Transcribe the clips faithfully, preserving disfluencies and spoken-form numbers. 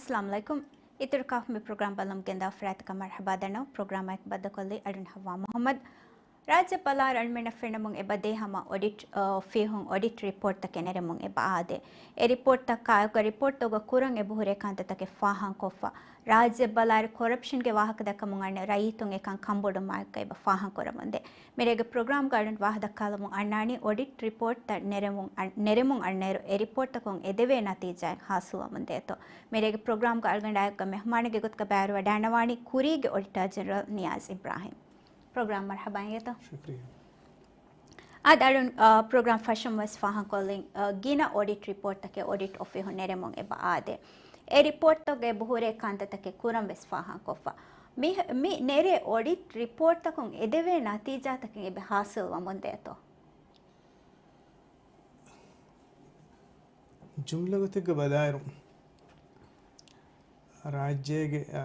އައްސަލާމު ޢަލައިކުމް. އިތުރު ކާފަމި ޕްރޮގްރާމް ބަލަމުން ގެންދާ ފަރާތަކަށް މަރްޙަބާ ދަންނަވަން. ޕްރޮގްރާމާއެކު ބައްދަލުކޮށްލީ އަޅުން ޙައްވާ މުޙައްމަދު. ރާއްޖެ ބަލާއިރު އަޅުމެންނަށް ފެންނަމުން އެބަ ދޭ ހަމަ އޮޑިޓް، އާ، އޮފީހުން އޮޑިޓް ރިޕޯޓްތަކެއް ނެރެމުން އެބަ އާދޭ. އެ ރިޕޯޓްތަކާއެކު ރިޕޯޓްތަކުގަ ކުރަން އެބަހުރޭ ކަންތައްތަކެއް ފާހަގަކޮށްފަ. ރާއްޖެ ބަލާއިރު ކޮރަޕްޝަންގެ ވާހަކަ ދައްކަމުން އަންނަ ރައްޔިތުން އެކަން ކަންބޮޑުވުމާއެކު އެބަ ފާހަގަކުރަމުންދޭ. މިރޭގެ ޕްރޮގްރާމްގަ އަޅުން ވާހަ ދައްކާލަމުން އަންނާނީ އޮޑިޓް ރިޕޯޓްތައް ނެރެމުން އަން-، ނެރެމުން އަންނައިރު އެ ރިޕޯޓްތަކުން އެދެވޭ ނަތީޖާއެއް ހާސިލްވަމުންދޭތޯ. މިރޭގެ ޕްރޮގްރާމްގަ އަޅުގަނޑާއެކުގަ މެހުމާނެއްގެ ގޮތުގަ ބައިވެރިވެވަޑައިގަންނަވާނީ ކުރީގެ އޮޑިޓާ ޖެނެރަލް ނިޔާޒް އިބްރާހިމް. ޕްރޮގްރާމް މަރްޙަބާ އިނގޭތޯ. ޝުކްރިއްޔާ. އާދެ އަޅުން، އާ، ޕްރޮގްރާމް ފަށުން ވެސް ފާހަގަކޮށްލިން، އާ، ގިނަ އޮޑިޓް ރިޕޯޓްތަކެއް އޮޑިޓް އޮފީހުން ނެރެމުން އެބަ އާދޭ. އެ ރިޕޯޓްތަކުގަ އެބަހުރޭ ކަންތައްތަކެއް ކުރަން ވެސް ފާހަގަކޮށްފަ. މި، މި ނެރޭ އޮޑިޓް ރިޕޯޓްތަކުން އެދެވޭ ނަތީޖާތަކެއް އެބަ ހާސިލްވަމުންދޭތޯ. ޖުމްލަ ގޮތެއްގަ ބަލާއިރު، ރާއްޖޭގެ، އާ،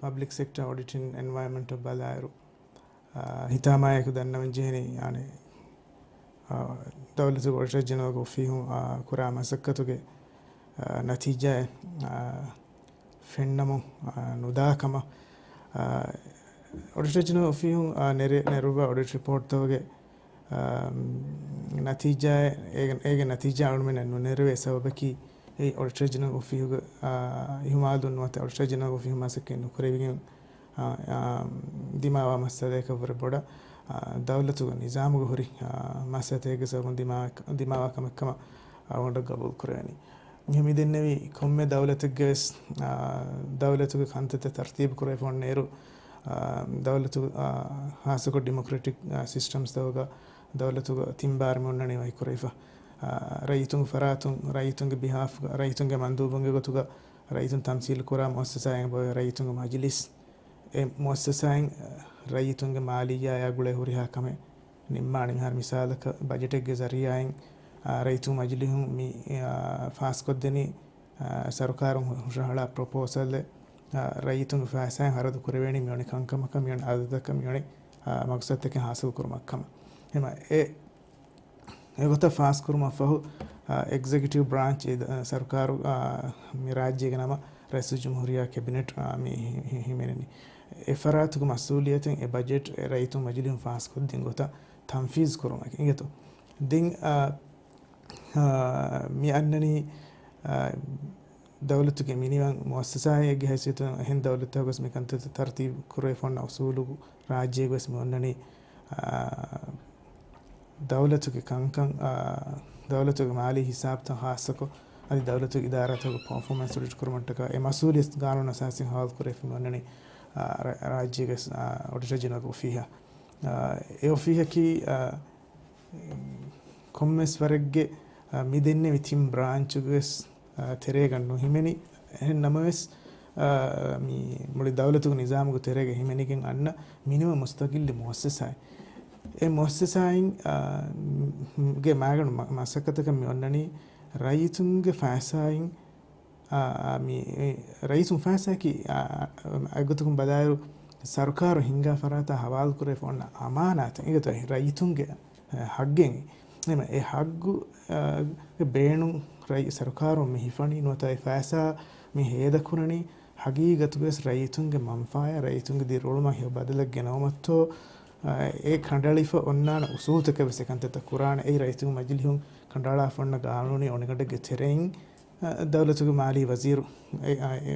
ޕަބްލިކް ސެކްޓަ އޮޑިޓިން އެންވަޔަރމަންޓަށް ބަލާއިރު، އާ، ހިތާމައާއެކު ދަންނަވަން ޖެހެނީ، އާނެ، އާ، ދައުލަތުގެ އޮޑިޓަރ ޖެނެރަލްގެ އޮފީހުން، އާ، ކުރާ މަސައްކަތުގެ، އާ، ނަތީޖާއެއް، އާ، ފެންނަމުން، އާ، ނުދާ ކަމަށް، އާ، އޮޑިޓަރ ޖެނެރަލް އޮފީހުން، އާ، ނެރެ-، ނެރުއްވާ އޮޑިޓް ރިޕޯޓްތަކުގެ އާ، ނަތީޖާއެއް، އޭގެ، އޭގެ ނަތީޖާ އަޅުމެންނަށް ނުނެރެވޭ ސަބަބަކީ، އެއީ އޮޑިޓަރ ޖެނެރަލް އޮފީހުގެ، އާ، އިހުމާލުން ނުވަތަ އޮޑިޓަރ ޖެނެރަލް އޮފީހު މަސައްކަތް ނުކުރެވިގެން، އާ، އާ، ދިމާވާ މައްސަލައަކަށްވުރެ ބޮޑަށް، އާ، ދައުލަތުގެ ނިޒާމުގަ ހުރި، އާ، މައްސަލަތަކެއްގެ ސަބަބުން ދިމާވެ-، ދިމާވާ ކަމެއްކަމަށް އަޅުގަނޑަށް ގަބޫލު ކުރެވެނީ. މި-، މިދެންނެވި ކޮންމެ ދައުލަތެއްގެ ވެސް، އާ، ދައުލަތުގެ ކަންތައްތައް ތަރުތީބު ކުރެވިފަ އޮންނައިރު، އާ، ދައުލަތު، އާ، ހާއްސަކޮށް ޑިމޮކްރެޓިކް، އާ، ސިސްޓަމްސްތަކުގަ ދައުލަތުގަ ތިން ބާރު މި އޮންނަނީ ވަކިކުރެވިފަ. އާ، ރައްޔިތުންގެ ފަރާތުން، ރައްޔިތުންގެ ބިހާފްގަ، ރައްޔިތުންގެ މަންދޫބުންގެ ގޮތުގަ ރައްޔިތުން ތަމްސީލު ކުރާ މުއައްސަސާއެއް އެބައޮތް ރައްޔިތުންގެ މަޖިލިސް. އެ މުއައްސަސާއިން، އާ، ރައްޔިތުންގެ މާލިއްޔާއާ ގުޅޭ ހުރިހާ ކަމެއް ނިންމާނެ. މިހާރު މިސާލަކަށް ބަޖެޓެއްގެ ޒަރީއާއިން، އާ، ރައްޔިތުން މަޖިލިހުން މި، އާ، ފާސްކޮށްދެނީ، އާ، ސަރުކާރުން ހުށަހަޅާ ޕްރޮޕޯސަލްއެއް، އާ، ރައްޔިތުންގެ ފައިސާއިން ހަރަދު ކުރެވޭނީ މިވަނީ ކަންކަމަކަށް، މިވަނީ އަދަދަކަށް، މިވަނީ، އާ، މަގްސަދުތަކެއް ހާސިލް ކުރުމަށްކަމަށް. އެހެންވީމަ އެ، އެގޮތަށް ފާސްކުރުމަށްފަހު، އާ، އެގްޒެކެޓިވް ބްރާންޗް އެ ދަ-، ސަރުކާރު، އާ، މި ރާއްޖޭގެ ނަމަ ރައީސުލްޖުމްހޫރިއްޔާ ކެބިނެޓް، އާ، މި ހި-، ހި-، ހިމެނެނީ. އެ ފަރާތުގެ މަސްއޫލިއްޔަތުން އެ ބަޖެޓް އެ ރައްޔިތުން މަޖިލިހުން ފާސްކޮށްދިން ގޮތަށް ތަންފީޒް ކުރުމަކީ. އިނގޭތޯ. ދެން، އާ، އާ، މި އަންނަނީ، އާ، ދައުލަތުގެ މިނިވަން މުއައްސަސާއެއްގެ ހައިސިއްޔަތުން އެހެން ދައުލަތަކުވެސް މިކަންތައް ތަރުތީބު ކުރެވިފަ އޮންނަ އުސޫލު ރާއްޖޭގަވެސް މި އޮންނަނީ، އާ، ދައުލަތުގެ ކަންކަން، އާ، ދައުލަތުގެ މާލީ ހިސާބުތައް ހާއްސަކޮށް، އަދި ދައުލަތުގެ އިދާރާތަކުގެ ޕަރފޯމަންސް އޮޑިޓް ކުރުމަށްޓަކާ އެ މަސްއޫލިއްޔަތު ގާނޫނު އަސާސީން ހަވާލު ކުރެވިފަ މި އޮންނަނީ، އާ، ރަ-، ރާއްޖޭގެ، އާ، އޮޑިޓަރ ޖެނެރަލްގެ އޮފީހަށް. އާ، އެ އޮފީހަކީ، އާ، ކޮންމެސް ވަރެއްގެ، އާ، މި ދެންނެވި ތިން ބްރާންޗުގެ ވެސް، އާ، ތެރޭގަ ނުހިމެނި. އެހެން ނަމަވެސް، އާ، މި މުޅި ދައުލަތުގެ ނިޒާމުގެ ތެރޭގަ ހިމެނިގެން އަންނަ މިނިވަން މުސްތަގިއްލު މުއައްސަސާއެއް. އެ މުއައްސަސާއިން، އާ، ގެ މައިގަނޑު މަ-، މަސައްކަތަކަށް މި އޮންނަނީ ރައްޔިތުންގެ ފައިސާއިން އާ، މި ރައްޔިތުން ފައިސާއަކީ، އާ، އެގޮތަކުން ބަލާއިރު، ސަރުކާރު ހިންގާ ފަރާތާ ހަވާލުކުރެވިފަ އޮންނަ އަމާނާތެއް. އެގޮތަށް ރައްޔިތުންގެ، އާ، ހައްގެއް. އެހެންވީމަ އެ ހައްގު، އާ، ގެ ބޭނުން ރައްޔި-، ސަރުކާރުން މި ހިފަނީ ނުވަތަ އެ ފައިސާ މި ހޭދަކުރަނީ ހަގީގަތުގަވެސް ރައްޔިތުންގެ މަންފާއާ ރައްޔިތުންގެ ދިރިއުޅުމަށް ހެޔޮ ބަދަލެއް ގެނައުމަށްތޯ، އާ، އެ ކަނޑައެޅިފަ އޮންނާނެ އުސޫލުތަކެއް ވެސް އެކަންތައްތައް ކުރާނެ. އެއީ ރައްޔިތުންގެ މަޖިލިހުން ކަނޑައަޅާފަ އޮންނަ ގާނޫނީ އޮނިގަނޑެއްގެ ތެރެއިން، އަ، ދައުލަތުގެ މާލީ ވަޒީރު، އެ، އަ، އެ،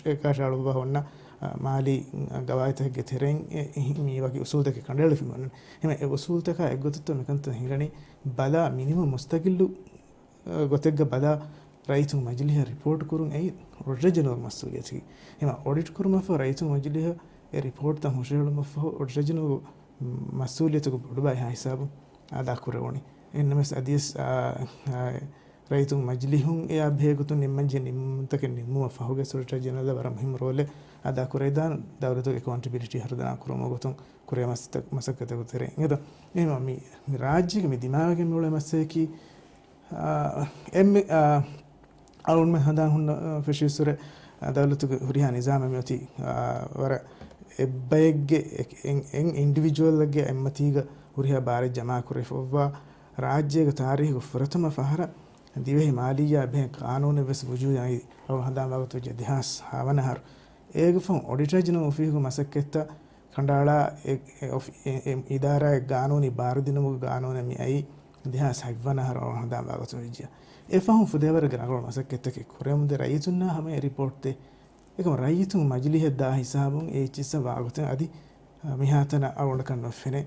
އެކަށައަޅުއްވާ އޮންނަ، އަ، މާލީ، އަ، ގަވާއިދުތަކެއްގެ ތެރެއިން އެ، އެ، މި ވަކި އުސޫލުތަކެއް ކަނޑައެޅިފަ އޮންނަނީ. އެހެންވީމަ އެ އުސޫލުތަކާ އެއްގޮތަށްތޯ މިކަންތައް ހިނގަނީ ބަލާ މިނިވަން މުސްތަގިއްލު، އަ، ގޮތެއްގަ ބަލާ ރައްޔިތުން މަޖިލީހަށް ރިޕޯޓް ކުރުން އެއީ އޮޑިޓަރ ޖެނެރަލް މަސްއޫލިއްޔަތަކީ. އެހެންވީމަ އޮޑިޓް ކުރުމަށްފަހު ރައްޔިތުން މަޖިލީހަށް އެ ރިޕޯޓްތައް ހުށަހެޅުމަށްފަހު އޮޑިޓަރ ޖެނެރަލް މަސްއޫލިއްޔަތުގެ ބޮޑު ބައި ހާ ހިސާބުން އަދާ ކުރެވުނީ. އެހެންނަމަވެސް އަދިވެސް، އާ، އާ، ރައްޔިތުން މަޖިލީހުން އެއާ ބެހޭގޮތުން ނިންމަންޖެހޭ ނިންމުމުތަކެއް ނިންމުމަށް ފަހުގެ ސޮލިސިޓަރ ޖެނެރަލް ވަރަށް މުހިއްމު ރޯލެއް އަދާ ކުރެވިދާނެ ދައުލަތުގެ އެކައުންޓެބިލިޓީ ހަރުދަނާ ކުރުމުގެ ގޮތުން ކުރެވޭ މަސައްކަތް، މަސައްކަތްތަކުގެ ތެރެއިން. އެހެންވީމަ މި، މި ރާއްޖޭގެ މި ދިމާވެގެން މިއުޅޭ މައްސަލައަކީ، އާ، އެންމެ، އާ، އަޅުގަނޑުމެން ހަނދާން ހުންނަ، އާ، ފެށިއްސުރެ، އާ، ދައުލަތުގެ ހުރިހާ ނިޒާމެއް މިއޮތީ، އާ، ވަރަށް އެއްބައެއްގެ އެ-، އެއް، އެއް އިންޑިވިޖުއަލްއެއްގެ އެއްމަތީގަ ހުރިހާ ބާރެއް ޖަމާކުރެވިފައޮއްވާ ރާއްޖޭގެ ތާރީހުގެ ފުރަތަމަ ފަހަރަށް ދިވެހި މާލިއްޔާ ބެހޭ ގާނޫނެއް ވެސް ވުޖޫދަށް އައީ އަޅުގަނޑު ހަނދާން ވާގޮތު ވެއްޖެ ދެހާސް ހަވަނަ އަހަރު. އޭގެ ފަހުން އޮޑިޓަރ ޖެނެރަލް އޮފީހުގެ މަސައްކަތްތައް ކަނޑައަޅާ އެ، އެ އޮފީ-، އެ، އެ އިދާރާއަށް ގާނޫނީ ބާރުދިނުމުގެ ގާނޫނެއް މި އައީ ދެހާސް ހަތްވަނަ އަހަރު އަޅުގަނޑު ހަނދާން ވާގޮތު ވެއްޖެ. އެ ފަހުން ފުދޭވަރުގެ ރަނގަޅު މަސައްކަތްތަކެއް ކުރެވުމުން ދެ ރައްޔިތުންނާ ހަމަ އެ ރިޕޯޓްތެއް އެކަމަ ރައްޔިތުން މަޖިލީހަށް ދާ ހިސާބުން އެ އެޗް އެސް ވާގޮތެއް އަދި މިހާތަނަށް އަޅުގަނޑަކަށް ނުފެނޭ.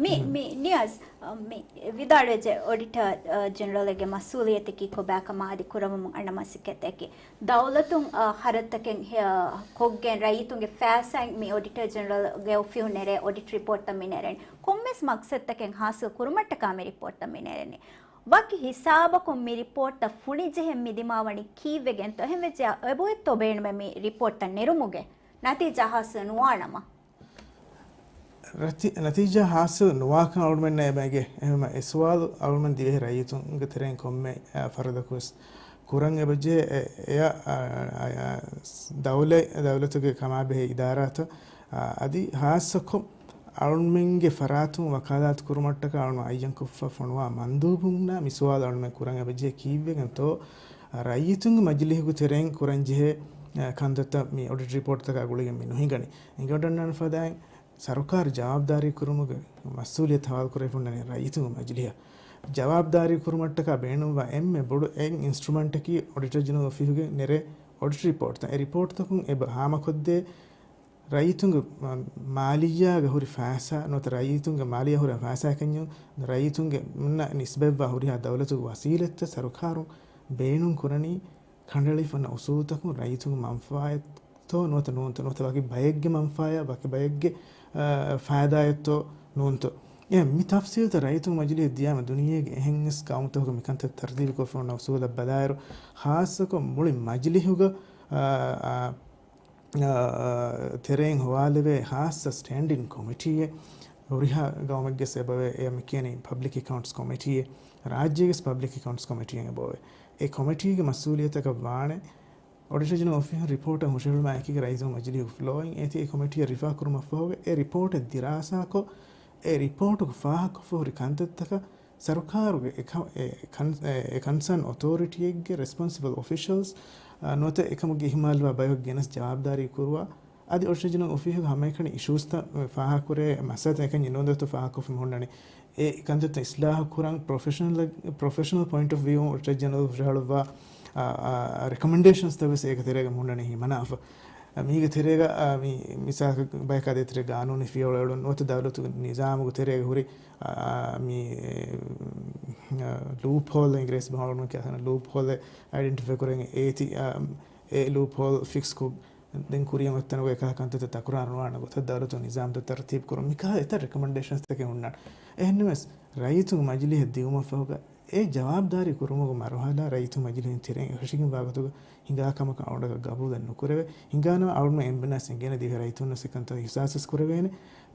މި، މި ނިޔާޒް، މި ވިދާޅުވެއްޖެ އޮޑިޓަރ ޖެނެރަލްގެ މަސްއޫލިއްޔަތަކީ ކޮބާކަމާ އަދި ކުރަމުމުން އަންނަ މަސައްކަތެކޭ. ދައުލަތުން، އާ، ޚަރަދުތަކެއް ކޮށްގެން ރައްޔިތުންގެ ފައިސާއިން މި އޮޑިޓަރ ޖެނެރަލްގެ އޮފީހުން ނެރޭ އޮޑިޓް ރިޕޯޓްތައް މި ނެރެނީ. ކޮންމެސް މަގްސަދުތަކެއް ހާސިލް ކުރުމަށްޓަކާ މި ރިޕޯޓްތައް މި ނެރެނީ. ވަކި ހިސާބަކުން މި ރިޕޯޓްތައް ފުނިޖެހެން މި ދިމާވަނީ ކީއްވެގެންތޯ؟ އެހެންވެއްޖެއްޔާ އެބައޮތްތޯ ބޭނުމެއް މި ރިޕޯޓްތައް ނެރުމުގެ ނަތީޖާ ހާސިލް ނުވާނަމަ؟ ރަތި-، ނަތީޖާ ހާސިލް ނުވާކަން އަޅުމެންނަށް އެބައިގެ. އެހެންވީމަ އެ ސުވާލު އަޅުމެން ދިވެހި ރައްޔިތުންގެ ތެރެއިން ކޮންމެ، އާ، ފަރަދަކުވެސް ކުރަން އެބަޖެހޭ. އެ-، އެއަށް، އާ، އާ، އާ، ދައުލަތް، ދައުލަތުގެ ކަމާބެހޭ އިދާރާތައް، އާ، އަދި ހާއްސަކޮށް އަޅުމެންގެ ފަރާތުން ވަކާލާތު ކުރުމަށްޓަކާ އަޅުމެން އައްޔަންކޮށްފަ ފޮނުވާ މަންދޫބުންނާ މި ސުވާލު އަޅުމެން ކުރަން އެބަޖެހޭ ކީއްވެގެންތޯ، ރައްޔިތުންގެ މަޖިލީހުގެ ތެރެއިން ކުރަންޖެހޭ، އަ، ކަންތައްތައް މި އޮޑިޓް ރިޕޯޓްތަކާ ގުޅިގެން މި ނުހިނގަނީ. ހިނގައްވަންނާނެ ފަދައިން ސަރުކާރު ޖަވާބުދާރީ ކުރުމުގެ މަސްއޫލިއްޔަތު ހަވާލުކުރެވިފަ ހުންނަނީ ރައްޔިތުންގެ މަޖިލީހަށް. ޖަވާބުދާރީ ކުރުމަށްޓަކާ ބޭނުންވާ އެންމެ ބޮޑު އެއް އިންސްޓްރުމަންޓަކީ އޮޑިޓަރ ޖެނެރަލް އޮފީހުގެ ނެރޭ އޮޑިޓް ރިޕޯޓްތައް. އެ ރިޕޯޓްތަކުން އެބަ ހާމަކޮށްދޭ ރައްޔިތުންގެ މާ-، މާލިއްޔާގަ ހުރި ފައިސާ ނުވަތަ ރައްޔިތުންގެ މާލިއްޔާ ހުރި ފައިސާއަކަށް ރައްޔިތުންގެ ނިސްބަތްވާ ހުރިހާ ދައުލަތުގެ ވަސީލަތްތައް ސަރުކާރުން ބޭނުން ކުރަނީ ކަނޑައެޅިފަ ހުންނަ އުސޫލުތަކުން ރައްޔިތުންގެ މަންފާއަތްތޯ ނުވަތަ ނޫންތޯ، ނުވަތަ ވަކި ބައެއްގެ މަންފާއާ ވަކި ބައެއްގެ، އާ، ފައިދާއަށްތޯ ނޫންތޯ. އެ މި ތަފްސީލުތައް ރައްޔިތުންގެ މަޖިލީހަށް ދިޔާމަ ދުނިޔޭގެ އެހެން ވެސް ގައުމުތަކުގަ މިކަންތައް ތަރުތީބުކޮށްފަ ހުންނަ އުސޫލަށް ބަލާއިރު، ޚާއްޞަކޮށް މުޅި މަޖިލީހުގަ، އާ، އާ، އާ، ތެރެއިން ހޮވާލެވޭ ޚާއްޞަ ސްޓޭންޑިން ކޮމިޓީއެއް، ހުރިހާ ގައުމެއްގެ އެބަވޭ، އެ މި ކިޔަނީ ޕަބްލިކް އެކައުންޓްސް ކޮމިޓީއެއް، ރާއްޖޭގެ ޕަބްލިކް އެކައުންޓްސް ކޮމިޓީއެއް އެބަވޭ. އެ ކޮމިޓީގެ މަސްއޫލިއްޔަތަކަށް ވާނެ، އޮޑިޓަރ ޖެނެރަލް އޮފީހުން ރިޕޯޓަށް ހުށަހެޅުމާ އެކީގަ ރައްޔިތުން މަޖިލީހުގެ ފްލޯއިން އޭތި އެ ކޮމިޓީއަށް ރިފާ ކުރުމަށްފަހުގަ އެ ރިޕޯޓެއް ދިރާސާކޮށް، އެ ރިޕޯޓުގަ ފާހަގަކޮށްފަ ހުރި ކަންތައްތަކަށް ސަރުކާރުގެ އެ ކަ-، އެ ކަން-، އެ ކަންސާން އޮތޯރިޓީއެއްގެ ރެސްޕޮންސިބަލް އޮފިޝަލްސް، އާ، ނުވަތަ އެކަމުގެ އިހުމާލުވާ ބަޔަކު ގެނެސް ޖަވާބުދާރީ ކުރުވާ، އަދި އޮޑިޓަރ ޖެނެރަލް އޮފީހުގެ ހަމައެކަނި އިޝޫސްތައް ފާހަގަކުރޭ މައްސަލަތައް އެކަންޏެއް ނުވަތަ ފާހަގަކޮށްފަ ހުންނަނީ. އެ ކަންތައްތައް އިސްލާހު ކުރަން ޕްރޮފެޝަނަލް، ޕްރޮފެޝަނަލް ޕޮއިންޓް އޮފް ވިއު އޮޑިޓަރ ޖެނެރަލް ހުށަހަޅުއްވާ، އާ، އާ، ރެކޮމެންޑޭޝަންސްތައް ވެސް އޭގެ ތެރޭގަ ހުންނަނީ ހިމަނާފަ. މީގެ ތެރޭގަ، އާ، މި މިސާލަކަށް ބަޔަކާ ދޭތެރޭ ގާނޫނީ ފިޔަވަޅު އެޅުން ނުވަތަ ދައުލަތުގެ ނިޒާމުގެ ތެރޭގަ ހުރި، އާ، މި، އާ، ލޫޕް ހޯލް އިނގިރޭސި ބަހައްޓަން ކިޔާ ލޫޕް ހޯލް އައިޑެންޓިފައި ކުރަން އޭތި، އާ، އެ ލޫޕް ހޯލް ފިކްސް ކޮށް ދެން ކުރިއަށް އޮތްތަނުގަ އެކަހަ ކަންތައްތައް ތަކުރާރު ނުވާނެ ގޮތަށް ދައުލަތު ނިޒާމްތައް ތަރުތީބު ކުރުން މިކަހަލަ އެތައް ރެކޮމެންޑޭޝަންސްތަކެއް ހުންނާނެ. އެހެންނަމަވެސް ރައްޔިތުން މަޖިލީހަށް ދިއުމަށްފަހުގަ އެ ޖަވާބުދާރީ ކުރުމުގެ މަރުހަލާ ރައްޔިތުން މަޖިލީހުން ތެރެއިން އެކަށީގެންވާ ގޮތުގަ ހިނގާ ކަމަކަށް އަޅުގަނޑަކަށް ގަބޫލެއް ނުކުރެވޭ. ހިނގާނަމަ އަޅުގަނޑު އެންމެންނަށް އެނގޭނެ ދިވެހި ރައްޔިތުންނަށް އެކަންތައް އިހްސާސްވެސް ކުރެވޭނެ.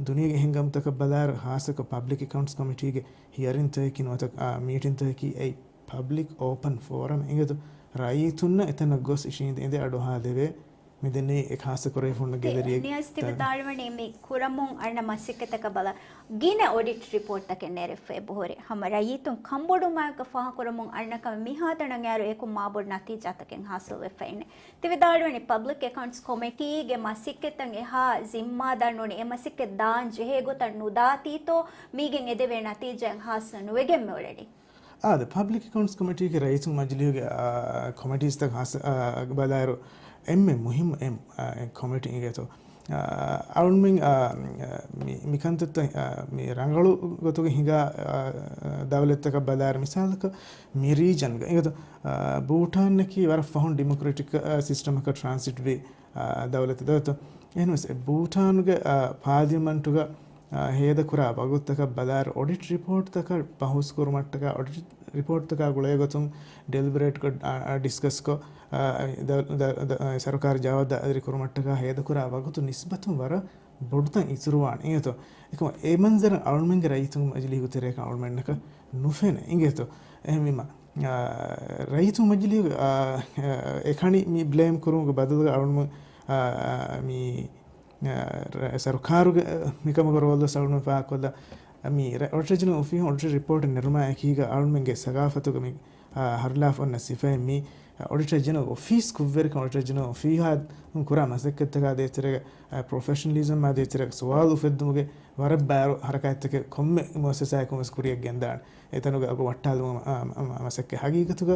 ދުނިޔޭގެ އެހެން ގައުމުތަކަށް ބަލާއިރު ހާއްސަކޮށް ޕަބްލިކް އެކައުންޓްސް ކޮމިޓީގެ ހިއަރިންތަކަކީ ނުވަތަ، އާ، މީޓިންތަކަކީ އެއީ ޕަބްލިކް އޯޕަން ފޯރަމް އިނގޭތޯ. ރައްޔިތުންނަށް އެތަނަށް ގޮސް އިށީނދެ އިނދެ އަޑުއަހާލެވޭ. މިދެންނެވި އެ ޚާއްޞަ ކުރެވިފަ ހުންނަ ގެލެރިއެއް ނިޔާޒް ތި ވިދާޅުވަނީ މި ކުރަމުން އަންނަ މަސައްކަތަކަށް ބަލާ، ގިނަ އޮޑިޓް ރިޕޯޓްތަކެއް ނެރެފަ އެބަހުރި. ހަމަ ރައްޔިތުން ކަންބޮޑުވުމާއެކު ފާހަގަކުރަމުން އަންނަ ކަމެއް މިހާތަނަށް އައިއިރު އެކު މާބޮޑު ނަތީޖާތަކެއް ހާސިލްވެފައިންނެ. ތި ވިދާޅުވަނީ ޕަބްލިކް އެކައުންޓްސް ކޮމިޓީގެ މަސައްކަތްތައް އެހާ ޒިންމާދާރު ނޫނީ އެ މަސައްކަތް ދާން ޖެހޭ ގޮތަށް ނުދާތީތޯ މީގެން އެދެވޭ ނަތީޖާއެއް ހާސިލް ނުވެގެން މިއުޅެނީ. އާދެ، ޕަބްލިކް އެކައުންޓްސް ކޮމިޓީގެ ރައްޔިތުން މަޖިލީހުގެ، އާ، ކޮމިޓީސްތައް ހާސް-، އާ، ބަލާއިރު، އެންމެ މުހިއްމު އެއް، އާ، އެއް ކޮމިޓީ އިނގޭތޯ. އާ، އަޅުމެން، އާ، މި، މިކަންތައްތައް، އާ، މި ރަނގަޅު ގޮތުގެ ހިނގާ، އާ، ދައުލަތްތަކަށް ބަލާއިރު، މިސާލަކަށް މި ރީޖަންގަ އިނގޭތޯ، އާ، ބޫޓާންއަކީ ވަރަށް ފަހުން ޑިމޮކްރެޓިކް، އާ، ސިސްޓަމަކަށް ޓްރާންސިޓް ވި، އާ، ދައުލަތެއް ދޯތޯ. އެހެންވެސް އެ ބޫޓާނުގެ، އާ، ޕާލިމަންޓުގަ، އާ، ހޭދަކުރާ ވަގުތުތަކަށް ބަލާއިރު އޮޑިޓް ރިޕޯޓްތަކަށް ބަހުސް ކުރުމަށްޓަކާ އޮޑިޓް ރިޕޯޓްތަކާ ގުޅޭގޮތުން ޑެލިބަރޭޓްކޮށް، އާ، އާ، ޑިސްކަސްކޮށް، އާ، ދަ-، ދަ-، ދަ-، ސަރުކާރު ޖަވާބުދާރީ ކުރުމަށްޓަކާ ހޭދަކުރާ ވަގުތު ނިސްބަތުން ވަރަށް ބޮޑުތަން އިތުރުވާނެ އިނގޭތޯ. އެކަމަ އެ މަންޒަރަށް އަޅުމެންގެ ރައްޔިތުން މަޖިލީހުގެ ތެރޭގަ އަޅުމެންނަކަށް ނުފެނޭ އިނގޭތޯ. އެހެންވީމަ، އާ، ރައްޔިތުން މަޖިލީހުގެ، އާ، އާ، އެކަނި މި ބްލޭމް ކުރުމުގެ ބަދަލުގަ އަޅުމެން، އާ، އާ، މި، އާ، ރަ-، ސަރުކާރުގެ، އާ، މިކަމުގެ ރޯލް ވެސް އަޅުމެން ފާހަގަކޮށްލާ، މި ރަ-، އޮޑިޓަރ ޖެނެރަލް އޮފީހުން އޮޑިޓަރ ރިޕޯޓެއް ނެރުމާ އެކީގަ އަޅުމެންގެ ސަގާފަތުގަ މި ހަރުލާފަ އޮންނަ ސިފައެއް މީ އޮޑިޓަރ ޖެނެރަލް އޮފީސް ކުށްވެރިކަން އޮޑިޓަރ ޖެނެރަލް އޮފީހާ ކުރާ މަސައްކަތްތަކާ ދޭތެރޭގަ ޕްރޮފެޝަނަލިޒަމާ ދޭތެރޭގަ ސުވާލު އުފެއްދުމުގެ ވަރަށް ބާރު ހަރަކާތްތަކެއް ކޮންމެ މުއައްސަސާއަކުން ވެސް ކުރިއަށް ގެންދާނެ. އެތަނުގެ އަގު ވައްޓާލުމަށް މަސައްކަތް ހަގީގަތުގަ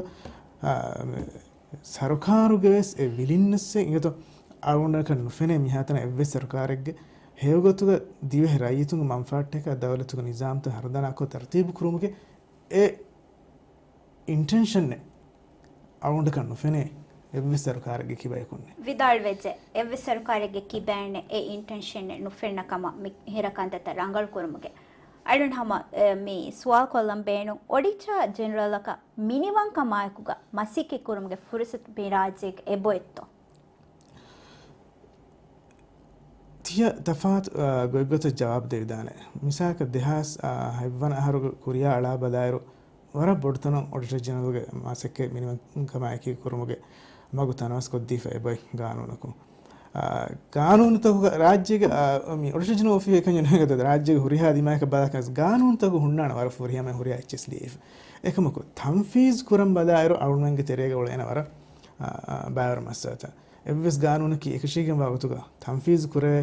ސަރުކާރުގެ ވެސް އެ ވިލިންނަސްއެއް އިނގޭތޯ އަޅުގަނޑަކަށް ނުފެނޭ މިހާތަނަށް އެއްވެސް ސަރުކާރެއްގެ ހެޔޮގޮތުގަ ދިވެހި ރައްޔިތުންގެ މަންފާއަށްޓަކާ ދައުލަތުގެ ނިޒާމްތައް ހަރުދަނާކޮށް ތަރުތީބު ކުރުމުގެ އެ އިންޓެންޝަންއެއް އަޅުގަނޑަކަށް ނުފެނޭ އެއްވެސް ސަރުކާރެއްގެ ކިބައިކުންނެއް. ވިދާޅުވެއްޖެ، އެއްވެސް ސަރުކާރެއްގެ ކިބައިންނެއް އެ އިންޓެންޝަންއެއް ނުފެންނަ ކަމަށް މި ހިރަ ކަންތައްތައް ރަނގަޅު ކުރުމުގެ. އަޅުން ހަމަ އެ، މި ސުވާލު ކޮށްލަން ބޭނުން އޮޑިޓަރ ޖެނެރަލަކަށް މިނިވަންކަމާއެކުގަ މަސައްކަތް ކުރުމުގެ ފުރުސަތު މި ރާއްޖޭގަ އެބައޮތްތޯ؟ ތިޔަ ތަފާތު، އާ، ގޮތްގޮތަށް ޖަވާބު ދެވިދާނެ. މިސާލަކަށް ދެހާސް، އާ، ހަތްވަނަ އަހަރުގެ ކުރިޔާ އަޅާ ބަލާއިރު، ވަރަށް ބޮޑު ތަނަށް އޮޑިޓަރ ޖެނެރަލްގެ މަސައްކަތް މިނިވަންކަމާއެކީ ކުރުމުގެ މަގު ތަނަވަސްކޮށްދީފަ އެބައޮތް ގާނޫނަކުން. އާ، ގާނޫނުތަކުގަ ރާއްޖޭގެ، އާ، މި އޮޑިޓަރ ޖެނެރަލް އޮފީހު އެކަންޏެއް ނުހިނގަތަ ރާއްޖޭގެ ހުރިހާ ދިމާޔަކަށް ބަލާކަސް ގާނޫނުތަކު ހުންނާނެ ވަރަށް ފުރިހަމައިން ހުރިހާ އެއްޗެސް ލިޔެފަ. އެކަމަކު ތަންފީޒު ކުރަން ބަލާއިރު އަޅުމެންގެ ތެރޭގަ އުޅޭނެ ވަރަށް، އާ، އާ، ބާރު މައްސަލަތައް. އެއްވެސް ގާނޫނަކީ އެކަށީގެންވާ ގޮތުގަ ތަންފީޒު ކުރެވޭ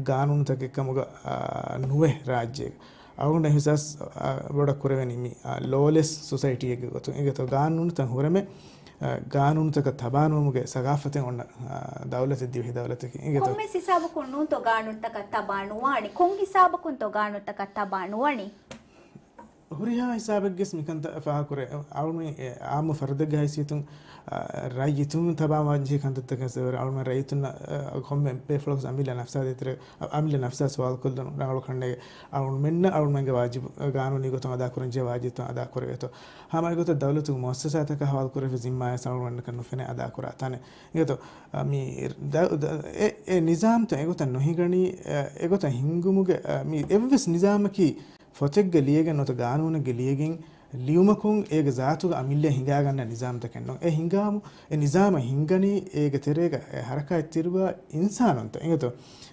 ގާނޫނުތަކެއް ކަމުގަ، އާ، ނުވޭ ރާއްޖޭގަ. އަޅުގަނޑަށް އިހުސާސް، އާ، ބޮޑަށް ކުރެވެނީ މި، އާ، ލޯލެސް ސޮސައިޓީއެއްގެ ގޮތުން. އިނގޭތޯ ގާނޫނުތައް ހުރެމެ، އާ، ގާނޫނުތަކަށް ތަބާނުވުމުގެ ސަގާފަތެއް އޮންނަ، އާ، ދައުލަތެއް ދިވެހި ދައުލަތަކީ. އިނގޭތޯ؟ ކޮންމެސް ހިސާބަކުން ނޫންތޯ ގާނޫނުތަކަށް ތަބާ ނުވާނީ؟ ކޮން ހިސާބަކުންތޯ ގާނޫނުތަކަށް ތަބާ ނުވަނީ؟ ހުރިހާ ހިސާބެއްގެސް މިކަންތައް ފާހަގަކުރޭ. އަޅުމެން އެ އާއްމު ފަރުދެއްގެ ހައިސިއްޔަތުން، އާ، ރައްޔިތުން ތަބާވާންޖެހޭ ކަންތައްތަކަށް ސެވެރ އަޅުމެން ރައްޔިތުންނަށް، އާ، ކޮންމެ ބޭފުޅަކު އަމިއްލަ ނަފްސާ ދޭތެރޭ، އަމިއްލަ ނަފްސާ ސުވާލުކޮށްލުނު ރަނގަޅު ކަންނޭގެ. އަޅުމެންނަށް އަޅުމެންގެ ވާޖިބު، ގާނޫނީ ގޮތުން އަދާކުރަންޖެހޭ ވާޖިބުތައް އަދާކުރެވޭތޯ. ހަމަ އެގޮތަށް ދައުލަތުގެ މުއައްސަސާތަކަށް ހަވާލުކުރެވިފަ ޒިންމާޔަސް އަޅުގަނޑަކަށް ނުފެނޭ އަދާކުރާ ތަނެއް. އިނގޭތޯ، އާ، މި ދަ-، ދަ-، އެ، އެ ނިޒާމްތައް އެގޮތަށް ނުހިނގަނީ، އެ، އެގޮތަށް ހިންގުމުގެ، އާ، މި އެއްވެސް ނިޒާމަކީ ފޮތެއްގަ ލިޔެގެން ނުވަތަ ގާނޫނެއްގަ ލިޔެގެން ލިޔުމަކުން އޭގެ ޒާތުގަ އަމިއްލައަށް ހިނގާގަންނަ ނިޒާމްތަކެއް ނޫން. އެ ހިނގާމު، އެ ނިޒާމަށް ހިންގަނީ އޭގެ ތެރޭގަ އެ ހަރަކާތްތެރިވާ އިންސާނުންތައް. އިނގޭތޯ؟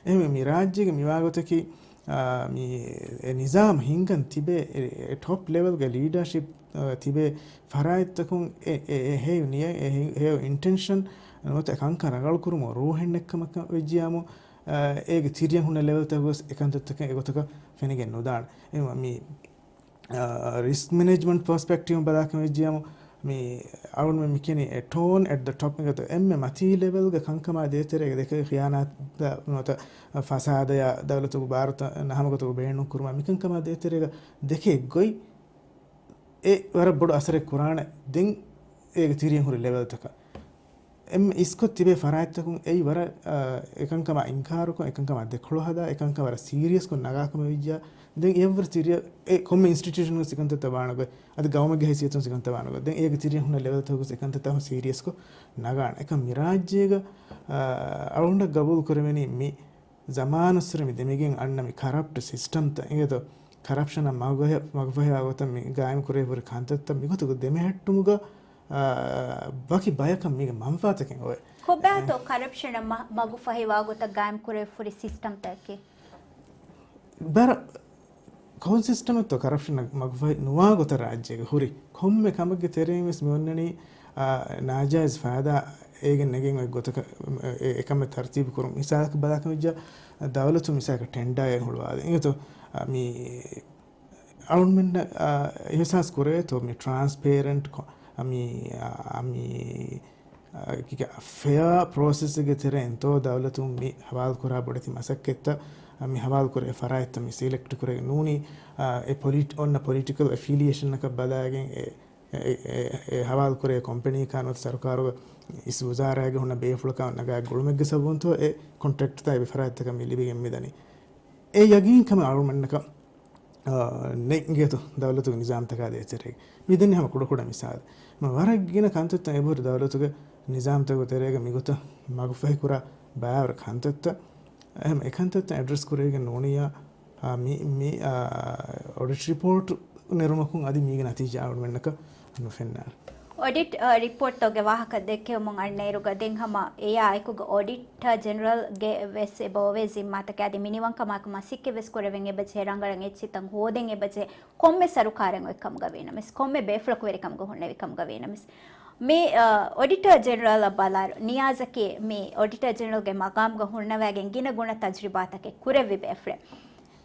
އެހެންވެ މި ރާއްޖޭގެ މިވާގޮތަކީ، އާ، މި އެ ނިޒާމް ހިންގަން ތިބޭ، އެ، އެ ޓޮޕް ލެވެލްގެ ލީޑަރޝިޕް، އާ، ތިބޭ ފަރާތްތަކުން އެ، އެ، އެ ހެޔޮ ނިޔަތް، އެ ހެ-، ހެޔޮ އިންޓެންޝަން ނުވަތަ ކަންކަން ރަނގަޅުކުރުމުގެ ރޫހެއް ނެތްކަމަކަށް ވެއްޖިޔާމު، އާ، އޭގެ ތިރިއަށް ހުންނަ ލެވެލްތަކުވެސް އެކަންތައްތަކެއް އެގޮތަކަށް ފެނިގެން ނުދާނެ. އެ މި އާ، ރިސްކް މެނޭޖްމަންޓް ޕާސްޕެކްޓިވް ބަލާކަށް ވެއްޖިޔާމު، މި އަޅުންމެ މި ކިޔަނީ އެ ޓޯން އެޓް ދަ ޓޮޕް އިނގޭތޯ، އެންމެ މަތީ ލެވެލްގެ ކަންކަމާ ދޭތެރޭގަ ދެކޭ ޚިޔާނާތް ނުވަތަ ފަސާދަޔާ ދައުލަތުގެ ބާރުތައް ނަހަމަގޮތުގެ ބޭނުން ކުރުމާ މިކަންކަމާ ދޭތެރޭގަ ދެކޭ ގޮތް އެ ވަރަށް ބޮޑު އަސަރެއް ކުރާނެ ދެން އޭގެ ތިރިއަށް ހުރި ލެވެލްތަކަށް. އެންމެ އިސްކޮށް ތިބޭ ފަރާތްތަކުން އެއީ ވަރަށް، އާ، އެކަންކަމާ އިންކާރުކޮށް، އެކަންކަމާ ދެކޮޅު ހަދާ، އެކަންކަން ވަރަށް ސީރިއަސްކޮށް ނަގާކަމަށް ވެއްޖާ، ދެން އެއަށްވުރެ ތިރިއަށް އެ ކޮންމެ އިންސްޓިޓިއުޝަންގެ އެކަންތައްތައް ވާނެ ގޮތް، އަދި ގައުމެއްގެ ހައިސިއްޔަތުން އެކަންތައް ވާނެ ގޮތް، ދެން އޭގެ ތިރިއަށް ހުންނަ ލެވެލްތަކުގެ އެކަންތައްތައް ހަމަ ސީރިއަސްކޮށް ނަގާނެ. އެކަމް މި ރާއްޖޭގަ، އާ، އަޅުގަނޑަށް ގަބޫލު ކުރެވެނީ މި ޒަމާނުއްސުރެ މި ދެމިގެން އަންނަ މި ކަރަޕްޓް ސިސްޓަމްތައް އިނގޭތޯ، ކަރަޕްޝަނަށް މަގުފަހި-، މަގުފަހިވާ ގޮތަށް މި ގާއިމް ކުރެވިފަ ހުރި ކަންތައްތައް މިގޮތުގަ ދެމެހެއްޓުމުގަ، އާ، ވަކި ބަޔަކަށް މީގެ މަންފާތަކެއް އޮވޭ. ކޮބާތޯ ކަރަޕްޝަނަށް މަ-، މަގުފަހިވާ ގޮތަށް ގާއިމް ކުރެވިފަ ހުރި ސިސްޓަމްތަކެއް؟ ބަރަ ކޮން ސިސްޓަމެއްތޯ ކަރަޕްޝަނަށް މަގުފަހި ނުވާ ގޮތަށް ރާއްޖޭގަ ހުރި؟ ކޮންމެ ކަމެއްގެ ތެރެއިން ވެސް މި އޮންނަނީ، އާ، ނާޖާއިޒް ފައިދާ އޭގެން ނެގެން އޮތް ގޮތަކަށް، އެ، އެކަމެއް ތަރުތީބު ކުރުން. މިސާލަކަށް ބަލާކަށް ވެއްޖާ، ދައުލަތު މިސާލަކަށް ޓެންޑާއެއް ހުޅުވާލި. އިނގޭތޯ، އާ، މި އަޅުންމެންނަށް، އާ، އިހުސާސް ކުރެވޭތޯ މި ޓްރާންސްޕޭރެންޓް ކޮ-، މި، އާ، މި އާ، ކިކަ-، ފެއާ ޕްރޮސެސްގެ ތެރެއިންތޯ ދައުލަތުން މި ހަވާލުކުރާ ބޮޑެތި މަސައްކަތްތައް، މި ހަވާލުކުރޭ ފަރާތްތައް މި ސިލެކްޓް ކުރެގެން ނޫނީ، އާ، އެ ޕޮލިޓް-، އޮންނަ ޕޮލިޓިކަލް އެފިލިއޭޝަންއަކަށް ބަލާގެން އެ، އެ، އެ، އެ ހަވާލުކުރޭ ކޮމްޕެނީއަކާ ނުވަތަ ސަރުކާރުގެ އިސް ވުޒާރާގެ ހުންނަ ބޭފުޅަކާ ނަގާ ގުޅުމެއްގެ ސަބަބުންތޯ އެ ކޮންޓްރެކްޓްތައް އެ ފަރާތްތަކަށް މި ލިބިގެން މިދަނީ. އެ ޔަގީންކަމެއް އަޅުމެންނަކަށް އާ، ނެތް އިނގޭތޯ ދައުލަތުގެ ނިޒާމްތަކާ ދޭތެރޭގަ. މި ދެންނެ ހަމަ ކުޑަކުޑަ މިސާލެއް. މަ ވަރަށް ގިނަ ކަންތައްތައް އެބަހުރި ދައުލަތުގެ ނިޒާމްތަކުގެ ތެރޭގަ މިގޮތަށް މަގުފަހިކުރާ ބައިވަރު ކަންތައްތައް. އެހެން އެކަންތައްތައް އެޑްރެސް ކުރެވިގެން ނޫނިއްޔާ، އާ، މި، މި، އާ، އޮޑިޓް ރިޕޯޓް ނެރުމަކުން އަދި މީގެ ނަތީޖާ އަޅުމެންނަކަށް ނުފެންނާނެ. އޮޑިޓް، އަ، ރިޕޯޓްތަކުގެ ވާހަކަ ދެއްކެވުމުން އަންނައިރުގަ ދެން ހަމަ އެއާ އެކުގަ އޮޑިޓަރ ޖެނެރަލްގެ ވެސް އެބަ އޮވޭ ޒިންމާތަކެއް. އަދި މިނިވަންކަމާއެކު މަސައްކަތް ވެސް ކުރެވެން އެބަޖެހޭ، ރަނގަޅަށް އެއްޗިތައް ހޯދެން އެބަޖެހޭ، ކޮންމެ ސަރުކާރެއް އޮތް ކަމުގަ ވީނަމަވެސް، ކޮންމެ ބޭފުޅަކު ވެރިކަމުގަ ހުންނެވި ކަމުގަ ވީނަމަވެސް، މި، އަ، އޮޑިޓަރ ޖެނެރަލްއަށް ބަލާއިރު، ނިޔާޒަކީ މި އޮޑިޓަރ ޖެނެރަލްގެ މަގާމުގަ ހުންނަވައިގެން ގިނަ ގުނަ ތަޖުރިބާތަކެއް ކުރެއްވި ބޭފުޅެއް.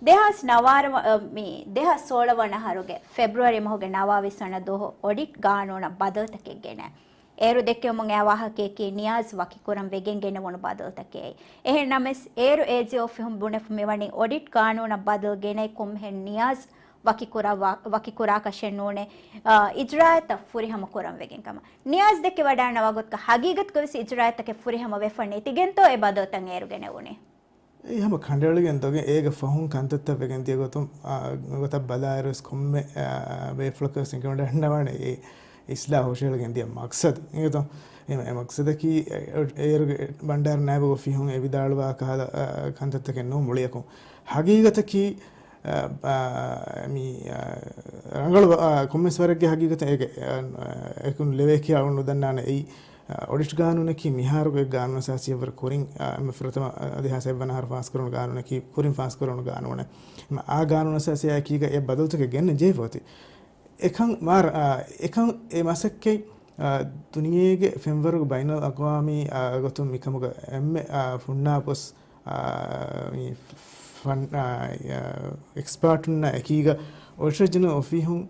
ދެހާސް ނަވާރަ ވަ-، މި ދެހާސް ސޯޅަ ވަނަ އަހަރުގެ ފެބްރުއަރީ މަހުގެ ނަވާވީސް ވަނަ ދުވަހު އޮޑިޓް ގާނޫނަށް ބަދަލުތަކެއް ގެނައި. އޭރު ދެއްކެވުމުން އެއާ ވާހަކައަކީ ނިޔާޒް ވަކިކުރަން ވެގެން ގެނެވުނު ބަދަލުތަކެއް. އެހެން ނަމަވެސް، އޭރު އޭޖީ އޮފީހުން ބުނެފަ މިވަނީ އޮޑިޓް ގާނޫނަށް ބަދަލު ގެނައި ކޮންމެހެން ނިޔާޒް ވަކިކުރައްވާ-، ވަކިކުރާކަށެއް ނޫނޭ، އާ، އިޖްރާއަތްތައް ފުރިހަމަ ކުރަން ވެގެން ކަމަށް. ނިޔާޒް ދެއްކި ވަޑައިގަންނަވާ ގޮތަކަށް ހަގީގަތުގަ ވެސް އިޖްރާއަތްތަކެއް ފުރިހަމަ ވެފަ ނެތިގެންތޯ އެ ބަދަލުތައް އޭރު ގެނެވުނީ؟ އެއީ ހަމަ ކަނޑައެޅިގެން ދޮގެއް އޭގެ ފަހުން ކަންތައްތައް ވެގެން ދިޔަ ގޮތުން، އާ، ގޮތަށް ބަލާއިރު ވެސް ކޮންމެ، އާ، ބޭފުޅަކަށް ވެސް އެނގިވަޑައިގަންނަވާނެ އެ އިސްލާހު ހުށައެޅިގެން ދިޔަ މަގްސަދު. އެނގޭތޯ؟ އެ، އެ މަގްސަދަކީ އޭރުގެ ބަންޑާރު ނާއިބު އޮފީހުން އެ ވިދާޅުވާ ކަހަލަ، އާ، ކަންތައްތަކެއް ނޫން މުޅިއަކުން. ހަގީގަތަކީ، އާ، އާ، މި، އާ، ރަނގަޅު، އާ، ކޮންމެސް ވަރެއްގެ ހަގީގަތަށް އޭގެ، އާ، އާ، އެކުން ލެވޭކިޔާ އަޅުން ނުދަންނާނެ. އެއީ، އާ، އޮޑިޓް ގާނޫނަކީ މިހާރުގެ ގާނޫނަށް އަސާސީ އެއްވަރު ކުރިން، އާ، ފުރަތަމަ، އާ، ދެހާސް އެއްވަނަ އަހަރު ފާސްކުރުނު ގާނޫނަކީ ކުރިން ފާސްކުރުނު ގާނޫނެއް. އާ ގާނޫނަށް އަސާސީ އެކީގަ އެ ބަދަލުތަކެއް ގެންނަން ޖެހިފަ އޮތީ. އެކަން މާ-، އާ، އެކަން އެ މަސައްކަތް، އާ، ދުނިޔޭގެ ފެންވަރުގެ ބައިނަލްއަގްވާމީ، އާ، ގޮތުން މިކަމުގަ އެންމެ، އާ، ފުންނާ ގޮސް، އާ، މި ފަން-، އާ، އާ، އެކްސްޕާޓުންނާ އެކީގަ އޮޑިޓަރ ޖެނެރަލް އޮފީހުން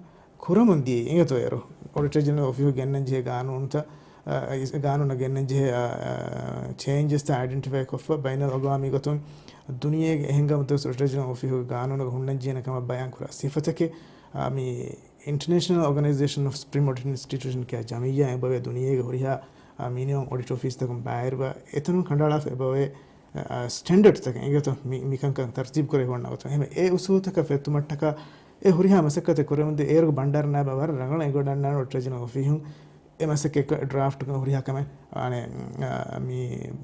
ކުރަމުން ދިޔައީ. އިނގޭތޯ އޭރު އޮޑިޓަރ ޖެނެރަލް އޮފީހު ގެންނަން ޖެހޭ ގާނޫނުތައް، އާ، އިސް-، ގާނޫނަށް ގެންނަން ޖެހޭ، އާ، އާ، ޗޭންޖަސްތައް އައިޑެންޓިފައި ކޮށްފަ ބައިނަލްއަގްވާމީ ގޮތުން ދުނިޔޭގެ އެހެން ގައުމުތަކުގެ އޮޑިޓަރ ޖެނެރަލް އޮފީހުގެ ގާނޫނުގަ ހުންނަން ޖެހޭނެ ކަމަށް ބަޔާން ކުރާ ސިފަތަކެއް، އާ، މި އިންޓަރނޭޝަނަލް އޯގަނައިޒޭޝަން އޮފް ސުޕްރީމް އޮޑިޓިން އިންސްޓިޓިއުޝަން ކިޔާ ޖަމިއްޔާ އެބަވޭ ދުނިޔޭގެ ހުރިހާ، އާ، މިނިވަން އޮޑިޓް އޮފީސްތަކުން ބައިވެރިވާ އެތަނުން ކަނޑައަޅާފަ އެބަވޭ، އާ، ސްޓެންޑަޑްތަކެއް އިނގޭތޯ މި-، މިކަންކަން ތަރުތީބު ކުރެވި ހުންނަ ގޮތުން. އެހެންވެ، އެ އުސޫލުތަކަށް ފެއްޓުމަށްޓަކާ އެ ހުރިހާ މަސައްކަތެއް ކުރެވެންދިޔަ އޭރުގެ ބަންޑާރު ނާއިބާ ވަރަށް ރަނގަޅަށް އެނގިވަޑައިގަންނާނެ އޮޑިޓަރ ޖެނެރަލް އޮފީހުން އެ މަސައްކަތް ޑްރާފްޓް ހުރިހާ ކަމެއް، އާނެ، އާ، މި،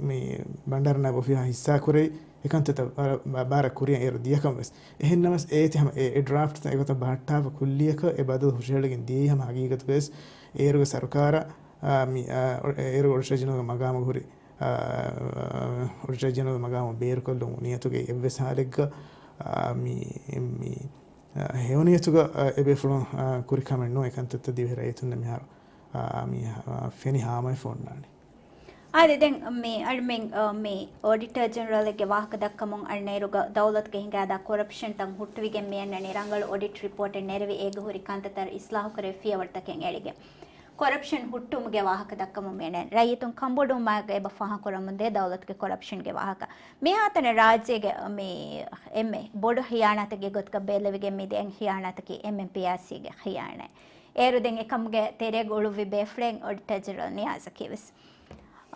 މި ބަންޑާރު ނާއިބު އޮފީހާ ހިއްސާ ކުރެވި އެކަންތައްތައް ބާރަށް، ބާރަށް ކުރިއަށް އޭރު ދިޔަކަން ވެސް. އެހެން ނަމަވެސް އޭތި ހަމަ އެ، އެ ޑްރާފްޓްތައް އެގޮތަށް ބަހައްޓާފަ ކުއްލިއަކަށް އެ ބަދަލު ހުށަހެޅިގެން ދިޔައީ ހަމަ ހަގީގަތުގަވެސް އޭރުގެ ސަރުކާރަށް، އާ، މި، އާ، އޮ-، އޭރުގެ އޮޑިޓަރ ޖެނެރަލްގެ މަގާމުގަ ހުރި، އާ، އޮޑިޓަރ ޖެނެރަލް މަގާމު ބޭރުކޮށްލުން ނިޔަތުގެ އެއްވެސް ހާލެއްގަ، އާ، މި، މި، އާ، ހެޔޮ ނިޔަތުގަ، އާ، އެބޭފުޅުން، އާ، ކުރި ކަމެއް ނޫން. އެކަންތައްތައް ދިވެހި ރައްޔިތުންނަށް މިހާރު، އާ، މި، އާ، ފެނި ހާމަވެފަ އޮންނާނެ. އާދެ، ދެން މި އަޅުމެން، އަ، މި އޮޑިޓަރ ޖެނެރަލްގެ ވާހަކަ ދައްކަމުން އަންނައިރުގަ ދައުލަތުގެ ހިނގާދާ ކޮރަޕްޝަންތައް ހުއްޓުވިގެން މިއަންނަނީ. ރަނގަޅު އޮޑިޓް ރިޕޯޓެއް ނެރެވި އޭގަ ހުރި ކަންތައްތައް އިސްލާހުކުރެވި ފިޔަވަޅުތަކެއް އެޅިގެން. ކޮރަޕްޝަން ހުއްޓުވުމުގެ ވާހަކަ ދައްކަމުން މިއަންނަނީ. ރައްޔިތުން ކަންބޮޑުވުމާއެކު އެބަ ފާހަގަކުރަމުންދޭ ދައުލަތުގެ ކޮރަޕްޝަންގެ ވާހަކަ. މިހާތަނަށް ރާއްޖޭގެ މި އެންމެ ބޮޑު ހިޔާނާތެއްގެ ގޮތުގަ ބެލެވިގެން މިދިޔަ ހިޔާނާތަކީ އެމްއެމްޕީއާސީގެ ހިޔާނާތް. އޭރު ދެން އެކަމުގެ ތެރޭގަ އުޅުއްވި ބޭފުޅެއް އޮޑިޓަރ ޖެނެރަލް ނިޔާޒަކީ ވެސް.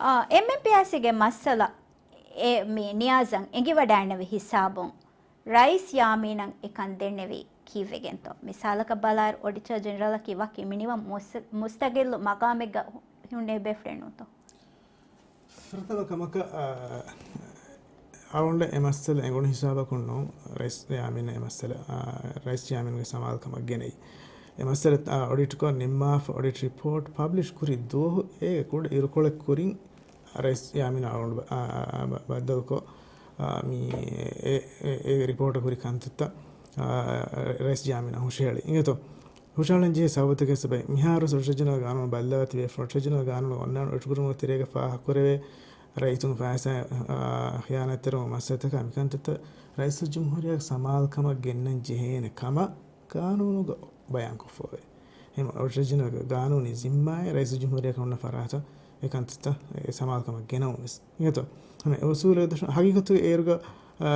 އާ، އެމްއެމްޕީއާސީގެ މައްސަލަ އެ މި ނިޔާޒަށް އެނގިވަޑައިގެންނެވި ހިސާބުން، ރައީސް ޔާމީނަށް އެކަން ދެންނެވީ ކީއްވެގެންތޯ؟ މިސާލަކަށް ބަލާއިރު، އޮޑިޓަރ ޖެނެރަލަކީ ވަކި މިނިވަން މުސް-، މުސްތަގިއްލު މަގާމެއްގަ ހުންނެވި ބޭފުޅެއް ނޫންތޯ؟ ފުރަތަމަ ކަމަކަށް، އާ، އަޅުގަނޑަށް އެ މައްސަލަ އެނގުނު ހިސާބަކުން ނޫން، ރައީސް ޔާމީނަށް އެ މައްސަލަ، އާ، ރައީސް ޔާމީނުގެ ސަމާލުކަމަށް ގެނައީ. އެ މައްސަލަ، އާ، އޮޑިޓްކޮށް ނިންމާފަ، އޮޑިޓް ރިޕޯޓް ޕަބްލިޝް ކުރި ދުވަހު އޭގެ ކުޑަ އިރުކޮޅެއް ކުރިން ރައީސް ޔާމީނު އަޅުގަނޑު ބަ-، އާ، އާ، ބަ-، ބައްދަލުކޮށް، އާ، މި އެ، އެ، އެ ރިޕޯޓަށް ހުރި ކަންތައްތައް، އާ، ރައީސް ޔާމީނަށް ހުށަހެޅި. އިނގޭތޯ؟ ހުށަހަޅަން ޖެހޭ ސަބަބުތަކެއް ސަބަބެއް މިހާރު ސޮލިސިޓަރ ޖެނެރަލް ގާނޫނު ބައްލަވާ ތިބޭފުޅުން ސޮލިސިޓަރ ޖެނެރަލް ގާނޫނު އޮންނާނެ އޮޑިޓް ކުރުމުގެ ތެރޭގަ ފާހަގަކުރެވޭ ރައްޔިތުން ފައިސާ، އާ، ޚިޔާނާތްތެރިވުމުގެ މައްސަލަތަކާ މިކަންތައްތައް ރައީސުލްޖުމްހޫރިއްޔާގެ ސަމާލުކަމަށް ގެންނަން ޖެހޭނެ ކަމަށް ގާނޫނުގަ ބަޔާންކޮށްފައިވޭ. އެހެން އޮޑިޓަރ ޖެނެރަލްގެ ގާނޫނީ ޒިންމާއެއް ރައީސުލްޖުމްހޫރިއްޔާގެ ހުންނަ ފަރާތަށް އެ ކަންތައްތައް އެ ސަމާލުކަމަށް ގެނައުން ވެސް. އިނގޭތޯ؟ ހަމަ އެ އުސޫލެއް ދަށުން ހަގީގަތުގަ އޭރުގަ، އާ،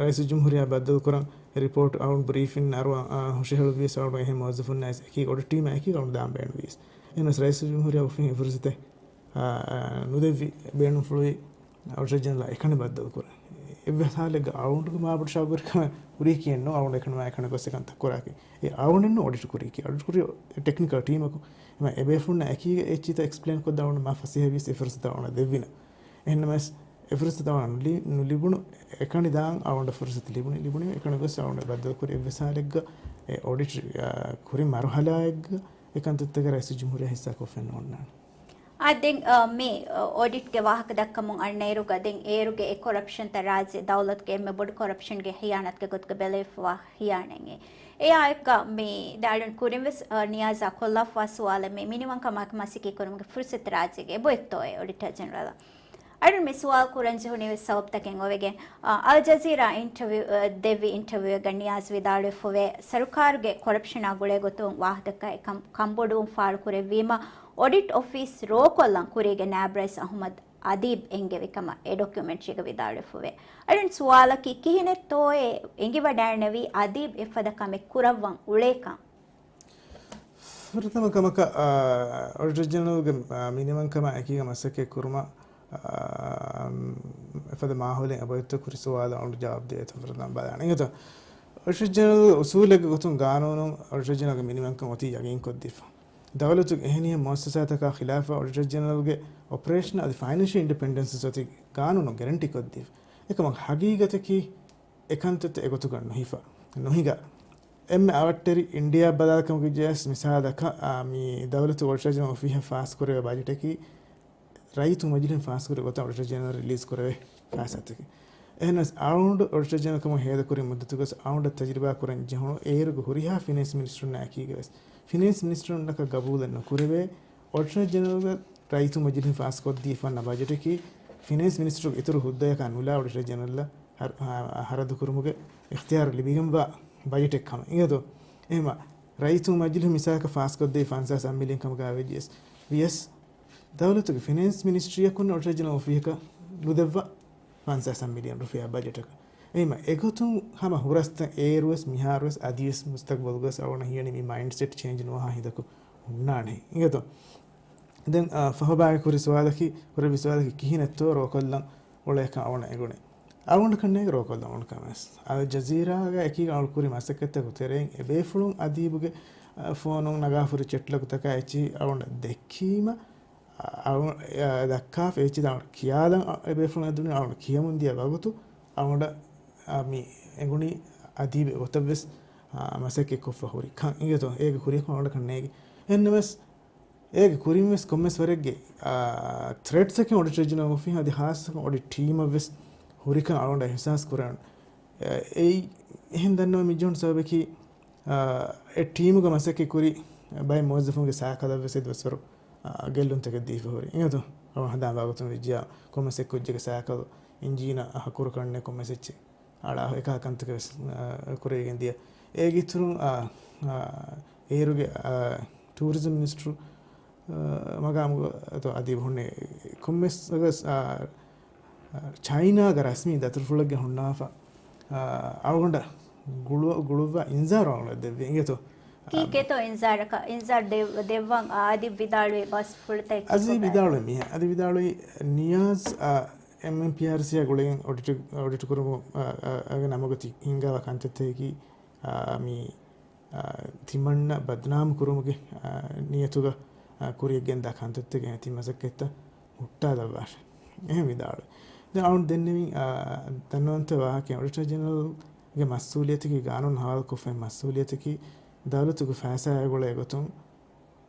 ރައީސުލްޖުމްހޫރިއްޔާ ބައްދަލުކުރަން އެ ރިޕޯޓް އަޅުގަނޑު ބްރީފިން އަރުވަން، އާ، ހުށަހެޅުއްވިޔަސް އަޅުގަނޑު އެހެން މުވައްޒަފުންނާ އެކީ އޮޑިޓް ޓީމާ އެކީ އަޅުގަނޑު ދާން ބޭނުންވިޔަސް. އެހެނަސް ރައީސުލްޖުމްހޫރިއްޔާ އޮފީހުން އެ ފުރުސަތެއް، އާ، ނުދެއްވި ބޭނުންފުޅުވި އޮޑިޓަރ ޖެނެރަލާ އެކަނި ބައްދަލުކުރަން. އެއްވެސް ހާލެއްގަ އަޅުގަނޑުގެ މާބޮޑު ޝައުގުވެރިކަމެއް ހުރީކީއެއް ނޫން، އަޅުގަނޑު އެކަނި މާ އެކަނި ގޮސް އެކަންތައް ކުރާކީ. އެ އަޅުގަނޑެއް ނޫން އޮޑިޓް ކުރީކީ. އޮޑިޓް ކުރީ ޓެކްނިކަލް ޓީމަކު. އެމަ އެބޭފުޅުންނަށް އެކީގަ އެއްޗިތައް އެކްސްޕްލެއިން ކޮށްދާ އަޅުގަނޑު މާ ފަސޭހަވިޔަސް އެ ފުރުސަތު އަޅުގަނޑަށް ދެއްވިނަ. އެހެންނަމަވެސް އެ ފުރުސަތު އަޅުގަނޑަށް ނުލި-، ނުލިބުނު އެކަނި ދާން އަޅުގަނޑަށް ފުރުސަތު ލިބުނީ، ލިބުނީ އެކަނި ގޮސް އަޅުގަނޑަށް ބައްދަލުކުރި އެއްވެސް ހާލެއްގަ އެ އޮޑިޓް، އާ، ކުރި މަރުހަލާއެއްގަ އެކަންތައްތަކެއް ރައީސުލްޖުމްހޫރިއްޔާ ހިއްސާކޮށްފައެއް ނޯންނާނެ. އާ، ދެން، އާ، މި، އާ، އޮޑިޓްގެ ވާހަކަ ދައްކަމުން އަންނައިރުގަ ދެން އޭރުގެ އެ ކޮރަޕްޝަންތައް ރާއްޖެ ދައުލަތުގެ އެންމެ ބޮޑު ކޮރަޕްޝަންގެ ހިޔާނަތުގެ ގޮތުގަ ބެލެވިފަވާ ހިޔާނެއް. އެއާއެކުގަ މި ދާޅުން ކުރިންވެސް، އާ، ނިޔާޒާ ކޮށްލާފަވާ ސުވާލެއް މި މިނިވަންކަމާއެކު މަސައްކަތް ކުރުމުގެ ފުރުސަތު ރާއްޖޭގެ އެބައޮތްތޯއޭ އޮޑިޓަރ ޖެނެރަލަށް؟ އަޅުން މި ސުވާލު ކުރަން ޖެހުނީވެސް ސަބަބުތަކެއް އޮވެގެން. އަލްޖަޒީރާ އިންޓަވިއު، ދެއްވި އިންޓަވިއުގަ ނިޔާޒް ވިދާޅުވެފަވޭ، ސަރުކާރުގެ ކޮރަޕްޝަނާ ގުޅޭ ގޮތުން ވާހަކަ ކަންބޮޑުވުން ފާޅުކުރެއްވީމަ، އޮޑިޓް އޮފީސް ރޯކޮށްލަން ކުރީގެ ނާއިބް ރައީސް އަހުމަދު އަދީބް އެންގެވި ކަމަށް އެ ޑޮކިއުމެންޓްރީގަ ވިދާޅުވެފަވޭ. އަޅުން ސުވާލަކީ، ކިހިނެއްތޯއޭ އެނގިވަޑައިގަންނަވީ އަދީބް އެފަދަ ކަމެއް ކުރައްވަން އުޅޭކަން؟ ފުރަތަމަ ކަމަކަށް، އާ، އޮޑިޓަރ ޖެނެރަލްގެ، އާ، މިނިވަންކަމާ އެކީގަ މަސައްކަތް ކުރުމަށް، އާ، އެފަދަ މާހައުލެއް އެބައޮތްތޯ ކުރި ސުވާލަށް އަޅުގަނޑު ޖަވާބު ދޭތޯ ފުރަތަމަ ބަލާނެ. އިނގޭތޯ، އޮޑިޓަރ ޖެނެރަލް އުސޫލެއްގެ ގޮތުން ގާނޫނުން އޮޑިޓަރ ޖެނެރަލްގެ މިނިވަންކަން އޮތީ ޔަގީންކޮށްދީފަ. ދައުލަތުގެ އެހެނިހެން މުއައްސަސާތަކާ ޚިލާފަށް އޮޑިޓަރ ޖެނެރަލްގެ އޮޕަރޭޝަނަލް އަދި ފައިނޭންޝަލް އިންޑިޕެންޑެންސް އޮތީ ގާނޫނުން ގެރެންޓީ ކޮށްދީފަ. އެކަމަކު ހަގީގަތަކީ އެކަންތައްތައް އެގޮތުގަ ނުހިފަ، ނުހިނގާ. އެންމެ އަވަށްޓެރި އިންޑިއާ ބަލާލިކަމަކު ޖެހޭސް މިސާލަކަށް، އާ، މި ދައުލަތު އޮޑިޓަރ ޖެނެރަލް އޮފީހަށް ފާސްކުރެވޭ ބަޖެޓަކީ ރައްޔިތު މަޖިލިހުން ފާސްކުރި ގޮތަށް އޮޑިޓަރ ޖެނެރަލް ރިލީޒް ކުރެވޭ ފައިސާތަކެއް. އެހެނަސް އަޅުގަނޑު އޮޑިޓަރ ޖެނެރަލް ކަމަށް ހޭދަކުރި މުއްދަތުގަސް އަޅުގަނޑަށް ތަޖުރިބާ ކުރަން ޖެހުނު އޭރުގެ ހުރިހާ ފިނޭންސް މިނިސްޓަރުންނާ އެކީގަވެސް ފިނޭންސް މިނިސްޓަރުންނަކަށް ގަބޫލެއް ނުކުރެވޭ އޮޑިޓަރ ޖެނެރަލްގެ ރައްޔިތު މަޖިލިހުން ފާސްކޮށްދީފަ ވަންނަ ބަޖެޓަކީ ފިނޭންސް މިނިސްޓަރުގެ އިތުރު ހުއްދަޔަކާ ނުލާ އޮޑިޓަރ ޖެނެރަލަށް ހަރަ-، ހަ-، ހަރަދުކުރުމުގެ އިޚްތިޔާރު ލިބިގެންވާ ބަޖެޓެއް ކަމަށް. އިނގޭތޯ؟ އެހެންމަ ރައްޔިތު މަޖިލިހުން މިސާލަކަށް ފާސްކޮށްދޭ ފަންސާސް މިލިއަން ކަމުގަ ވެއްޖެސް ވިޔަސް ދައުލަތުގެ ފިނޭންސް މިނިސްޓްރީއަކުން އޮޑިޓަރ ޖެނެރަލް އޮފީހަކަށް ނުދެއްވާ ފަންސާސް މިލިއަން ރުފިޔާ ބަޖެޓަކަށް. އެހެންމަ އެގޮތުން ހަމަ ހުރަސްތައް އޭރުވެސް މިހާރުވެސް އަދިވެސް މުސްތަގްބަލުގަވެސް އަޅުގަނޑަށް ހީވަނީ މި މައިންޑްސެޓް ޗޭންޖް ނުވާހާ ހިނދަކު ހުންނާނެ. އިނގޭތޯ؟ ދެން، އާ، ފަހުބާގެ ކުރި ސުވާލަކީ، ކުރެއްވި ސުވާލަކީ ކިހިނެއްތޯ ރޯކޮށްލަން އުޅޭކަން އަޅުގަނޑަށް އެނގުނީ. އަޅުގަނޑަކަށް ނޭނގެ ރޯކޮށްލަން އުޅުނު ކަމެއް. އަލް ޖަޒީރާގަ އެކީގަ އަޅު ކުރި މަސައްކަތްތަކުގެ ތެރެއިން އެބޭފުޅުން އަދީބުގެ، އާ، ފޯނުން ނަގާފަ ހުރި ޗެޓްލޮގުތަކާ އެއްޗިހި އަޅުގަނޑަށް ދެއްކީމަ، އަޅު، އަ، ދައްކާފަ އެއްޗި އަޅު ކިޔާލަން، އަ، އެބޭފުޅުން އެދުނީ އަޅު ކިޔަމުން ދިޔަ ވަގުތު އަޅުގަނޑަށް، އަ، މި އެނގުނީ އަދީބެއް އޮތަށްވެސް، އަ، މަސައްކަތް ކޮށްފަ ހުރި ކަން. އިނގޭތޯ؟ އޭގެ ކުރިއަކުން އަޅުގަނޑަކަށް ނޭނގެ. އެހެންނަމަވެސް، އޭގެ ކުރިންވެސް ކޮންމެސް ވަރެއްގެ، އާ، ތްރެޓްސްއެކެއް އޮޑިޓަރ ޖެނެރަލް އޮފީހަށް އަދި ހާއްސަކޮށް އޮޑިޓް ޓީމަށްވެސް ހުރިކަން އަޅުގަނޑަށް އިހްސާސް ކުރަން. އެ، އެއީ އެހެން ދަންނަވަން މިޖެހުނު ސަބަބަކީ، އާ، އެ ޓީމުގަ މަސައްކަތް ކުރި ބައެއް މުވައްޒަފުންގެ ސައިކަލަށްވެސް އެއްދުވަސްވަރު، އާ، ގެއްލުންތަކެއް ދީފަ ހުރި. އިނގޭތޯ؟ އަޅުގަނޑު ހަނދާން ވާގޮތުން ވެއްޖިއްޔާ ކޮންމެސް އެއްކުއްޖެއްގެ ސައިކަލު އިންޖީނަށް އަހަ ކުރުކަންނެއް ކޮންމެސް އެއްޗެއް އަޅާ އެކާ ކަންތަކެއް ވެސް، އާ، ކުރެވިގެން ދިޔަ. އޭގެ އިތުރުން، އާ، އާ، އޭރުގެ، އާ، ޓޫރިޒަމް މިނިސްޓަރު، އާ، މަގާމުގަ އަދި ހުންނެ ކޮންމެސް ވެސް، އާ، އާ، ޗައިނާގެ ރަސްމީ ދަތުރުފުޅެއްގެ ހުންނާފަ، އާ، އަޅުގަނޑަށް ގުޅު-، ގުޅުއްވާ އިންޒާރު އަޅުގަނޑަށް ދެއްވި. އިނގޭތޯ؟ ކީކޭތޯ އިންޒާރަކަށް، އިންޒާރު ދެއް-، ދެއްވަން އަދި ވިދާޅުވި ބަސްފުޅުތައް އަދި ކިކޮބައި؟ ވިދާޅުވި މީހާ، އަދި ވިދާޅުވި ނިޔާޒް، އާ، އެމްއެމްޕީއާރްސީއާ ގުޅިގެން އޮޑިޓު-، އޮޑިޓު ކުރުމު، އާ، އާ، ގެ ނަމުގަ ތި ހިންގާވާ ކަންތައްތަކަކީ، އާ، މި، އާ، ތިމަންނަ ބަދުނާމު ކުރުމުގެ، އާ، ނިޔަތުގަ، އާ، ކުރިޔަށް ގެންދާ ކަންތައްތަކެއް ތި މަސައްކަތްތައް ހުއްޓާލައްވާށެ. އެހެން ވިދާޅުވި. ދެން އަޅުން ދެންނެވިން، އާ، ދަންނަވަންތަ ވާހަކަ އޮޑިޓަރ ޖެނެރަލްގެ މަސްއޫލިއްޔަތަކީ ގާނޫނު ހަވާލުކޮށްފައި މަސްއޫލިއްޔަތަކީ ދައުލަތުގެ ފައިސާއާ ގުޅޭ ގޮތުން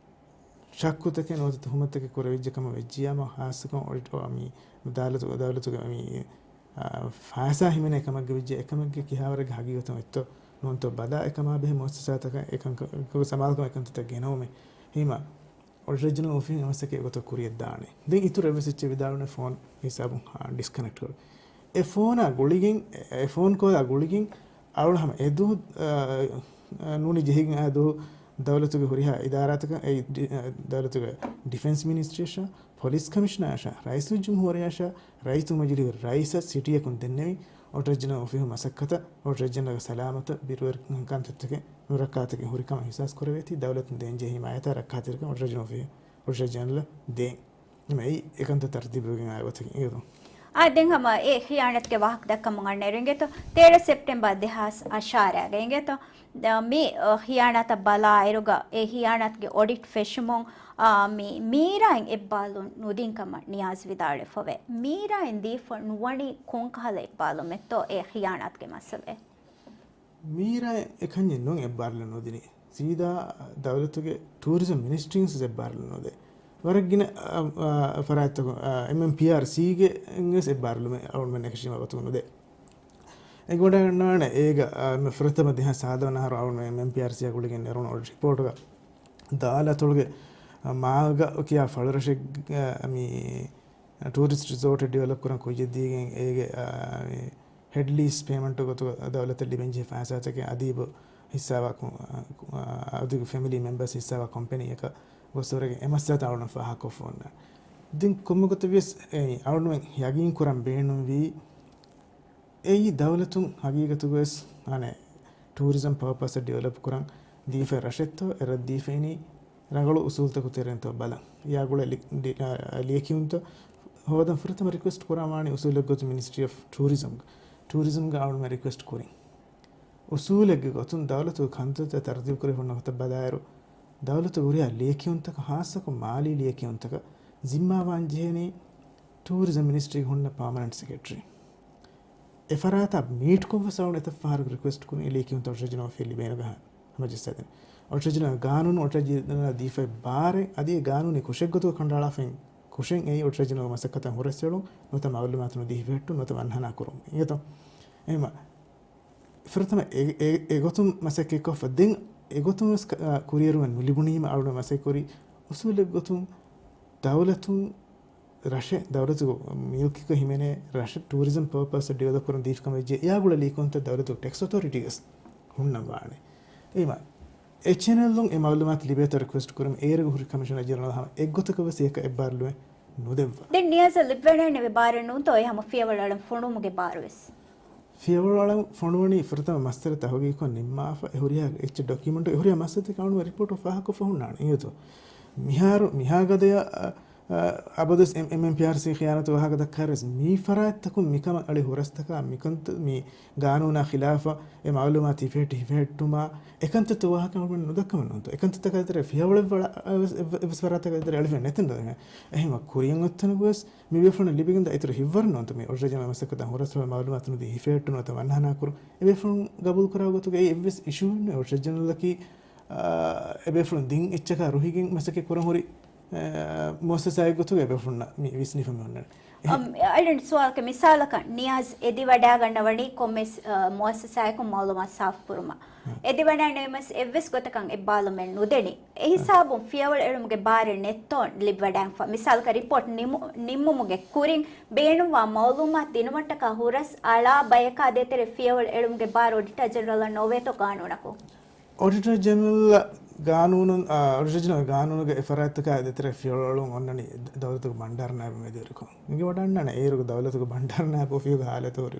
ޝައްކުތަކެއް ނުވަތަ ތުހުމަތުތަކެއް ކުރެވިއްޖެ ކަމަށް ވެއްޖިއްޔާމަ، ހާއްސަކޮށް އޮޑިޓް، އާ، މި ދައުލަތު، ދައުލަތުގެ މި، އާ، ފައިސާ ހިމެނޭ ކަމެއްގެ ވެއްޖެ އެކަމެއްގެ ކިހާވަރެއްގެ ހަގީގަތުން އޮތްތޯ ނޫންތޯ ބަލާ އެކަމާ ބެހޭ މުއައްސަސާތަކަށް އެކަން ކަ-، ސަމާލުކަމެއް ކަންތައްތައް ގެނައުމެއް. ހީމަ އޮޑިޓަރ ޖެނެރަލް އޮފީހުން އެ މަސައްކަތް އެގޮތަށް ކުރިޔަށް ދާނެ. ދެން އިތުރު އެއްވެސް އެއްޗެއް ވިދާޅުވުނެއް ފޯން ހިސާބުން، އާ، ޑިސްކަނެކްޓް ކޮށް. އެ ފޯނާ ގުޅިގެން، އެ، އެ ފޯން ކޯލާ ގުޅިގެން އަޅުގަނޑު ހަމަ އެ ދުވަހު، އާ، އާ، ނޫނީ ޖެހިގެން އާ ދުވަހު ދައުލަތުގެ ހުރިހާ އިދާރާތަކަށް، އެ، އާ، ދައުލަތުގެ ޑިފެންސް މިނިސްޓްރީއަށާ، ޕޮލިސް ކަމިޝަނަރަށާ، ރައީސުލްޖުމްހޫރިއްޔާއަށާ، ރައީސުލްމަޖިލީހުގެ ރައީސަށް ސިޓީއަކުން ދެންނެވި، އޮޑިޓަރ ޖެނެރަލް އޮފީހުގެ މަސައްކަތަށް، އޮޑިޓަރ ޖެނެރަލްގެ ސަލާމަތަށް ބިރުވެރި ކަންތައްތަކެއް ނުރައްކާތަކެއް ހުރިކަމަށް އިހްސާސް ކުރެވޭތީ، ދައުލަތުން ދޭންޖެހޭ ހިމާޔަތާ ރައްކާތެރިކަން އޮޑިޓަރ ޖެނެރަލް އޮފީހަށް، އޮޑިޓަރ ޖެނެރަލަށް ދޭން. އެމައި އެކަންތައް ތަރުތީބުވެގެން އާ ގޮތަކީ އިނގޭތޯ؟ އާ، ދެން ހަމަ އެ ޚިޔާނަތުގެ ވާހަކަ ދައްކަމުން އަންނައިރު އިނގޭތޯ، ތޭރަ ސެޕްޓެމްބަރ ދެހާސް އަށާރައިގަ އިނގޭތޯ، ދ-، މި، އަ، ޚިޔާނަތަށް ބަލާއިރުގަ އެ ޚިޔާނަތުގެ އޮޑިޓް ފެށުމުން، އާ، މި މީރާއިން އެއްބާލުން ނުދިން ކަމަށް ނިޔާޒް ވިދާޅުވެފަވޭ. މީރާއިން ދީފަ ނުވަނީ ކޮންކަހަލަ އެއްބާލުމެއްތޯ އެ ޚިޔާނަތުގެ މައްސަލައެއް؟ މީރާ އެކަންޏެއް ނޫން އެއްބާރުލަން ނުދިނީ. ސީދާ ދައުލަތުގެ ޓޫރިޒަމް މިނިސްޓްރީން ވެސް އެއްބާރުލުން ނުދޭ. ވަރަށް ގިނަ، އަ، އަ، ފަރާތްތަކުން، އަ، އެމްއެމްޕީއާރްސީގެ ވެސް އެއްބާރުލުމެއް އަޅުގަނޑުމެން އެކަށީމާ ގޮތުން ނުދޭ. އެނގިވަޑައިގަންނަވާނެ އޭގަ، އަ، މި ފުރަތަމަ ދެހާސް ސާދަ ވަނަ އަހަރު އަޅުގަނޑުމެން އެމްއެމްޕީއާރްސީއާ ގުޅިގެން ނެރުނު އޮޑިޓް ރިޕޯޓުގަ ދާލަތޮޅުގެ، އަ، މާގަ ކިޔާ ފަޅުރަށެއްގަ މި ޓޫރިސްޓް ރިސޯޓެއް ޑިވެލޮޕް ކުރަން ކުއްޖެއް ދީގެން އޭގެ، އާ، މި ހެޑް ލީސް ޕޭމަންޓު ގޮތުގަ ދައުލަތަށް ލިބެންޖެހޭ ފައިސާތަކެއް އަދީބު ހިއްސާވާ ކު-، އާ، އަދީބު ފެމިލީ މެމްބަރސް ހިއްސާވާ ކޮމްޕެނީއަކަށް ގޮސްވަރެގެން އެ މައްސަލަތައް އަޅުގަނޑު ފާހަގަކޮށްފަ އޮންނާނެ. ދެން ކޮންމެ ގޮތެއް ވިޔަސް އެ އަޅުގަނޑު ޔަގީން ކުރަން ބޭނުންވީ އެއީ ދައުލަތުން ހަގީގަތުގަވެސް އަނެއް ޓޫރިޒަމް ޕާޕަސް ޑިވެލޮޕް ކުރަން ދީފައި ރަށެއްތޯ، އެ ރަށް ދީފައިނީ ރަނގަޅު އުސޫލުތަކު ތެރެއިންތޯ ބަލަން. އެއާގުޅޭ ލި-، ޑި-، އާ، ލިޔެކިޔުންތައް ހޯދަން ފުރަތަމަ ރިކުއެސްޓް ކުރަންވާނީ އުސޫލެއްގެ ގޮތުން މިނިސްޓްރީ އޮފް ޓޫރިޒަމް، ޓޫރިޒަމްގެ އަޅުގަނޑުމެން ރިކުއެސްޓް ކުރިން. އުސޫލެއްގެ ގޮތުން ދައުލަތުގެ ކަންތައްތައް ތަރުތީބު ކުރެވި ހުންނަ ގޮތަށް ބަލާއިރު، ދައުލަތުގެ ހުރިހާ ލިޔެކިޔުންތަކަށް، ހާއްސަކޮށް މާލީ ލިޔެކިޔުންތަކަށް ޒިންމާވާން ޖެހެނީ ޓޫރިޒަމް މިނިސްޓްރީގެ ހުންނަ ޕާމަނެންޓް ސެކްރެޓަރީ. އެފަރާތާ މީޓްކޮށްވެސް އަޅުގަނޑު އެތައް ފަހަރަކު ރިކުއެސްޓް ކުރިން އެ ލިޔެކިޔުންތައް އޮޑިޓަރ ޖެނެރަލް އޮފީހަށް ލިބޭނެ ގޮތަށް ހަމަޖައްސާދޭނެ. އޮޑިޓަރ ޖެނެރަލް ގާނޫނު އޮޑިޓަރ ޖެނެރަލް ދީފައި ބާރެއް އަދި އެ ގާނޫނީ ކުށެއްގޮތުގަ ކަނޑައަޅާފައި ކުށެއް އެއީ އޮޑިޓަރ ޖެނެރަލްގެ މަސައްކަތަށް ހުރަސްއެޅުން ނުވަތަ މައުލޫމާތު ނުދީ ހިފެހެއްޓުން ނުވަތަ ވަންހަނާ ކުރުން. އިނގޭތޯ؟ އެހެންވީމަ ފުރަތަމަ އެ، އެ، އެގޮތުން މަސައްކަތްކޮށްފަ ދެން އެގޮތުން ވެސް ކަ-، އާ، ކުރިއެރުމެއް ނުލިބުނީމަ އަޅުގަނޑު މަސައްކަތްކުރީ އުސޫލެއްގޮތުން ދައުލަތުން ރަށެއް، ދައުލަތުގެ މިލްކީގަ ހިމެނޭ ރަށެއް ޓޫރިޒަމް ޕާޕަސް ޑިވެލޮޕް ކުރަން ދީފި ކަމަށް ވެއްޖެ، އެއާގުޅޭ ލިޔެކިޔުންތައް ދައުލަތުގެ ޓެކްސް އޮތޯރިޓީގަސް ހުންނަން ވާނެ. އެހެންވީމަ އެ ޗެނެލުން އެ މައުލޫމާތު ލިބޭތޯ ރިކުއެސްޓް ކުރަމުން އޭރުގެ ހުރި ކަމިޝަނަރ ޖެނެރަލް ހަމަ އެއްގޮތަކަށް ވެސް އެކަ އެއްބާރުލުމެއް ނުދެއްވާ. ދެން ނިޔާޒަށް ލިބިވަޑައިގެންނެވި ބާރެއް ނޫންތޯ އެ ހަމަ ފިޔަވަޅު އަޅަން ފޮނުވުމުގެ ބާރު ވެސް؟ ފިޔަވަޅު އަޅަން ފޮނުވަނީ ފުރަތަމަ މައްސަލަ ތަހުގީގުކޮށް ނިންމާފަ، އެ ހުރިހާ އެއްޗެއް ޑޮކިއުމެންޓް އެ ހުރިހާ މައްސަލަތަކެއް އަޅުގަނޑު ރިޕޯޓު ފާހަގަކޮށްފަ ހުންނާނެ. އިނގޭތޯ؟ މިހާރު، މިހާ ގަދަޔަށް، އަ، އަ، އަބަދުވެސް އެމް-، އެމްއެމްޕީއާރްސީ ޚިޔާނާތު ވާހަކަ ދައްކާއިރުވެސް މި ފަރާތްތަކުން މިކަމަށް އަޅި ހުރަސްތަކާ މިކަންތައް މި ގާނޫނާ ޚިލާފަށް އެ މައުލޫމާތު ހިފެހެއްޓި ހިފެހެއްޓުމާ އެކަންތައްތައް ވާހަކަ އަޅުގަނޑު ނުދައްކަމެއް ނޫންތޯ؟ އެކަންތައްތަކާ ދޭތެރޭ ފިޔަވަޅެއް ވަޅަ-، އަ، އެވެސް، އެވެސް ފަރާތަކާ ދޭތެރޭ އެޅިފައެއް ނެތެއްނު. އެހެންވީމަ ކުރިއަށް އޮތްތަނަކުވެސް މި ބޭފުޅުންނަށް ލިބިގެންދާ އިތުރު ހިތްވަރު ނޫންތޯ މި އޮޑިޓަރ ޖެނެރަލް މަސައްކަތަށް ހުރަސްއެޅުން މައުލޫމާތު ނުދީ ހިފެހެއްޓުން ނުވަތަ ވަންހަނާ ކުރުން. އެ ބޭފުޅުން ގަބޫލު ކުރާ ގޮތުގައި އެއްވެސް އިޝޫއެއް ނެތް. އޮޑިޓަރ ޖެނެރަލަކީ، އާ، އެ ބޭފުޅުން ދިން އެއްޗަކާ ރުހިގެން މަސައްކަތް ކުރަން ހުރި، އާ، މުއައްސަސާއެއް ގޮތުގައި އެ ބޭފުޅުންނަށް މި ވިސްނިފަ މި އޮންނަނީ. އަމް، އަޅެން ސުވާލަކަށް މިސާލަކަށް ނިޔާޒް އެދިވަޑައިގަންނަވަނީ ކޮންމެސް، އަ، މުއައްސަސާއަކުން މައުލޫމާތު ސާފުކުރުމަށް. އެދިވަޑައިނެވުމަސް އެއްވެސް ގޮތަކަށް އެއްބާލުމެއް ނުދެނީ. އެހިސާބުން ފިޔަވަޅު އެޅުމުގެ ބާރެއް ނެތްތޯ ލިބިވަޑައިގެންފަ. މިސާލަކަށް ރިޕޯޓް ނިމު-، ނިންމުމުގެ ކުރިން ބޭނުންވާ މައުލޫމާތު ދިނުމަށްޓަކާ ހުރަސް އަޅާ ބަޔަކާ ދޭތެރޭ ފިޔަވަޅު އެޅުމުގެ ބާރު އޮޑިޓަރ ޖެނެރަލަށް ނޯވޭތޯ ގާނޫނަކުން؟ އޮޑިޓަރ ޖެނެރަލް ގާނޫނުން، އާ، އޮޑިޓަރ ޖެނެރަލް ގާނޫނުގެ އެ ފަރާތްތަކާ ދޭތެރޭ ފިޔަވަޅު އޮންނަނީ ދަ-، ދައުލަތުގެ ބަންޑާރު ނާއިބު މެދުވެރިކޮށް. އިނގިވަޑަންނާނެ އޭރުގެ ދައުލަތުގެ ބަންޑާރު ނާއިބު އޮފީހުގެ ހާލަތު ހުރި.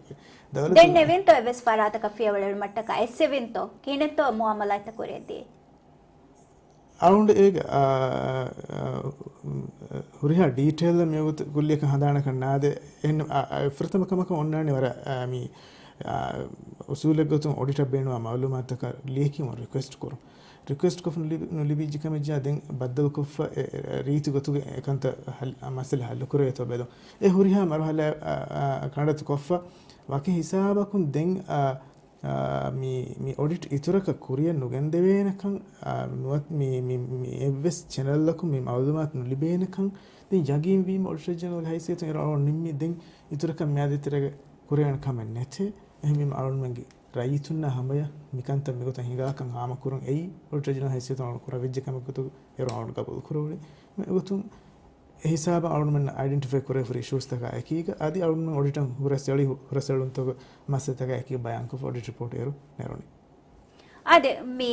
ދައުލަތު ދެން ނެވިންތޯ އެއްވެސް ފަރާތަކަށް ފިޔަވަޅު އެޅުމަށްޓަކާ އެއްސެވިންތޯ ކިހިނެއްތޯ މުއާމަލާތްތައް ކުރިއަށްދީ؟ އަޅުގަނޑު އޭގެ، އާ، އާ، ހުރިހާ ޑީޓެއިލް މިވަގުތު ކުއްލިއަކަށް ހަނދާނަކަށް ނާދޭ. އެހެން، އާ، އާ، ފުރަތަމަ ކަމަކަށް އޮންނާނެ ވަރަށް، އާ، މި، އާ، އުސޫލެއްގޮތުން އޮޑިޓަށް ބޭނުންވާ މައުލޫމާތުތަކަށް ލިޔެކިޔުމަށް ރިކުއެސްޓް ކުރުން. ރިކުއެސްޓް ކޮށްފަ ނުލިބި-، ނުލިބިއްޖެ ކަމެއްޖާ ދެން ބައްދަލުކޮށްފަ އެ، އެ، ރީތި ގޮތުގެ އެކަންތައް ހަލް-، މައްސަލަ ހައްލުކުރެވޭތޯ ބެލުން. އެ ހުރިހާ މަރުހަލާ، އާ، އާ، ކަނޑައަތު ކޮށްފަ ވަކި ހިސާބަކުން ދެން، އާ، އާ، މި، މި އޮޑިޓް އިތުރަކަށް ކުރިއަށް ނުގެންދެވޭނެކަން، އާ، ނުވަތަ މި، މި، މި އެއްވެސް ޗެނަލްއަކުން މި މައުލޫމާތު ނުލިބޭނެކަން، ދެން ޔަގީން ވީމަ އޮޑިޓަރ ޖެނެރަލްގެ ހައިސިއްޔަތުން އޭރު އަޅުގަނޑު ނިންމީ ދެން އިތުރަކަށް މިއާދޭތެރޭގަ ކުރެވޭނެ ކަމެއް ނެތޭ. އެހެންވީމަ އަޅުގަނޑުމެންގެ ރައްޔިތުންނާ ހަމަޔަށް މިކަންތައް މިގޮތަށް ހިނގާކަން ހާމަކުރުން އެއީ އޮޑިޓަރ ޖެނެރަލް ހައިސިއްޔަތުން އަޅުގަނޑު ކުރެވިއްޖެ ކަމެއް ގޮތުގަ އޭރު އަޅުގަނޑު ގަބޫލު ކުރެވުނީ. މި ގޮތުން އެ ހިސާބަށް އަޅުގަނޑުމެންނަށް އައިޑެންޓިފައި ކުރެވިފަ ހުރި އިޝޫސްތަކާ އެކީގަ، އަދި އަޅުގަނޑުމެން އޮޑިޓަށް ހުރަސްއެޅި، ހުރަސްއެޅުންތަކުގެ މައްސަލަތަކާ އެކީގަ ބަޔާންކޮށްފަ އޮޑިޓް ރިޕޯޓް އޭރު ނެރުނީ. އާދެ، މި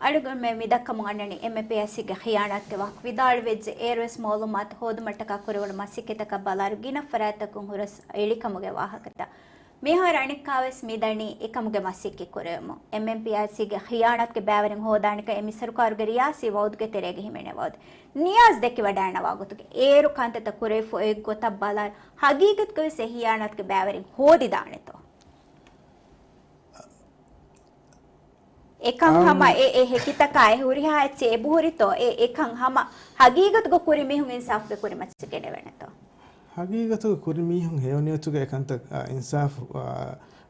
އަޅުގަނޑުމެން މި ދައްކަމުން އަންނަނީ އެމްއެމްޕީއާރްސީގެ ޚިޔާނާތުގެ ވާހަކަ ވިދާޅުވެއްޖެ. އޭރުވެސް މައުލޫމާތު ހޯދުމަށްޓަކާ ކުރެވުނު މަސައްކަތަކަށް ބަލާއިރު ގިނަ ފަރާތްތަކުން ހުރަސް އެޅިކަމުގެ ވާހަކަތައް. މިހާރު އަނެއްކާވެސް މިދަނީ އެކަމުގެ މަސައްކަތް ކުރެވުމުން. އެމްއެމްޕީއާރްސީގެ ޚިޔާނާތުގެ ބައިވެރިން ހޯދާނެކަން އެ މިސަރުކާރުގެ ރިޔާސީ ވައުދުގެ ތެރޭގަ ހިމެނޭ ވައުދު. ނިޔާޒް ދެކިވަޑައިގަންނަވާ ގޮތުގަ އޭރު ކަންތައްތައް ކުރެވިފަ އޮތް ގޮތަށް ބަލާއިރު، ހަގީގަތުގަވެސް އެ ޚިޔާނާތުގެ ބައިވެރިން ހޯދިދާނެތޯ؟ އެކަން އާނ. ހަމަ އެ، އެ ހެކިތަކާ އެ ހުރިހާ އެއްޗެއް އެބަހުރިތޯ؟ އެ، އެކަން ހަމަ ހަގީގަތުގަ ކުރި މީހުން އިންސާފުގެ ކުރިމައްޗަށް ގެނެވޭނެތޯ؟ ހަގީގަތުގަ ކުރި މީހުން ހެޔޮ ނިޔަތުގަ އެކަންތައް، އާ، އިންސާފު، އާ،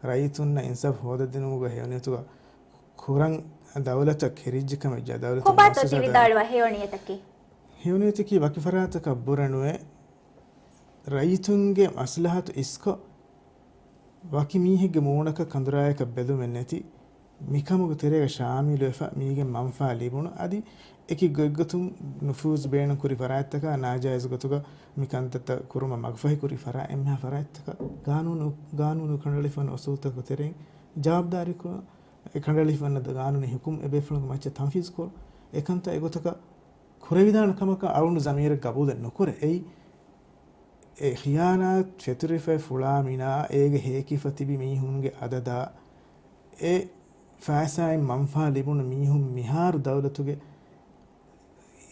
ރައްޔިތުންނަށް އިންސާފު ހޯދަދިނުމުގަ ހެޔޮ ނިޔަތުގަ ކުރަން، ދައުލަތަށް ކެރިއްޖެ ކަމެއް ޖާ ދައުލަތު ކޮބާތޯ ތި ވިދާޅުވާ ހެޔޮނިޔަތަކީ؟ ހެޔޮނިޔަތަކީ ވަކި ފަރާތަކަށް ބުރެނުވެ ރައްޔިތުންގެ މަސްލަހަތު އިސްކޮށް، ވަކި މީހެއްގެ މޫނަކަށް ކަނދުރާޔަކަށް ބެލުމެއް ނެތި، މިކަމުގެ ތެރޭގަ ޝާމިލުވެފަ، މީގެ މަންފާ ލިބުނު، އަދި އެކި ގޮތްގޮތުން ނުފޫޒު ބޭނުންކުރި ފަރާތްތަކާ ނާޖާއިޒު ގޮތުގަ މި ކަންތައްތައް ކުރުމަށް މަގުފަހިކުރި ފަރާތް އެންމެހާ ފަރާތްތަކަށް ގާނޫނު، ގާނޫނު ކަނޑައެޅިފައި އުސޫލުތަކުގެ ތެރެއިން ޖަވާބުދާރީކުރުން، އެ ކަނޑައެޅިފައި ގާނޫނީ ހުކުމް އެބޭފުޅުންގެ މައްޗަށް ތަންފީޒުކުރުން. އެކަންތައް އެގޮތަކަށް ކުރެވިދާނެ ކަމަކަށް އަޅުގަނޑު ޒަމީރެއް ގަބޫލެއް ނުކުރޭ. އެއީ، އެ ޚިޔާނާތް ފެތުރިފައި ފުޅާ މިނާ އޭގެ ހޭކިފަ ތިބި މީހުންގެ އަދަދާ، އެ ފައިސާއިން މަންފާ ލިބުނު މީހުން މިހާރު ދައުލަތުގެ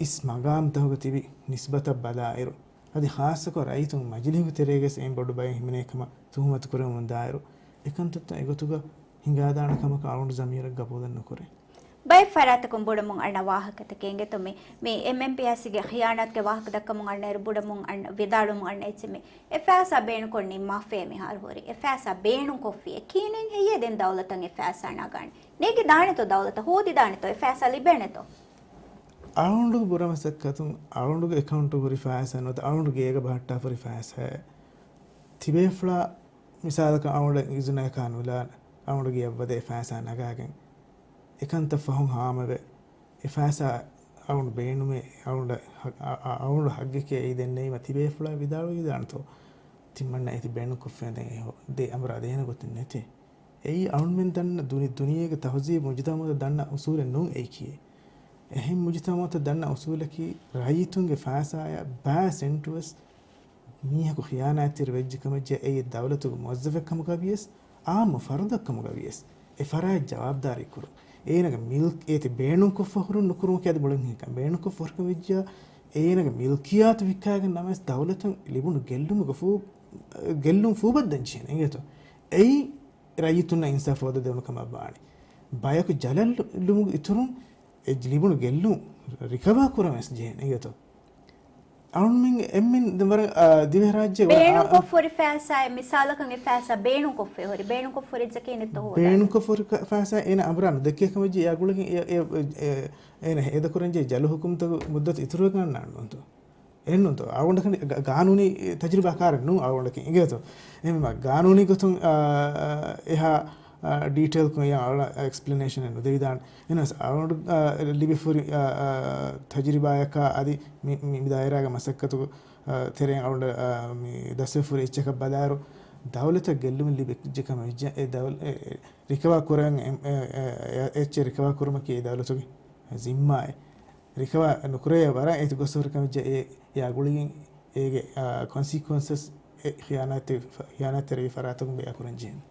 އިސް މަގާމްތަކުގަ ތިބި ނިސްބަތަށް ބަލާއިރު، އަދި ޚާއްޞަކޮށް ރައްޔިތުން މަޖިލީހުގެ ތެރޭގަސް އެއިން ބޮޑު ބައެއް ހިމެނޭ ކަމަށް ތުހުމަތު ކުރެވެމުން ދާއިރު، އެކަންތައްތައް އެގޮތުގަ ހިނގާދާނެ ކަމަކަށް އަޅުގަނޑު ޒަމީރަށް ގަބޫލެއް ނުކުރޭ. ބައެއް ފަރާތަކުން ބުނަމުން އަންނަ ވާހަކަތަކެއް އިނގޭތޯ މި، މި އެމްއެމްޕީއާސީގެ ޚިޔާނާތްގެ ވާހަކަ ދައްކަމުން އަންނައިރު ބުނަމުން އަން، ވިދާޅުވަމުން އަންނަ އެއްޗެއް މި، އެ ފައިސާ ބޭނުންކޮށް ނިންމާފައޭ މިހާރު ހުރި. އެ ފައިސާ ބޭނުންކޮށްފިއޭ. ކިހިނެއް ހެއްޔޭ ދެން ދައުލަތަށް އެ ފައިސާ ނަގާނެ؟ ނެގިދާނެތޯ ދައުލަތަށް؟ ހޯދިދާނެތޯ އެ ފައިސާ ލިބޭނެތޯ؟ އަޅުގަނޑުގެ ބުރަ މަސައްކަތުން އަޅުގަނޑުގެ އެކައުންޓު ހުރި ފައިސާ ނުވަތަ އަޅުގަނޑު ގޭގަ ބަހައްޓާފަ ހުރި ފައިސާއެއް ތިބޭފުޅާ މިސާލަކަށް އަޅުގަނޑަށް އިޒުނަޔަކާ ނުލާނެ، އަޅުގަނޑު ގެޔަށް ވަދެ އެ ފައިސާ ނަގާގެން އެކަންތައް ފަހުން ހާމަވެ، އެ ފައިސާ އަޅުގަނޑު ބޭނުމޭ، އަޅުގަނޑަށް ހަ-، އަ-، އަ-، އަޅުގަނޑު ހައްގެކޭ އެއީ ދެންނެވީމަ ތިބޭފުޅާ ވިދާޅުވިދާނެތޯ؟ ތިމަންނަ އޭތި ބޭނުންކޮށްފައި ދެން އެ ހޯ-، ދޭ އަނބުރާ ދޭނެ ގޮތެއް ނެތޭ. އެއީ އަޅުމެން ދަންނަ ދުނި-، ދުނިޔޭގެ ތަހުޒީބު މުޖުތަމަޢުތައް ދަންނަ އުސޫލެއް ނޫން އެއީކީ. އެހެން މުޖުތަމަޢުތައް ދަންނަ އުސޫލަކީ ރައްޔިތުންގެ ފައިސާއަށް ބައި ސެންޓުވެސް މީހަކު ޚިޔާނާތްތެރި ވެއްޖެ ކަމަށްޖެ އެއީ ދައުލަތުގެ މުވައްޒަފެއް ކަމުގަ ވިޔަސް، އާއްމު ފަރުދަށް ކަމުގަ ވިޔަސް، އެ ފަރާތް ޖަވާބުދާރީ ކުރުން. އޭނަގެ މިލްކް އޭތި ބޭނުންކޮށްފަ ހުރުން ނުކުރުމަކީ އަދި މުޅިން ހިނގާ. ބޭނުންކޮށްފަ ހުރިކަމަށް ވެއްޖާ، އޭނަގެ މިލްކިޔާތު ވިއްކާގެން ނަމަވެސް ދައުލަތަށް ލިބުނު ގެއްލުމުގެ ފޫ-، ގެއްލުން ފޫބައްދަން ޖެހޭނެ އިނގޭތޯ؟ އެއީ ރައްޔިތުންނަށް އިންސާފު ހޯދަދެވުނު ކަމަށް ވާނެ. ބަޔަކު ޖަލަށް ލު-، ލުމުގެ އިތުރުން އެ ލިބުނު ގެއްލުން ރިކަވާ ކުރަން ވެސް ޖެހޭނެ އިނގޭތޯ؟ އަޅުމެން އެންމެން ދެން ވަރަށް، އާ، ދިވެހިރާއްޖެ ވަރަށް، އާ، ބޭނުންކޮށްފަ ހުރި ފައިސާއެއް މިސާލަކަށް އެ ފައިސާ ބޭނުންކޮށްފަ ހުރި، ބޭނުންކޮށްފަ ހުރިއްޖެ ކިހިނެއްތޯ ހޯދާނެ؟ ބޭނުންކޮށްފަ ހުރި ފަ-، ފައިސާ އޭނަ އަނބުރާ ނުދެއްކޭ ކަމަށް އެ އަގުޅިގެން އެ، އެ، އެ، އޭނަ ހޭދަކުރަންޖެހޭ ޖަލު ހުކުމްތަކު މުއްދަތު އިތުރުވެގަންނާން ނޫންތޯ؟ އެހެންނޫންތޯ؟ އަޅުގަނޑަކަށް ގާ-، ގާނޫނީ ތަޖުރިބާކާރެއް ނޫން އަޅުގަނޑަކީ އިނގޭތޯ؟ އެހެންވީމަ ގާނޫނީ ގޮތުން، އާ، އާ، އެހާ، އާ، ޑީޓެއިލްކޮށް އަޅުގަނޑަށް އެކްސްޕްލެނޭޝަނެއް ނުދެވިދާނެ. އެހެނަސް އަޅުގަނޑު، އާ، ލިބިފުރި، އާ، އާ، ތަޖުރިބާޔަކާ އަދި މި، މި، މި ދާއިރާގެ މަސައްކަތު، އާ، ތެރެއިން އަޅުގަނޑަށް، އާ، މި ދަސްވެފުރި އެއްޗަކަށް ބަލާއިރު، ދައުލަތަށް ގެއްލުމެއް ލިބިއްޖެ ކަމަށް ވެއްޖެ، އެ ދައުލަ-، އެ، އެ، ރިކަވާ ކުރަން އެ، އެ، އެ، އެ، އެއްޗެއް ރިކަވާ ކުރުމަކީ އެ ދައުލަތުގެ ޒިންމާއެއް. ރިކަވާ ނުކުރެވޭ ވަރަށް އޭތި ގޮސް ހުރި ކަމެއްޖެ އެ، އެ އަގުޅިގެން އޭގެ، އާ، ކޮންސީކުއެންސަސް އެ ޚިޔާނާތް، ޚިޔާނާތްތެރިވި ފަރާތަކުން ބަޔާ ކުރަން ޖެހޭނެ.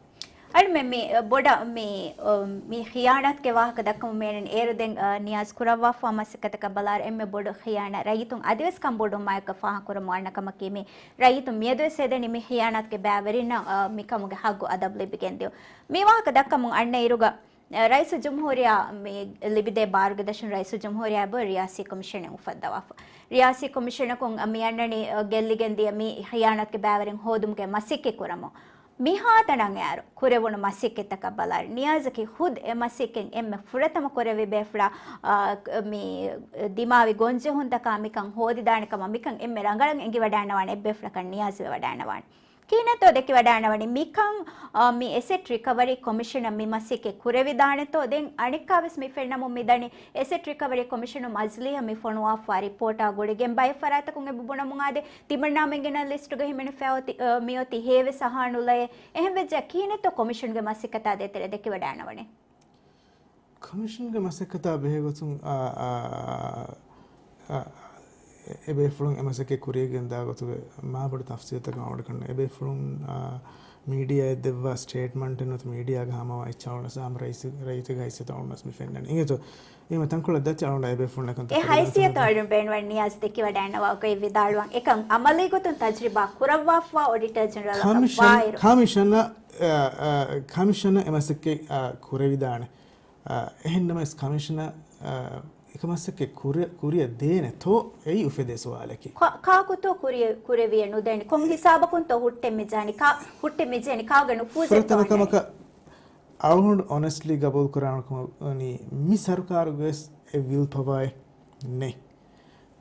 އަޅުމެން މި، މި، އަ، ބޮޑަށް މި، އަ، މި ޚިޔާނާތްގެ ވާހަކަ ދައްކަމުން މޭނަން އޭރު ދެން، އަ، ނިޔާޒް ކުރައްވާފަ މަސައްކަތަކަށް ބަލާއިރު އެންމެ ބޮޑު ޚިޔާނާ ރައްޔިތުން އަދިވެސް ކަންބޮޑުވުމާއެކު ފާހަގަކުރަމުން އަންނަ ކަމަކީ މި ރައްޔިތުން މިއަދުވެސް އެދެނީ މި ޚިޔާނާތްގެ ބައިވެރިންނަށް، އަ، މިކަމުގެ ހައްގު އަދަބު ލިބިގެން ދިޔުން. މި ވާހަކަ ދައްކަމުން އަންނަ އިރުގަ، ރައީސުލްޖުމްހޫރިއްޔާ މި ލިބިދޭ ބާރުގެ ދަށުން ރައީސުލްޖުމްހޫރިއްޔާ އެބަހުރި ރިޔާސީ ކޮމިޝަނެއް އުފައްދަވާފަ. ރިޔާސީ ކޮމިޝަނަކުން މި އަންނަނީ ގެއްލިގެން ދިޔަ މި ޚިޔާނާތްގެ ބައިވެރިން ހޯދުމުގެ މަސައްކަތް ކުރަމުން. މިހާތަނަށް އެއާރު ކުރެވުނު މަސައްކަތްތަކަށް ބަލާއިރު، ނިޔާޒަކީ ޚުދް އެ މަސައްކަތް އެންމެ ފުރަތަމަ ކުރެއްވި ބޭފުޅާ، އާ، މި ދިމާވި ގޮންޖެހުންތަކާ މިކަން ހޯދިދާނެ ކަމަށް މިކަން އެންމެ ރަނގަޅަށް އެނގިވަޑައިގަންނަވާނެ އެއްބޭފުޅަކަށް ނިޔާޒް ވެވަޑައިގަންނަވާނެ. ކިހިނެއްތޯ ދެކިވަޑައިގަންނަވަނީ؟ މިކަން، އާ، މި އެސެޓް ރިކަވަރީ ކޮމިޝަނަށް މި މަސައްކަތް ކުރެވިދާނެތޯ؟ ދެން އަނެއްކާވެސް މި ފެންނަމުން މިދަނީ އެސެޓް ރިކަވަރީ ކޮމިޝަނު މަޖިލީހަށް މި ފޮނުވާފަ ރިޕޯޓާ ގުޅިގެން ބައެއް ފަރާތަކުން އެބަ ބުނަމުން އާދެ، ތިމަންނާމެންގެ ނަން ލިސްޓުގަ ހިމެނިފައި އޮތީ، އަ، މިއޮތީ ހޭވެސް އަހާ ނުލައޭ. އެހެން ވެއްޖެ ކިހިނެއްތޯ ކޮމިޝަންގެ މަސައްކަތާ ދޭތެރޭ ދެކިވަޑައިގަންނަވަނީ؟ ކޮމިޝަންގެ މަސައްކަތާ ބެހޭގޮތުން، އާ، އާ، އާ، އެ، އެބޭފުޅުން އެ މަސައްކަތް ކުރިޔަށް ގެންދާ ގޮތުގެ މާބޮޑު ތަފްސީލްތަކަށް އަޅުގަނޑު އެބޭފުޅުން، އާ، މީޑިއއާއަށް ދެއްވާ ސްޓޭޓްމަންޓެއް ނުވަތަ މީޑިއާގަ ހަމަވާ އެއްޗެއް އަޅުގަނޑު ރައީސް، ރައްޔިތުގެ ހައިސިއްޔަތުން އަޅުގަނޑު މި ފެންނަނީ. އިނގޭތޯ؟ އެހެންވީމަ ތަންކޮޅެއް ދަތި އަޅުގަނޑަށް އެބޭފުޅުންނަށް ކަންތައް އެ ކުރިއަށް ހައިސިއްޔަތު ގެންދަނީ. އަޅުގަނޑު ބޭނުންވަނީ ނިޔާޒް ދެކިވަޑައިގަންނަވާ އެކަން އަމަލީ ގޮތުން ތަޖްރިބާ ކުރައްވާފަ އޮޑިޓަރ ޖެނެރަލަކަށް ކޮމިޝަނަށް، ވާއިރު. ކޮމިޝަނަށް، އަ، އަ، ކޮމިޝަނަށް އެ މަސައްކަތް، އަ، ކުރެވިދާނެ. އަ، އެހެންނަމަވެސް ކޮމިޝަނަށް، އަ، އެކަމަސައްކަތް ކުރި-، ކުރިއަށް ދޭނެތޯ؟ އެއީ އުފެދޭ ސުވާލަކީ. ކާ-، ކާކުތޯ ކުރިއަށް، ކުރެވިއެއް ނުދޭނެ؟ ކޮން ހިސާބަކުންތޯ ހުއްޓެއް މިޖާނީ؟ ކާ-، ހުއްޓެއް މިޖެހެނީ ކާގެ ނުފޫޒެއްތޯ ފުރަތަމަ އަންނަނީ؟ ކަމަކަށް އަޅުގަނޑު އޮނެސްޓްލީ ގަބޫލު ކުރާނަކަމަށް ވަނީ މި ސަރުކާރުގެވެސް އެ ވިލް ޕަވާއެއް ނެތް.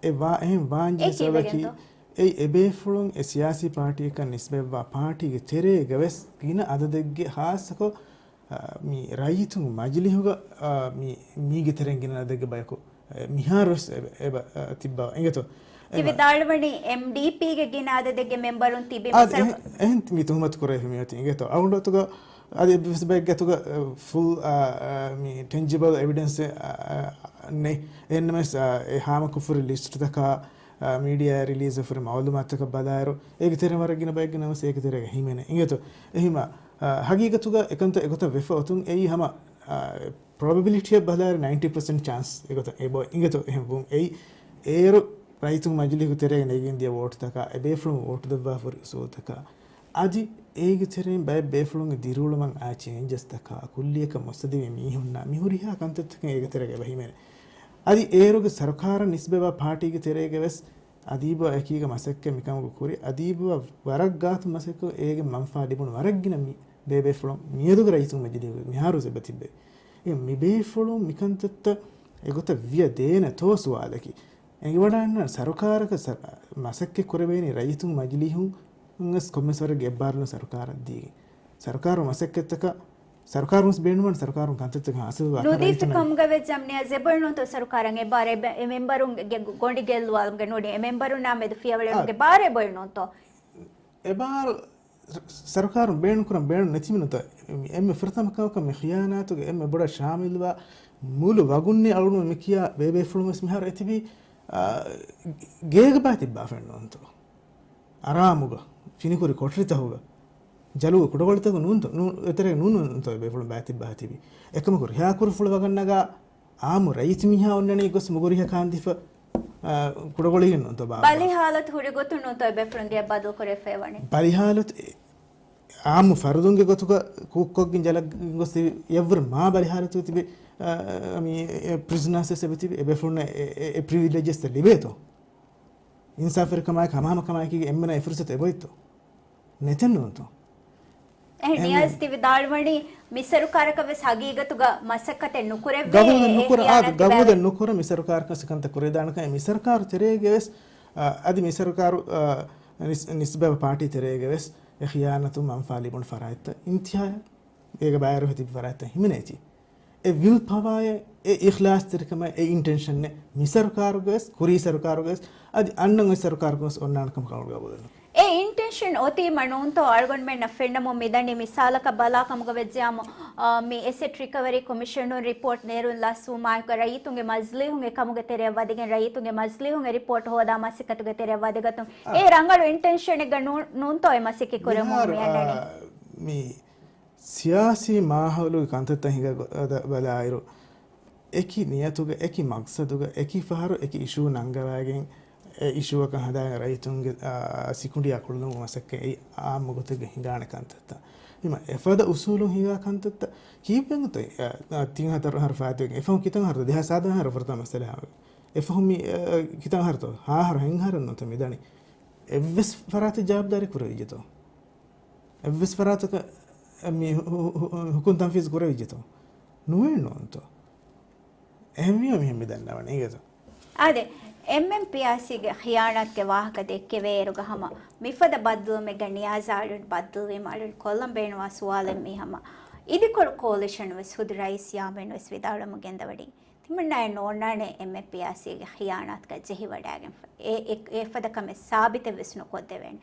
އެ ވާ-، އެހެން ވާންޖެހޭ ސަބަބަކީ އެއީ އެބޭފުޅުން އެ ސިޔާސީ ޕާޓީއަކަށް ނިސްބަތްވާ ޕާޓީގެ ތެރޭގަވެސް ގިނަ އަދަދެއްގެ ހާއްސަކޮށް، އާ، މި ރައްޔިތުން މަޖިލީހުގަ، އާ، މި، މީގެ ތެރެއިން ގިނަ އަދަދެއްގެ ބަޔަކު، އެ، މިހާރުވެސް އެބަ، އެބަ، އާ، ތިއްބަވާ އިނގޭތޯ. ތި އެމަ- ވިދާޅުވަނީ އެމްޑީޕީގެ ގިނަ އަދަދެއްގެ މެމްބަރުން ތިބި އާ، މިސަރު- އެހެން، އެހެން މި ތުހުމަތު ކުރެވި މިއޮތީ އިނގޭތޯ. އަޅުގަނޑު އަތުގަ އަދި އެއްވެސް ބައެއްގެ އަތުގަ، އަ، ފުލް، އަ، އަ، މި ޓެންޖިބަލް އެވިޑެންސް، އަ، އަ، ނެތް. އެހެންނަމަވެސް، އަ، އެ ހާމަކުފުރި ލިސްޓްތަކާ، އަ، މީޑިއާ ރިލީޒް ފުރި މައުލޫމާތުތަކަށް ބަލާއިރު، އޭގެ ތެރެ ވަރަށް ގިނަ ބައެއްގެ ނަމަވެސް އޭގެ ތެރޭގަ ހިމެނޭ. އިނގޭތޯ؟ އެހީމަ، އަ، ހަގީގަތުގަ އެކަންތައް އެގޮތަށް ވެފަ އޮތުން އެއީ ހަމަ، އަ، ޕްރޮބެބިލިޓީއަށް ބަލާއިރު ނައިންޓީ ޕަސެންޓް ޗާންސް އެގޮތަށް އެބަ އިނގޭތޯ އެހެން ވުން. އެއީ އޭރު ރައްޔިތުން މަޖިލީހު ތެރޭގަ ނެގިގެން ދިޔަ ވޯޓުތަކާ، އެބޭފުޅުން ވޯޓު ދެއްވާ ފުރި އުސޫލުތަކާ، އަދި އޭގެ ތެރެއިން ބައެއް ބޭފުޅުންގެ ދިރިއުޅުމަށް އާ ޗޭންޖަސްތަކާ، ކުއްލިއަކަށް މުއްސަދިވި މީހުންނާ މިހުރިހާ ކަންތައްތަކެއް އޭގެ ތެރޭގަ އެބަ ހިމެނޭ. އަދި އޭރުގެ ސަރުކާރަށް ނިސްބަތްވާ ޕާޓީގެ ތެރޭގަވެސް އަދީބު އެކީގަ މަސައްކަތް މިކަމުގެ ކުރި، އަދީބުއަށް ވަރަށް ގާތު މަސައްކަތް އޭގެ މަންފާ ލިބުނު ވަރަށް ގިނަ މި ބޭބޭފުޅުން މިއަދުގެ ރައްޔިތުން މަޖިލީހުގަ މިހާރުވެސް އެބަ ތިއްބެވި. އެ މިބޭފުޅުން މިކަންތައްތައް އެގޮތަށް ވިޔަ ދޭނެތޯ ސުވާލަކީ. އެނގިވަޑައިގަންނަ ސަރުކާރަކަށް ސަ-، މަސައްކަތް ކުރެވޭނީ ރައްޔިތުން މަޖިލީހުން ވެސް ކޮންމެސް ވަރެއްގެ އެއްބާރުލުން ސަރުކާރަށް ދީގެން. ސަރުކާރު މަސައްކަތްތަކަށް، ސަރުކާރުން ވެސް ބޭނުންވާނެ ސަރުކާރުން ކަންތައްތަކަށް ހާސިލްވާ ނުދީފި ކަމުގަ ވެއްޖަމް ނިޔާޒް އެބޮތް ނޫންތޯ ސަރުކާރަށް އެ ބާރެއް އެ މެ-، އެ މެމްބަރުންގެ ގޮ-، ގޮނޑި ގެއްލުވާލުމުގެ ނޫނީ އެ މެމްބަރުންނާ މެދު ފިޔަވަޅެއްގެ ބާރެއް އެބޮތް ނޫންތޯ؟ އެ ބާރު ސަރުކާރުން ބޭނުންކުރަން ބޭނުން ނެތިމިނުތަ؟ އެންމެ ފުރަތަމަ ކަމަކަށް މި ޚިޔާނާތުގެ އެންމެ ބޮޑަށް ޝާމިލްވާ މުލު ވަގުންނެއް އަޅުގަނޑު މި ކިޔާ ބޭބޭފުޅުން ވެސް މިހާރު އެތިބީ، އާ، ގޭގަ ބާތިއްބާފައެއް ނޫންތޯ؟ އަރާމުގަ، ފިނިކުރި ކޮޓަރިތަކުގަ، ޖަލުގެ ކުޑަގޮޅިތަކު ނޫންތޯ؟ ނޫ-، އެތެރޭ ނޫންތޯ އެބޭފުޅުން ބާތިއްބާ ތިބީ؟ އެކަމަކު ރިހާކުރުފުޅު ވަގަންނަގާ އާއްމު ރައްޔިތު މީހާ އޮންނަނީ ގޮސް މުގުރިހަ ކާންދީފަ، އާ، ކުޑަގޮޅީގެން ނޫންތޯ ބާއްވާ؟ ބަލި ހާލަތު ހުރި ގޮތުން ނޫންތޯ އެބޭފުޅުން ގެއަށް ބަދަލު ކުރެވިފައި ވަނީ؟ ބަލި ހާލަތު، އެ، އާއްމު ފަރުދުންގެ ގޮތުގަ ކޫއްކޮށްގެން ޖަލަށް ގޮސް ތިބި، އެއްވަރު މާ ބަލި ހާލަތުގަ ތިބި، އާ، މި، އެ، ޕްރިޒަނާސް ވެސް އެބަ ތިބި، އެބޭފުޅުންނަށް އެ، އެ، އެ ޕްރިވިލެޖަސްތައް ލިބޭތޯ؟ އިންސާފުވެރިކަމާއެކު ހަމަހަމަކަމާއެކީގެ އެންމެނަށް އެ ފުރުސަތު އެބައޮތްތޯ؟ ނެތެއް ނޫންތޯ؟ އެހެން އެހެން ނިޔާޒް ތި ވިދާޅުވަނީ މި ސަރުކާރަކަށް ވެސް ހަގީގަތުގަ މަސައްކަތެއް ނުކުރެވޭ ގަބޫލެއް އެ ނުކުރަ، އާ، ޚިޔާނާތް ގަބޫލެއް ތިބޭ. ނުކުރަ މި ސަރުކާރަކަށް ސިކަންތައް ކުރެވިދާނެކަން މި ސަރުކާރު ތެރޭގެ ވެސް، އާ، އަދި މި ސަރުކާރު، އާ، ނިސް-، ނިސްބަތް ޕާޓީ ތެރޭގެ ވެސް އެ ޚިޔާނާތު މަންފާ ލިބުނު ފަރާތްތައް އިންތިހާޔަށް އޭގެ ބައިވެރިވެ ތިބި ފަރާތްތައް ހިމެނޭތީ. އެ ވިލް ޕަވާއެއް، އެ އިޚްލާޞްތެރިކަމެއް، އެ އިންޓެންޝަންއެއް މި ސަރުކާރުގަވެސް، ކުރީ ސަރުކާރުގަވެސް، އަދި އަންނަ އޮތް ސަރުކާރުގަވެސް އޮންނާނެ ކަމަށް އަޅުގަނޑު ގަބޫލު ދެން. އެ އިންޓެންޝަން އޮތީމަ ނޫންތޯ އަޅުގަނޑުމެންނަށް ފެންނަމުން މިދަނީ މިސާލަކަށް ބަލާ ކަމުގަ ވެއްޖެއްޔާމު، އާ، މި އެސެޓް ރިކަވަރީ ކޮމިޝަނުން ރިޕޯޓް ނެރުން ލަސްވުމާއެކު ރައްޔިތުންގެ މަޖިލީހުން އެ ކަމުގެ ތެރެއަށް ވަދެގެން ރައްޔިތުންގެ މަޖިލީހުން އެ ރިޕޯޓް ހޯދާ މަސައްކަތުގެ ތެރެއަށް ވަދެގަތުން. އާ. އެ ރަނގަޅު އިންޓެންޝަނެއްގަ ނޫ-، ނޫންތޯ އެ މަސައްކަތް ކުރެވުމުން މިހާރު، މި އަންނަނީ. އާ، މި ސިޔާސީ މާހައުލުގެ ކަންތައްތައް ހިނގަ ގޮ-، އަދަ ބަލާއިރު، އެކި ނިޔަތުގަ، އެކި މަގްސަދުގަ، އެކި ފަހަރު އެކި އިޝޫ ނަންގަވައިގެން، އެ އިޝޫއަކަށް ހަދާގެން ރައްޔިތުންގެ، އާ، ސިކުނޑިއާ ކުޅުދުން މަސައްކަތް އެއީ އާއްމު ގޮތެއްގަ ހިނގާނެ ކަންތައްތައް. ހިމަ އެފަދަ އުސޫލުން ހިނގާ ކަންތައްތައް ކީއްވެން އޮތޯ؟ އާ، ތިން ހަތަރު އަހަރު ފާއިތުވެގެން އެފަހުން ކިތަން އަހަރުތޯ؟ ދެހާސް ސާދަ އަހަރު ފުރަތަމަ މައްސަލަ ހާމަވެ. އެފަހުން މި، އާ، ކިތަން އަހަރުތޯ؟ ހަ އަހަރު ހަ އަހަރެއް ނޫންތޯ މިދަނީ. އެއްވެސް ފަރާތެއް ޖަވާބުދާރީ ކުރެވިއްޖެތޯ؟ އެއްވެސް ފަރާތަކަށް މި ހު-، ހު-، ހު-، ހުކުން ތަންފީޒު ކުރެވިއްޖެތޯ؟ ނުވޭ ނޫންތޯ؟ އެހެންވީމަ މިހެން މި ދަންނަވަނީ އިނގޭތޯ؟ އާދެ، އެމްއެމްޕީއާސީގެ ޚިޔާނާތުގެ ވާހަކަ ދެއްކެވޭއިރުގަ ހަމަ މިފަދަ ބައްދަލުވުމެއްގަ ނިޔާޒާ އަޅުން ބައްދަލުވީމަ އަޅުން ކޮށްލަން ބޭނުންވާ ސުވާލެއް މީ ހަމަ އިދިކޮޅު ކޯލިޝަން ވެސް ހުދު ރައީސް ޔާމީން ވެސް ވިދާޅުވަމުން ގެންދަވަޑީ. ތިމަންނާއަށް ނޯންނާނެ އެމްއެމްޕީއާސީގެ ޚިޔާނާތުގަ ޖެހިވަޑައިގެންފަ-، އެ، އެ، އެފަދަ ކަމެއް ސާބިތެއް ވެސް ނުކޮށްދެވޭނެ.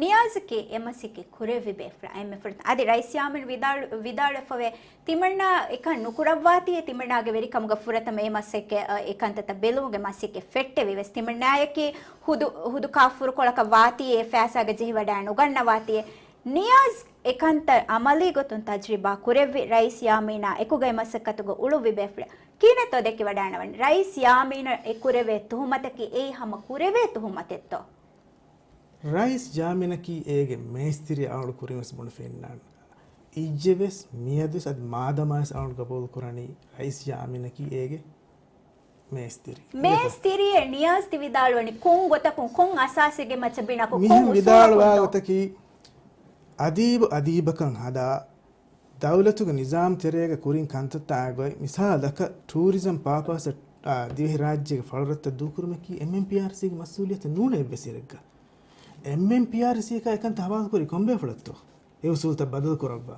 ނިޔާޒަކީ އެ މަސައްކަތް ކުރެއްވި ބޭފުޅާ އެންމެ ފުރަތަމަ. އަދި ރައީސް ޔާމީން ވިދާޅު-، ވިދާޅުވެފަވޭ، ތިމަންނާ އެކަން ނުކުރައްވާތީ، ތިމަންނާގެ ވެރިކަމުގަ ފުރަތަމަ އެ މަސައްކަތް، އަ، އެ ކަންތައްތައް ބެލުމުގެ މަސައްކަތް ފެއްޓެވި ވެސް ތިމަންނާޔަކީ ހުދު، ހުދު ކާފުރުކޮޅަކަށް ވާތީ އެ ފައިސާގަ ޖެހިވަޑައި ނުގަންނަވާތީ. ނިޔާޒް އެ ކަންތައް އަމަލީ ގޮތުން ތަޖްރިބާ ކުރެއްވި ރައީސް ޔާމީނާ އެކުގައި މަސައްކަތުގަ އުޅުއްވި ބޭފުޅެއް. ކިހިނެއްތޯ ދެއްކިވަޑައިނަވަން؟ ރައީސް ޔާމީނަށް އެ ކުރެވޭ ތުހުމަތަކީ އެއީ ހަމަ ކުރެވޭ ތުހުމަތެއްތޯ؟ ރައީސް ޔާމީނަކީ އޭގެ މޭސްތިރި އަޅުގަނޑު ކުރިން ވެސް ބުނެފަ އިންނާނެ. އިއްޔެވެސް މިއަދުވެސް އަދި މާދަމާވެސް އަޅުގަނޑު ގަބޫލު ކުރަނީ ރައީސް ޔާމީނަކީ އޭގެ މޭސްތިރި. މޭސްތިރިއެއް ނިޔާޒް ތި ވިދާޅުވަނީ ކޮން ގޮތަކުން، ކޮން އަސާސެއްގެ މައްޗަށް ބިނާކޮށް، ކޮން މިހެން ވިދާޅުވާ އުސޫލަކުންތޯ؟ ގޮތަކީ އަދީބު އަދީބަކަށް ހަދާ، ދައުލަތުގެ ނިޒާމް ތެރޭގަ ކުރިން ކަންތައްތައާ ގޮތް، މިސާލަކަށް ޓޫރިޒަމް ޕާޕާސް އަށް ދިވެހިރާއްޖޭގެ ފަޅުރަށްތައް ދޫކުރުމަކީ އެމްއެމްޕީއާރްސީގެ މަސްއޫލިއްޔަތެއް ނޫނޭ އެއްވެސް އިރެއްގަ. އެމްއެމްޕީއާރްސީއަކާ އެކަންތައް ހަވާލުކުރީ ކޮންބޭފުޅަށްތޯ؟ އެ އުސޫލުތައް ބަދަލުކުރައްވާ.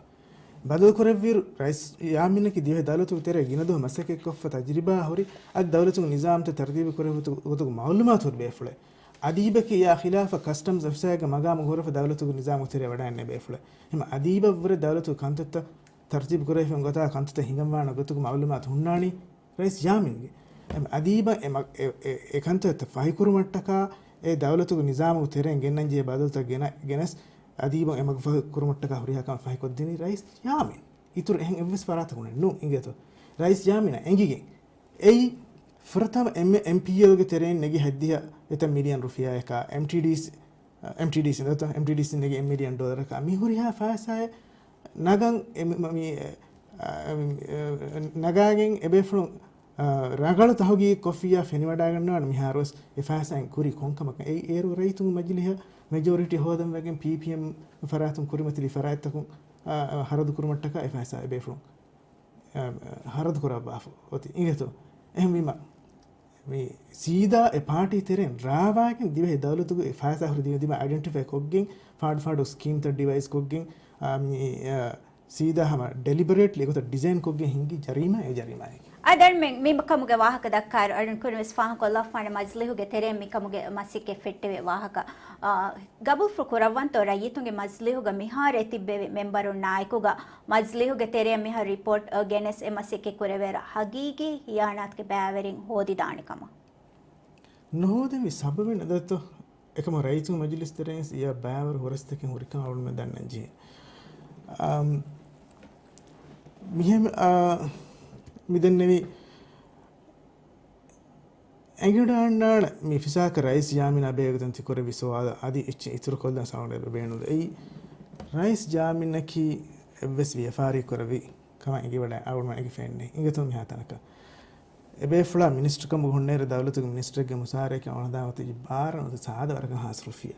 ބަދަލުކުރެއްވިއިރު، ރައީސް ޔާމީނަކީ ދިވެހި ދައުލަތުގެ ތެރޭ ގިނަ ދުވަހު މަސައްކަތްކޮށްފަ ތަޖުރިބާ ހުރި، އަދި ދައުލަތުގެ ނިޒާމްތައް ތަރުތީބު ކުރެއްވި ގޮތުގެ މައުލޫމާތު ހުރި ބޭފުޅެއް. އަދީބަކީ އެއާ ޚިލާފަށް ކަސްޓަމްސް އޮފިސާގެ މަގާމު ހުރެފަ ދައުލަތުގެ ނިޒާމުގެ ތެރޭ ވަޑައިގެންނެވި ބޭފުޅެއް. އެހެން އަދީބަށްވުރެ ދައުލަތުގެ ކަންތައްތައް ތަރުތީބު ކުރެވިފައި ގޮތާ ކަންތައްތައް ހިނގަންވާނެ ގޮތުގެ މައުލޫމާތު ހުންނާނީ ރައީސް ޔާމީންގެ. އެމް އަދީބަށް އެ މަ-، އެ، އެ، އެ ކަންތައްތައް ފަހިކުރުމަށްޓަކާ، އެ ދައުލަތުގެ ނިޒާމުގެ ތެރެއިން ގެންނަންޖެހޭ ބަދަލުތައް ގެނަ-، ގެނެސް އަދީބަށް އެ މަގުފަހި ކުރުމަށްޓަކާ ހުރިހާ ކަމެއް ފަހިކޮށްދިނީ ރައީސް ޔާމީން. އިތުރު އެހެން އެއްވެސް ފަރާތަކުން ނޫން އިނގޭތޯ. ރައީސް ޔާމީނަށް އެނގިގެން އެއީ ފުރަތަމަ އެމް-، އެމްޕީއެލްގެ ތެރެއިން ނެގި ހައްދިހަ އެތައް މިލިއަން ރުފިޔާއަކާ، އެމްޓީޑީސީ، އެމްޓީޑީސީ ނެތޯ، އެމްޓީޑީސީ ނެގި އެއް މިލިއަން ޑޮލަރަކާ މި ހުރިހާ ފައިސާއެއް ނަގަން އެ މި-، މަ-، މި-، އެ، އެ، ނަގާގެން އެބޭފުޅުން، އާ، ރަނގަޅު ތަހުގީގު ކޮށްފިއްޔާ ފެނިވަޑައިގަންނަވާނެ މިހާރުވެސް އެ ފައިސާއިން ކުރީ ކޮންކަމަކަށް. އެއީ އޭރު ރައްޔިތުންގެ މަޖިލީހަށް މެޖޯރިޓީ ހޯދަން ވެގެން ޕީޕީއެމް ފަރާތުން ކުރިމަތިލި ފަރާތްތަކުން، އާ، ހަރަދު ކުރުމަށްޓަކާ އެ ފައިސާ އެބޭފުޅުން، އާ، ހަރަދު ކުރައްވާފަ އޮތީ އިނގޭތޯ. އެހެންވީމަ، މި ސީދާ އެ ޕާޓީ ތެރެއިން ރާވާގެން ދިވެހި ދައުލަތުގެ އެ ފައިސާ ހުރި ދިމަ ދިމަ އައިޑެންޓިފައި ކޮށްގެން، ފާޑު ފާޑު ސްކީމްތައް ޑިވައިސް ކޮށްގެން، އާ، މި، އާ، ސީދާ ހަމަ ޑެލިބަރޭޓްލީ އެގޮތަށް ޑިޒައިން ކޮށްގެން ހިންގި ޖަރީމާ އެ ޖަރީމާއެކޭ. އަދި މި، މި ކަމުގެ ވާހަކަ ދައްކާއިރު، އަޅުން ކުރިންވެސް ފާހަގަކޮށްލާފާނެ މަޖިލީހުގެ ތެރެއިން މި ކަމުގެ މަސައްކަތް ފެއްޓެވި ވާހަކަ، އާ، ގަބޫލުފުޅު ކުރައްވަންތޯ ރައްޔިތުންގެ މަޖިލީހުގަ މިހާރު އެ ތިއްބެވި މެމްބަރުންނާއެކުގަ މަޖިލީހުގެ ތެރެއަށް މިހާރު ރިޕޯޓް، އަ، ގެނެސް އެ މަސައްކަތް ކުރެވޭއިރު ހަގީގީ ހިޔާނާތުގެ ބައިވެރިން ހޯދިދާނެ ކަމަށް؟ ނުހޯދެވި ސަބަބެއް ނެތް ދޯ. އެކަމަކު ރައްޔިތުންގެ މަޖިލިސް ތެރެއިން ވެސް އެއާ ބައިވަރު ހުރަސްތަކެއް ހުރިކަން އަޅުގަނޑުމެން ދަންނަން ޖެހޭ. އަމް، މިހެން، އާ، މިދެންނެވި އެނގިވަޑައިގަންނާނެ މި އޮފީހަކަށް ރައީސް ޔާމީނާ ބެހޭގޮތުން ތި ކުރެއްވި ސުވާލަށް އަދި އެއްޗެއް އިތުރުކޮށްލަން ސަވާލެއް ބޭނުން. އެއީ، ރައީސް ޔާމީނަކީ އެއްވެސް ވިޔަފާރި ކުރެއްވި ކަމަށް އެނގިވަޑައި އަޅުގަނޑުމެން އެނގިފައެއް ނެތް. އިނގޭތޯ މިހާތަނަކަށް. އެބޭފުޅާ މިނިސްޓަރކަމުގަ ހުންނައިރު ދައުލަތުގެ މިނިސްޓަރެއްގެ މުސާރައެކޭ އޮންނަ ހަދާން އޮތީ ބާރަ ނުވަތަ ސާދަ ވަރަކަށް ހާސް ރުފިޔާ.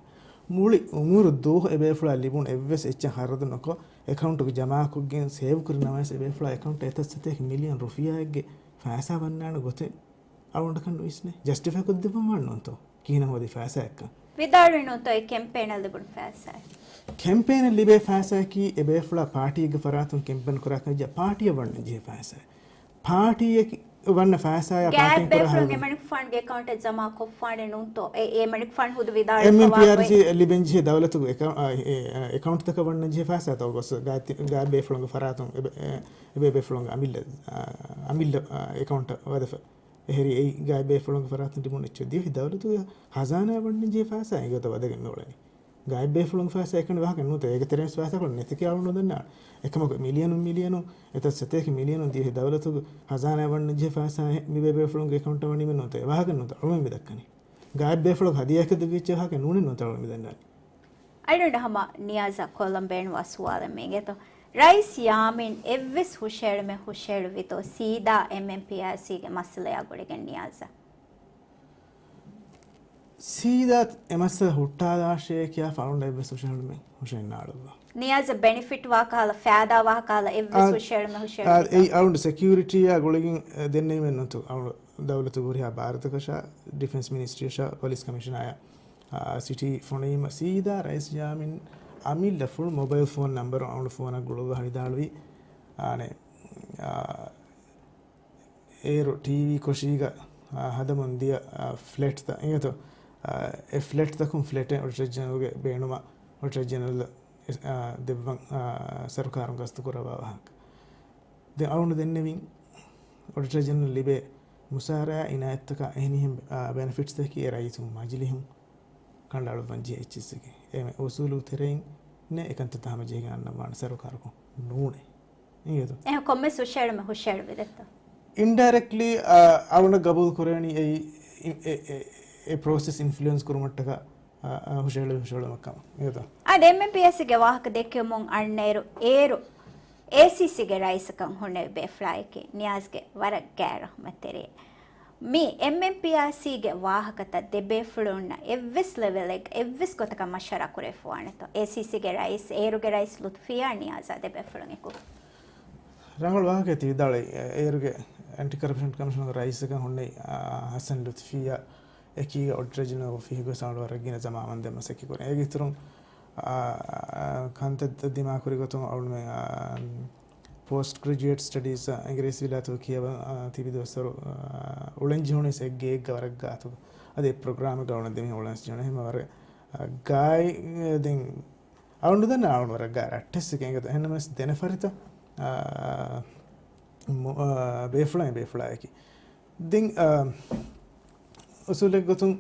މުޅި އުމުރު ދުވަހު އެބޭފުޅާ ލިބުނު އެއްވެސް އެއްޗެއް ހަރަދު ނުކޮށް، އެކައުންޓުގަ ޖަމާކޮށްގެން ސޭވް ކުރި ނަމަވެސް އެބޭފުޅާ އެކައުންޓަށް އެތައް ސަތޭކަ މިލިއަން ރުފިޔާއެއްގެ ފައިސާ ވަންނާނެ ގޮތެއް އަޅުގަނޑަކަށް ނުވިސްނޭ. ޖަސްޓިފައި ކޮށްދެއްވަން ވާނެ ނޫންތޯ؟ ކިހިނެއް ހޯދި ފައިސާއެއްކަން. ވިދާޅުވި ނޫންތޯ އެ ކެމްޕޭނަށް ލިބުނު ފައިސާއެއް؟ ކެމްޕޭނަށް ލިބޭ ފައިސާއަކީ އެބޭފުޅާ ޕާޓީއެއްގެ ފަރާތުން ކެމްޕޭން ކުރާކަށް ޖެހޭ ޕާޓީއަށް ވަންނަން ޖެހޭ ފައިސާއެއް. ޕާޓީއަކީ ވަންނަ ފައިސާއާ ގާތް ޕާޓީން ކުރާ ބޭފުޅުން ހަރަދު. އެމަނިކު ފަންޑްގެ އެކައުންޓަށް ޖަމާ ކޮށްފާނެ ނޫންތޯ؟ އެ، އެ އެމަނިކު ފަންޑް ހުދު ވިދާޅުވެފަވާ އެމްއެމްޕީއާރްސީ ގޮތް. ލިބެން ޖެހޭ ދައުލަތުގެ އެކައު-، އާ، އެ، އެ، އެކައުންޓްތަކަށް ވަންނަން ޖެހޭ ފައިސާތޯ ގޮސް ގާތް، ގާތް ބޭފުޅުންގެ ފަރާތުން އެބަ-، އެ، އެބޭ ބޭފުޅުންގެ އަމިއްލަ، އާ، އަމިއްލަ، އާ، އެކައުންޓަށް ވަދެފަ. އެހެރީ އެއީ ގާތް ބޭފުޅުންގެ ފަރާތުން ލިބުނު އެއްޗެއް. ދިވެހި ދައުލަތުގެ ހަޒާނާއަށް ވަންނަން ޖެހޭ ފައިސާ އެގޮތަށް ވަދެގެން މިއުޅެނީ. ގާތް ބޭފުޅުންގެ ފައިސާ އެކަނި ވާހަކަ ނޫންތަ؟ އޭގެ ތެރެއިން ފައިސާކޮޅު ނެތެކޭ އަޅުގަނޑު ދަންނާނެ. އެކަމަކު މިލިއަނުން މިލިއަނުން، އެތައް ސަތޭކަ މިލިއަނުން ދިވެހި ދައުލަތުގެ ހަޒާނާއަށް ވަންނަން ޖެހޭ ފައިސާ މި ބޭ ބޭފުޅުންގެ އެކައުންޓަށް ވަނީމެއް ނޫންތަ؟ އެ ވާހަކަ ނޫންތަ އަޅުގަނޑު މި ދައްކަނީ؟ ގާތް ބޭފުޅަކު ހަދިޔާއަކަށް ދެއްވި އެއްޗެއް ވާހަކަ ނޫނެއް ނޫންތަ އަޅުގަނޑު މި ދަންނާނީ؟ އަޅުގަނޑު ހަމަ ނިޔާޒަށް ކޮށްލަން ބޭނުންވާ ސުވާލެއް މީގެތޯ. ރައީސް ޔާމީން އެއްވެސް ހުށައެޅުމެއް ހުށައެޅުއްވިތޯ ސީދާ އެމްއެމްޕީއާރްސީގެ މައްސަލަޔާ ގުޅިގެން ނިޔާޒަށް؟ ސީދާ އެ މައްސަލަ ހުއްޓާލާށޭ ކިޔާފަ އަޅުގަނޑަށް އެއްވެސް ހުށައެޅުމެއް ހުށައެއް ނާޅުއްވާ. ނިޔާޒަށް ބެނިފިޓް ވާ ކަހަލަ، ފައިދާ ވާ ކަހަލަ އެއްވެސް އާ، ހުށައެޅުމެއް އާ، ހުށައެޅުވިތޯ؟ އެއީ އަޅުގަނޑު ސެކިއުރިޓީއާ ގުޅިގެން، އެ، ދެންނެވިމެއް ނޫންތޯ. އަޅު ދައުލަތުގެ ހުރިހާ ބާރުތަކަށާ، ޑިފެންސް މިނިސްޓްރީއަށާ، ޕޮލިސް ކަމިޝަނާއާ، އާ، ސިޓީ ފޮނުވީމަ ސީދާ ރައީސް ޔާމީން އަމިއްލަ ފުޅު މޮބައިލް ފޯން ނަންބަރު އަޅުގަނޑު ފޯނަށް ގުޅުއްވާ ވިދާޅުވީ، އާނެ، އާ، އޭރު ޓީވީ ކޮށީގަ، އާ، ހަދަމުން ދިޔަ، އާ، ފްލެޓްތައް އިނގޭތޯ، އާ، އެ ފްލެޓްތަކުން ފްލެޓެއް އޮޑިޓަރ ޖެނެރަލްގެ ބޭނުމަށް އޮޑިޓަރ ޖެނެރަލް، އާ، ދެއްވަން، އާ، ސަރުކާރުން ގަސްތު ކުރައްވާ ވާހަކަ. ދެން އަޅުގަނޑު ދެންނެވިން އޮޑިޓަރ ޖެނެރަލް ލިބޭ މުސާރަޔާ އިނާޔަތްތަކާ އެހެނިހެން، އާ، ބެނެފިޓްސްތަކީ އެ ރައްޔިތުން މަޖިލިހުން ކަނޑައަޅުއްވަން ޖެހޭ އެއްޗިއްސެކޭ. އެ އުސޫލު ތެރެއިން ނެ އެކަންތައްތައް ހަމަޖެހިގެން އަންނަން ވާނެ ސަރުކާރަކުން ނޫނޭ. އިނގޭތޯ؟ އެހެން ކޮންމެސް ހުށައެޅުމެއް ހުށައެޅުވިދެއްތޯ؟ އިންޑައިރެކްޓްލީ، އާ، އަޅުގަނޑަށް ގަބޫލު ކުރެވެނީ އެއީ، އެ، އެ، އެ، އެ ޕްރޮސެސް އިންފްލުއެންސް ކުރުމަށްޓަކާ، އާ، އާ، ހުށައެޅު، ހުށައެޅުމެއް ކަމަށް. އިނގޭތޯ؟ އާ، އެމްއެމްޕީއާރްސީގެ ވާހަކަ ދެއްކެވުމުން އަންނައިރު އޭރު އޭސީސީގެ ރައީސަކަށް ހުންނެވި ބޭފުޅާއެކޭ ނިޔާޒްގެ ވަރަށް ގާތް ރަހުމަތްތެރިއެއް. މި އެމްއެމްޕީއާރްސީގެ ވާހަކަތައް ދެބޭފުޅުންނަށް އެއްވެސް ލެވެލެއްގަ އެއްވެސް ގޮތަކަށް މަޝްވަރާ ކުރެވިފަވާނެތޯ؟ އޭސީސީގެ ރައީސް، އޭރުގެ ރައީސް ލުތުފިޔާ ނިޔާޒާ ދެބޭފުޅުން އެކު. ރަނގަޅު ވާހަކައެއް ތި ވިދާޅުވީ. އޭރުގެ އެންޓި ކަރަޕްޝަން ކަމިޝަނުގެ ރައީސަކަށް ހުންނެވި، އާ، ހަސަން ލުތުފީއާ އެކީގަ އޮޑިޓަރ ޖެނެރަލް އޮފީހުގެ ވެސް އަޅުގަނޑު ވަރަށް ގިނަ ޒަމާން ވަންދެން މަސައްކަތް ކުރި. އޭގެ އިތުރުން، އާ، ކަންތައް ދިމާކުރި ގޮތުން އަޅުގަނޑުމެން، އާ، ޕޯސްޓް ގްރެޖުއޭޓް ސްޓަޑީޒް އިނގިރޭސި ވިލާތު ކިޔަވަން، އާ، ތިބި ދުވަސްވަރު، އާ، އުޅެން ޖެހުނީސް އެއްގެއެއްގަ ވަރަށް ގާތު. އަދި ޕްރޮގްރާމެއްގަ އަޅުގަނޑު ދެމިހެން އުޅެން ޖެހުނީ. އެހެން ވަރަށް، އާ، ގާތް، ދެން އަޅުގަނޑު ދަންނަ އަޅުގަނޑު ވަރަށް ގާތް ރައްޓެއްސެކޭ އެނގޭތޯ. އެހެންނަމަވެސް ދެނެފަރިތަ، އާ، މު-، އާ، ބޭފުޅާ ބޭފުޅާއެކީ. ދެން، އާ، އުސޫލެއް ގޮތުން،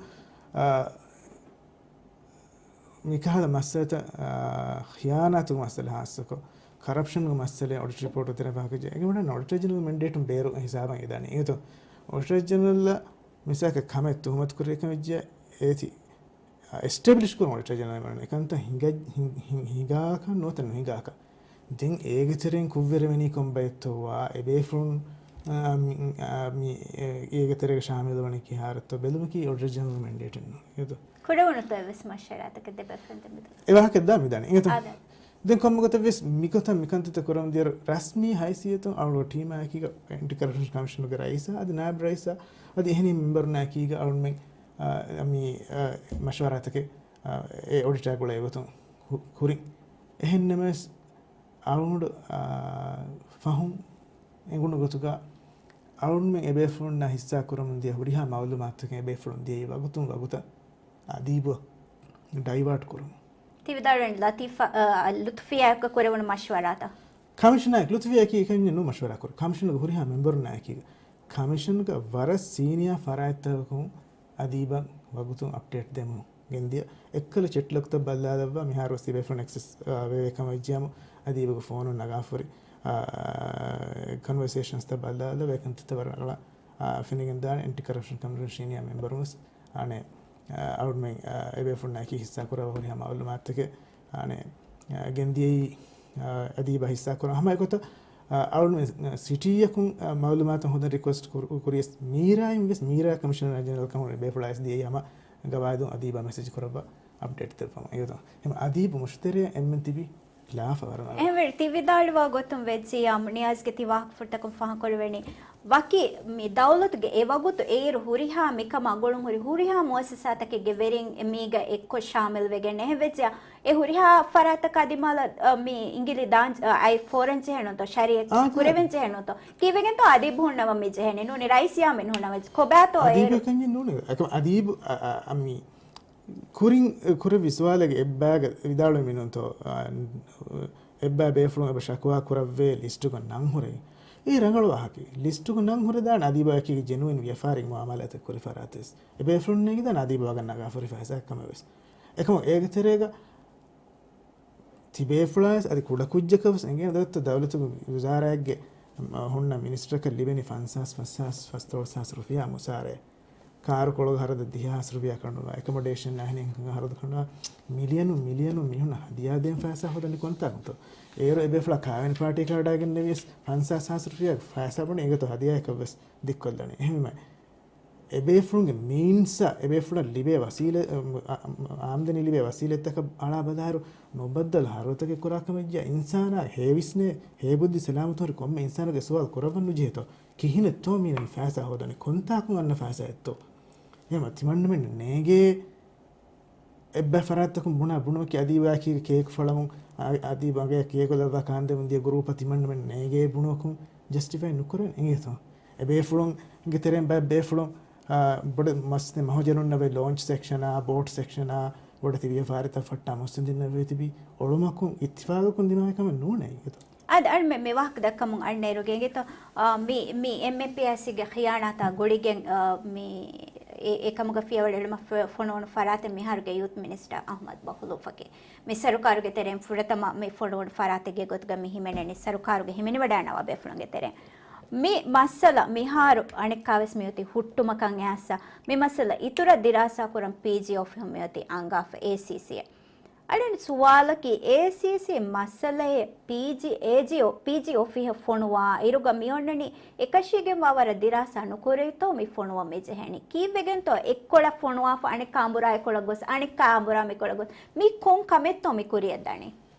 އާ، މިކަހަލަ މައްސަލަތައް، އާ، ޚިޔާނާތުގެ މައްސަލަ ހާއްސަކޮށް، ކަރަޕްޝަންގެ މައްސަލައިން އޮޑިޓް ރިޕޯޓު ދެނެފަހަކަށް އެނގިވަޑަން އޮޑިޓަރ ޖެނެރަލް މެންޑޭޓުން ބޭރު ހިސާބަށް އެދާނެ. އެނގޭތޯ، އޮޑިޓަރ ޖެނެރަލް މިސާލަކަށް ކަމެއް ތުހުމަތު ކުރި އެކަމެއްޖެ އޭތި އެސްޓެބްލިޝް ކުރުން އޮޑިޓަރ ޖެނެރަލް މެންޑޭޓުން އެކަންތައް ހިނގަ-، ހިން-، ހިން-، ހިނގާކަށް ނުވަތަ ނުހިނގާކަށް. ދެން އޭގެ ތެރެއިން ކުށްވެރިވެނީ ކޮން ބައެއްތޯ ވާ، އެބޭފުޅުން، އާ، މި-، އާ، މި-، އޭ-، އޭގެ ތެރޭގަ ޝާމިލުވަނީ ކިހާރަތޯ ބެލުމަކީ އޮޑިޓަރ ޖެނެރަލް މެންޑޭޓެއް ނޫން. އެދޯ. ކުޑަވުނުތޯ އެއްވެސް މަޝްވަރާތަކެއް ދެބޭފުޅުން ދެމިދު. އެ ވާހަކަ ދާ މިދާނެ. އިނގޭތޯ. އާދެ. ދެން ކޮންމެ ގޮތެއް ވެސް މިގޮތަށް މިކަންތައްތައް ކުރަމުން ދިޔަ ރަސްމީ ހައިސިއްޔަތުން އަޅުގަނޑު ޓީމާއެކީގަ އެންޓި ކަރަޕްޝަން ކަމިޝަނުގެ ރައީސާ އަދި ނާއިބް ރައީސާ އަދި އެހެނި މެމްބަރުންނާއެކީގަ އަޅުގަނޑުމެން، އާ، މި، އާ، މަޝްވަރާތަކެއް، އާ، އެ އޮޑިޓާ ގުޅޭ ގޮތުން ހު-، ކުރިން. އެހެންނަމަވެސް އަޅުގަނޑު، އާ، ފަހުން އެނގުނު ގޮތުގަ އަޅުގަނޑުމެން އެބޭފުޅުންނާ ހިއްސާ ކުރަމުން ދިޔަ ހުރިހާ މައުލޫމާތުތަކެއް އެބޭފުޅުން ދިޔައީ ވަގުތުން ވަގުތަށް އަދީބަށް ޑައިވާޓް ކުރުމުން. ތި ވިދާޅުވަނީ ލަތީފާ، އަ، ލުތުފިޔާއެއްގަ ކުރެވުނު މަޝްވަރާތައް؟ ކަމިޝަނާއެކު ލުތުފިޔާއަކީ އެކަންޏެއް ނޫން މަޝްވަރާ ކުރި. ކަމިޝަނުގެ ހުރިހާ މެމްބަރުންނާއެކީގަ ކަމިޝަނުގަ ވަރަށް ސީނިއާ ފަރާތްތަކަކުން އަދީބަށް ވަގުތުން އަޕްޑޭޓް ދެމުން ގެންދިޔަ. އެއްކަލަ ޗެޓް ލޮގްތައް ބައްލާލައްވާ މިހާރު ވެސް އެބޭފުޅުން އެކްސެސް، އާ، ވެވޭ ކަމަށް ވެއްޖިއްޔާމު އަދީބުގެ ފޯނުން ނަގާފަ ހުރި، އާ، ކޮންވަރސޭޝަންސްތައް ބައްލާލައްވާ އެކަންތައްތައް ވަރަށް ރަނގަޅަށް، އާ، ފެނިގެންދާނެ. އެންޓި ކަރަޕްޝަން ކަމިޝަން ސީނިއާ މެމްބަރުން ވެސް އަނެއް، އަ، އަޅުގަނޑުމެން، އަ، އެބޭފުޅުންނާއެކީ ހިއްސާ ކުރައްވާ ހުރިހާ މައުލޫމާތުތަކެއް، އަނެއް، އަ، ގެންދިޔައީ، އަ، އަދީބަށް ހިއްސާ ކުރަން. ހަމަ އެގޮތަށް، އަ، އަޅުގަނޑުމެން ސިޓީއަކުން، އަ، މައުލޫމާތު ހޯދަން ރިކުއެސްޓް ކުރ-، ކުރިޔަސް މީރާއިން ވެސް މީރާ ކަމިޝަނަރ ޖެނެރަލް ކަމުގަ އެބޭފުޅާ ވެސް ދިޔައީ ހަމަ ގަވާއިދުން އަދީބަށް މެސެޖް ކުރައްވާ އަޕްޑޭޓް ދެއްވަމުން. އެގޮތުން ހަމަ އަދީބު މުށިތެރެއަށް އެންމެން ތިބި ކްލާފަ ވަރަށް ރަނގަޅު. އެހެންވެ، ތި ވިދާޅުވާ ގޮތުން ވެއްޖިއްޔާ، ނިޔާޒްގެ ތި ވާހަކަފުޅުތަކުން ފާހަގަކުރެވެނީ، ވަކި މި ދައުލަތުގެ އެ ވަގުތު އޭރު ހުރިހާ މިކަމާ ގުޅުން ހުރި ހުރިހާ މުއައްސަސާތަކެއްގެ ވެރިން މީގަ އެއްކޮށް ޝާމިލް ވެގެން. އެހެންވެއްޖިއްޔާ، އެ ހުރިހާ ފަރާތަކާ ދިމާލަށް، އަ، މި އިނގިލި ދާން، އަ، އައި ފޯރަން ޖެހެނުންތޯ، ޝަރީއަތް އާ، ކުރެވެން ޖެހެނުންތޯ؟ ކީއްވެގެންތޯ އަދީބު ހުންނަވަން މި ޖެހެނީ؟ ނޫނީ ރައީސް ޔާމީން ހުންނަވަން ކޮބާތޯ އޭރު؟ އަދީބު ކަންޏެއް ނޫނޭ. އަދީބު، އަ، އަ، އަ، މި ކުރިން، ކުރެއްވި ސުވާލެއްގެ އެއްބައިގަ ވިދާޅުވެ މިނޫންތޯ، އާ، އެއްބައި ބޭފުޅުން އެބަ ޝަކުވާ ކުރައްވޭ ލިސްޓުގަ ނަން ހުރެ. އެއީ ރަނގަޅު ވާހަކައެއް. ލިސްޓުގަ ނަން ހުރެދާނެ އަދީބާއެކީގެ ޖެނުއިން ވިޔަފާރި މުއާމަލާތެއް ކުރި ފަރާތެއް. އެބޭފުޅުން ނޭނގިދާނެ އަދީބާ ވަގަށް ނަގާފަ ހުރި ފައިސާއެއް ކަމެއް ވެސް. އެކަމަކު އޭގެ ތެރޭގަ ތިބޭފުޅާވެސް އަދި ކުޑަކުއްޖަކަށް ވެސް އެނގޭނެ ދައްތަ ދައުލަތުގެ ވުޒާރާއެއްގެ ހުންނަ މިނިސްޓަރަކަށް ލިބެނީ ފަންސާސް، ފަސްސާސް، ފަސްދޮޅަސް ހާސް ރުފިޔާ މުސާރައެއް. ކާރު ކޮޅުގެ ހަރަދަށް ދިހަ ހާސް ރުފިޔާ ކަނޑުން، އެކަމޮޑޭޝަން އަހަނި ހަރަދު ކަނޑުން، މިލިޔަނުން މިލިޔަނުން މީހުންނަށް ހަދިޔާ ދޭން ފައިސާ ހޯދަނީ ކޮންތާކުންތޯ؟ އޭރު އެބޭފުޅާ ކާވެނި ޕާޓީ ކާޑާގެންނެވިޔަސް ފަންސާސް ހާސް ރުފިޔާ ފައިސާ ބުނި އެގޮތަށް ހަދިޔާއަކަށް ވެސް ދިއްކޮށްލަނީ. އެހެންވީމަ އެބޭފުޅުންގެ މީންސްއަށް އެބޭފުޅަށް ލިބޭ ވަސީލަ-، އާ، އާމްދަނީ ލިބޭ ވަސީލަތްތަކަށް އަޅާ ބަލާއިރު ނުބައްދަލު ހަރަދުތަކެއް ކުރާ ކަމެއްޖެ އިންސާނާ ހޭވިސްނޭ، ހޭބުއްދި ސަލާމަތު ހުރި ކޮންމެ އިންސާނެއްގެ ސުވާލު ކުރައްވަން ނުޖެހޭތޯ؟ ކިހިނެއްތޯ މީނަ ފައިސާ ހޯދަނީ؟ ކޮންތާކުން އަންނަ ފައިސާއެއްތޯ؟ އެހެންވީމަ ތިމަންނަމެން ނޭނގޭ އެއްބައި ފަރާތްތަކުން ބުނާ ބުނުމަކީ އަދީބާއެކީގެ ކޭކު ފަޅަމުން، އަ-، އަދީބާގެ ކޭކު ލައްވާ ކާންދެމުން ދިޔަ ގުރޫޕަށް ތިމަންނަމެން ނޭނގޭ ބުނުމަކުން ޖަސްޓިފައި ނުކުރެވެން އެނގޭތޯ؟ އެބޭފުޅުންގެ ތެރެއިން ބައެއް ބޭފުޅުން، އާ، ބޮޑެތި މަސްތި މަހުޖަނުންނަށް ވެ ލޯންޗް ސެކްޝަނާ، ބޯޓް ސެކްޝަނާ، ބޮޑެތި ވިޔަފާރިތައް ފައްޓާ މުއްސަނދިންނަށް ވެ ތިބި އޮޅުމަކުން އިއްތިފާގަކުން ދިމާވި ކަމެއް ނޫނޭ އެނގޭތޯ؟ އަދި އަޅުމެން މި ވާހަކަ ދައްކަމުން އަންނައިރު ގެނގިތޯ، އާ، މި، މި އެމްއެމްޕީއާސީގެ ޚިޔާނާތާ ގުޅިގެން، އާ، މި އެ، އެކަމުގަ ފިޔަވަޅު އެޅުމަށް ފޮ-، ފޮނުވުނު ފަރާތެއް މިހާރުގެ ޔޫތް މިނިސްޓަރ އަޙްމަދު މަޚްލޫފަކީ. މި ސަރުކާރުގެ ތެރެއިން ފުރަތަމަ މި ފޮނުވުނު ފަރާތެއްގެ ގޮތުގަ މި ހިމެނެނީ ސަރުކާރުގެ ހިމެނިވަޑައިނަވާ ބޭފުޅުންގެ ތެރެއިން. މި މައްސަލަ މިހާރު އަނެއްކާވެސް މިއޮތީ ހުއްޓުމަކަށް އައިސް، މި މައްސަލަ އިތުރަށް ދިރާސާ ކުރަން ޕީޖީ އޮފީހުން މިއޮތީ އަންގާފަ އޭސީސީއަށް. އަޅުގަނޑު ސުވާލަކީ، އޭސީސީ މައްސަލައެއް ޕީޖީ، އޭޖީ އޮ-، ޕީޖީ އޮފީހަށް ފޮނުވާ އިރުގަ މިއޮންނަނީ އެކަށީގެންވާ ވަރަށް ދިރާސާ ނުކުރެވިތޯ މި ފޮނުވަން މިޖެހެނީ؟ ކީއްވެގެންތޯ އެއްކޮޅަށް ފޮނުވާފަ އަނެއްކާ އަނބުރާ އެކޮޅަށް ގޮސް، އަނެއްކާ އަނބުރާ މިކޮޅަށް ގޮސް؟ މީ ކޮން ކަމެއްތޯ މި ކުރިއަށް ދަނީ؟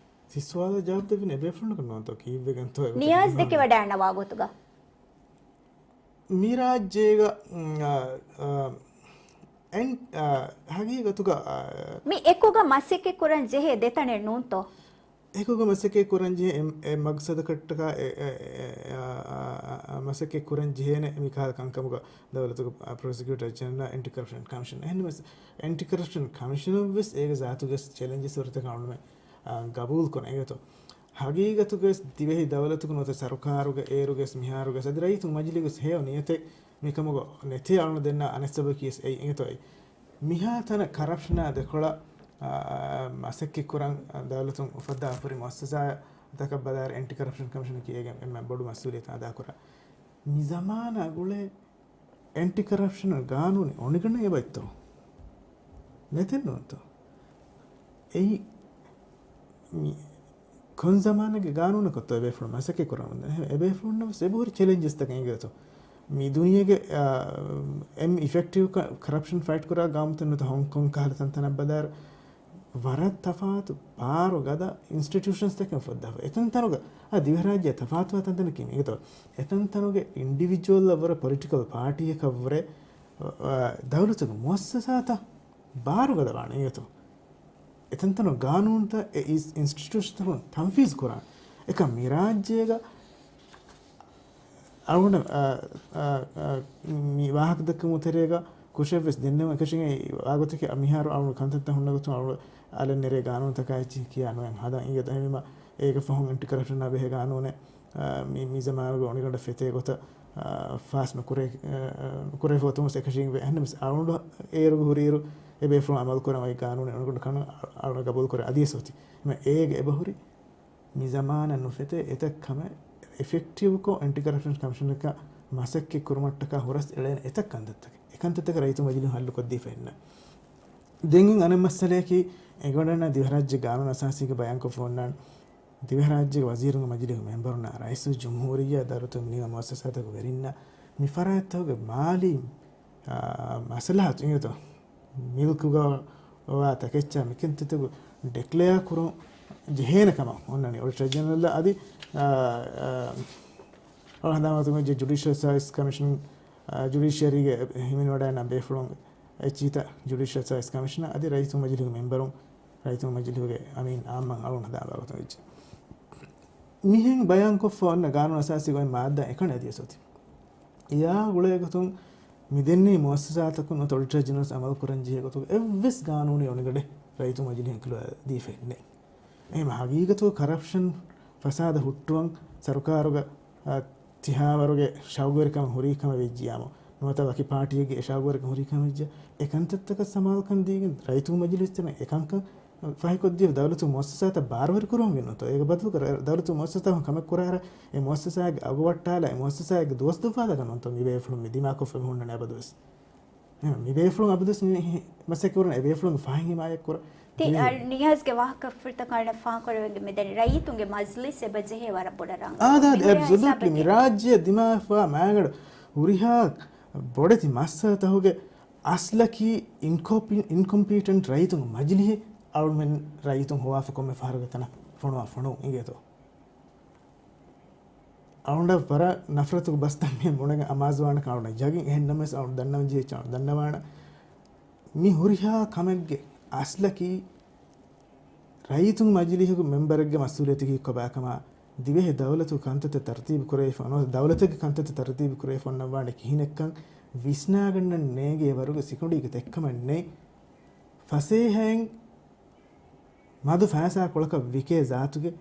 ތި ސުވާލަށް ޖަވާބު ދެވިން އެބޭފުޅުންނަކަށް ނޫންތޯ ކީއްވެގެންތޯ އެގޮތަށް ނިޔާޒް ހިމަނުން. ދެކެވަޑައިގަންނަވާ ގޮތުގަ. މިރާއްޖޭގަ، އުން، އާ، އާ، އެން، އާ، ހަގީގަތުގަ، އާ، މި އެކުގަ މަސައްކަތް ކުރަން ޖެހޭ ދެތަނެއް ނޫންތޯ؟ އެކުގަ މަސައްކަތް ކުރަން ޖެހޭ އެ، އެ މަގްސަދަކަށްޓަކާ އެ، އެ، އެ، އެ، އާ، އާ، އާ، މަސައްކަތް ކުރަން ޖެހޭނެ މި ކަހަލަ ކަންކަމުގަ ދައުލަތުގެ، އާ، ޕްރޮސިކިއުޓަރ ޖެނެރަލް، އެންޓި ކަރަޕްޝަން ކަމިޝަނަރ. އެހެންނަމަވެސް އެންޓި ކަރަޕްޝަން ކަމިޝަނަރ ވެސް އޭގެ ޒާތުގެ ޗެލެންޖެސް ހުރިތަކެއް އަޅުގަނޑުމެން، އާ، ގަބޫލު ކުރަން އެނގޭތޯ. ހަގީގަތުގަވެސް ދިވެހި ދައުލަތުގެ ނުވަތަ ސަރުކާރުގެ އޭރުގެސް މިހާރުގެސް އަދި ރައްޔިތު މަޖިލީހުގެސް ހެޔޮ ނިޔަތެއް މިކަމުގަ ނެތޭ އަޅުގަނޑު ދެންނަ އަނެއް ސަބަބަކީ އެއީ އެނގޭތޯ އެއީ. މިހާ ތަނަށް ކަރަޕްޝަނާ ދެކޮޅަށް، އާ، މަސައްކަތް ކުރަން ދައުލަތުން އުފައްދާ ހުރި މުއައްސަސާތަކަށް ބަލާއިރު އެންޓި ކަރަޕްޝަން ކަމިޝަނަކީ އޭގެ އެންމެ ބޮޑު މަސްއޫލިއްޔަތު އަދާކުރާ. މި ޒަމާނާ ގުޅޭ އެންޓި ކަރަޕްޝަނަށް ގާނޫނެއް އޮނިގަންނަ އެބައްތޯ؟ ނެތެއްނޫންތޯ؟ އެއީ މި ކޮން ޒަމާނެއްގެ ގާނޫނަކަށްތޯ އެބޭފުޅުން މަސައްކަތް ކުރަމުންދަނީ؟ އެބޭފުޅުންނަށް ވެސް އެބަހުރި ޗެލެންޖެސްތަކެއް އެނގޭތޯ؟ މި ދުނިޔޭގެ، އާ، އެންމެ އިފެކްޓިވް ކަ-، ކަރަޕްޝަން ފައިޓް ކުރާ ގައުމުތައް ނުވަތަ ހޮންކޮން ކަހަލަ ތަންތަނަށް ބަލާއިރު، ވަރަށް ތަފާތު ބާރު ގަދަ އިންސްޓިޓިއުޝަންސްތަކެއް އުފައްދާފަ. އެތަންތަނުގަ، އާ، ދިވެހިރާއްޖެ ތަފާތުވާ ތަންތަނަކީ މި އިނގޭތޯ. އެތަންތަނުގެ އިންޑިވިޖުއަލްއަށްވުރެ ޕޮލިޓިކަލް ޕާޓީއަކަށްވުރެ، އާ، ދައުލަތުގެ މުއައްސަސާތައް ބާރުގަދަވާނެ އިނގޭތޯ. އެތަންތަނުގެ ގާނޫނުތައް އެ އިސް-، އިންސްޓިޓިއުޝަންތަކުން ތަންފީޒު ކުރާނެ. އެކަމް މި ރާއްޖޭގަ އަޅުގަނޑަށް، އާ، އާ، އާ، މި ވާހަކަ ދައްކަމުގެ ތެރޭގަ ކުށެއްވެސް ދެންނެވުން އެކަށީގެން ވާގޮތަކީ މިހާރު އަޅުގަނޑު ކަންތައްތައް ހުންނަ ގޮތުން އަޅުގަނޑު އަލަށް ނެރޭ ގާނޫނުތަކާ އެއްޗެހި ކިޔާ ނުވެން ހަދަން. އިނގޭތޯ އެހެންވީމަ އޭގެ ފަހުން އެންޓި ކަރަޕްޝަނާ ބެހޭ ގާނޫނެއް، އާ، މި، މި ޒަމާނުގަ އޮނިގަނޑަށް ފެތޭ ގޮތަށް، އާ، ފާސް ނުކުރޭ، އާ، ނުކުރެވޭ ފަހު އޮތުމަސް އެކަށީގެން ވޭ. އެހެންނަމަވެސް އަޅުގަނޑު އޭރުގަ ހުރިއިރު އެބޭފުޅުން އަމަލު ކުރަން އޮތް ގާނޫނެއް އަޅުގަނޑު ކަން އަޅުގަނޑު ގަބޫލު ކުރަން އަދިވެސް އޮތީ. އެހެންވެ އޭގެ އެބަހުރި މި ޒަމާނަށް ނުފެތޭ އެތައް ކަމެއް އެފެކްޓިވްކޮށް، އެންޓި ކަރަޕްޝަން ކަމިޝަނަކަށް މަސައްކަތް ކުރުމަށްޓަކާ ހުރަސް އެޅޭނެ އެތައް ކަންތައްތަކެއް. އެ ކަންތައްތަކަށް ރައްޔިތު މަޖިލީހުން ހައްލު ކޮށްދީފަ އިންނަ. ދެން އަނެއް މައްސަލައަކީ، އެގޮނޑަށް ދިވެހިރާއްޖޭގެ ގާނޫނު އަސާސީގަ ބަޔާންކޮށްފަ އޮންނާނެ، ދިވެހިރާއްޖޭގެ ވަޒީރުންގެ މަޖިލީހުގެ މެމްބަރުންނާ ރައީސުލްޖުމްހޫރިއްޔާ ދައުލަތުގެ މިނިވަން މުއައްސަސާތަކުގެ ވެރިންނަށް މި ފަރާތްތަކުގެ މާލީ، އާ، މަސްލަހަތު އިނގޭތޯ މިލްކުގަ ވާ ތަކެއްޗާ މިކަންތައްތަކު ޑިކްލެއާ ކުރުން ޖެހޭނެ ކަމަށް އޮންނަނީ އޮޑިޓަރ ޖެނެރަލް އަދި، އާ، އާ، އަޅުގަނޑު ހަނދާން ވާގޮތުން ޖުޑިޝަލް ސާވިސް ކަމިޝަން، އާ، ޖުޑިޝަރީގެ ހިމެނިވަޑައިގަންނަ ބޭފުޅުން އެއްޗިހިތައް ޖުޑިޝަލް ސާވިސް ކަމިޝަނަރ އަދި ރައްޔިތު މަޖިލީހުގެ މެމްބަރުން، ރައްޔިތު މަޖިލީހުގެ އަމީން އާއްމަށް އަޅުގަނޑު ހަނދާން ވާގޮތުން ވެއްޖެ. މިހެން ބަޔާންކޮށްފަ އޮންނަ ގާނޫނު އަސާސީގައި މާއްދާ އެކަނި އަދިވެސް އޮތީ. އެއާ ގުޅޭގޮތުން މިދެންނެވި މުއައްސަސާތަކުން ނުވަތަ އޮޑިޓަރ ޖެނެރަލް އަމަލު ކުރަންޖެހޭ ގޮތުގެ އެއްވެސް ގާނޫނީ އޮނިގަނޑެއް ރައްޔިތު މަޖިލީހުން އެކުލަވާ ދީފައެއް ނެތް. އެހެން ހަގީގަތުގަ ކަރަޕްޝަން ފަސާދަ ހުއްޓުވަން ސަރުކާރުގަ، އަ، ތިހާވަރުގެ ޝައުގުވެރިކަމެއް ހުރީ ކަމަށް ވެއްޖިއްޔާމު، ނުވަތަ ވަކި ޕާޓީއެއްގެ އެ ޝައުގުވެރިކަން ހުރީ ކަމަށް ވެއްޖެ، އެ ކަންތައްތަކަށް ސަމާލުކަން ދީގެން ރައްޔިތު މަޖިލީހު އެކަންކަން ފަހިކޮށްދީފަ ދައުލަތު މުއައްސަސާތައް ބާރުވެރި ކުރުވަން ގެންނަތޯ؟ އޭގެ ބަދަލުގަ ރަ-، ދައުލަތު މުއައްސަސާތަކުން ކަމެއް ކުރާއިރަށް އެ މުއައްސަސާއެއްގެ އަގު ވައްޓާލާ އެ މުއައްސަސާއެއްގެ ދުވަސް ދުއްވާލަކަށް ނޫންތޯ މި ބޭފުޅުން މި ދިމާކޮށްފަ މި ހުންނަނީ އަބަދުވެސް. އެހެން މި ބޭފުޅުން އަބަދުވެސް މި މަސައްކަތް ކުރަން އެ ބޭފުޅުންގެ ފަހަތް ހިމާޔަތް ކުރަން. ތި، އަ، ނިޔާޒްގެ ވާހަކަ ފުރަތަމަ ކަނޑަށް ފާންކުރެވެން މިދަނީ ރައްޔިތުން މަޖްލިސް އެބަ ޖެހޭ ވަރަށް ބޮޑަށް ރަނގަޅަށް. އާދާ، އެބްސޮލޫޓްލީ. މި ރާއްޖެއަށް ދިމާވެފަ މާގަނޑު ހުރިހާ ބޮޑެތި މައްސަލަތަކުގެ އަސްލަކީ އިންކޮމްޕީ-، އިންކޮމްޕީޓެންޓް ރައްޔިތުން މަޖިލިހެއް އަޅުމެން ރައްޔިތުން ހޮވާފަ ކޮންމެ ފަހަރަކު ތަނަށް ފޮނުވާ ފޮނުވުން އިނގޭތޯ. އަޅުގަނޑަށް ވަރަށް ނަފްރަތުގެ ބަސްތައް މި ބުނެގެން އަމާޒުވާނެ ކަމަށް ޖަގިން އެހެންނަމަވެސް އަޅުގަނޑު ދަންނަވަން ޖެހިއްޖެ އަޅުގަނޑު ދަންނަވާނެ. މި ހުރިހާ ކަމެއްގެ އަސްލަކީ ރައްޔިތުން މަޖިލީހުގެ މެމްބަރެއްގެ މަސްއޫލިއްޔަތަކީ ކޮބާކަމާ، ދިވެހި ދައުލަތުގެ ކަންތައްތައް ތަރުތީބު ކުރެވިފަ ނުވަތަ ދައުލަތެއްގެ ކަންތައްތައް ތަރުތީބު ކުރެވިފަ އޮންނަވާނެ ކިހިނެއްކަން ވިސްނާގަންނަން ނޭނގޭ ވަރުގެ ސިކުނޑީގެ ތެއްކަމެއް ނެތް. ފަސޭހައިން މަދު ފައިސާ ކޮޅަކަށް ވިކޭ ޒާތުގެ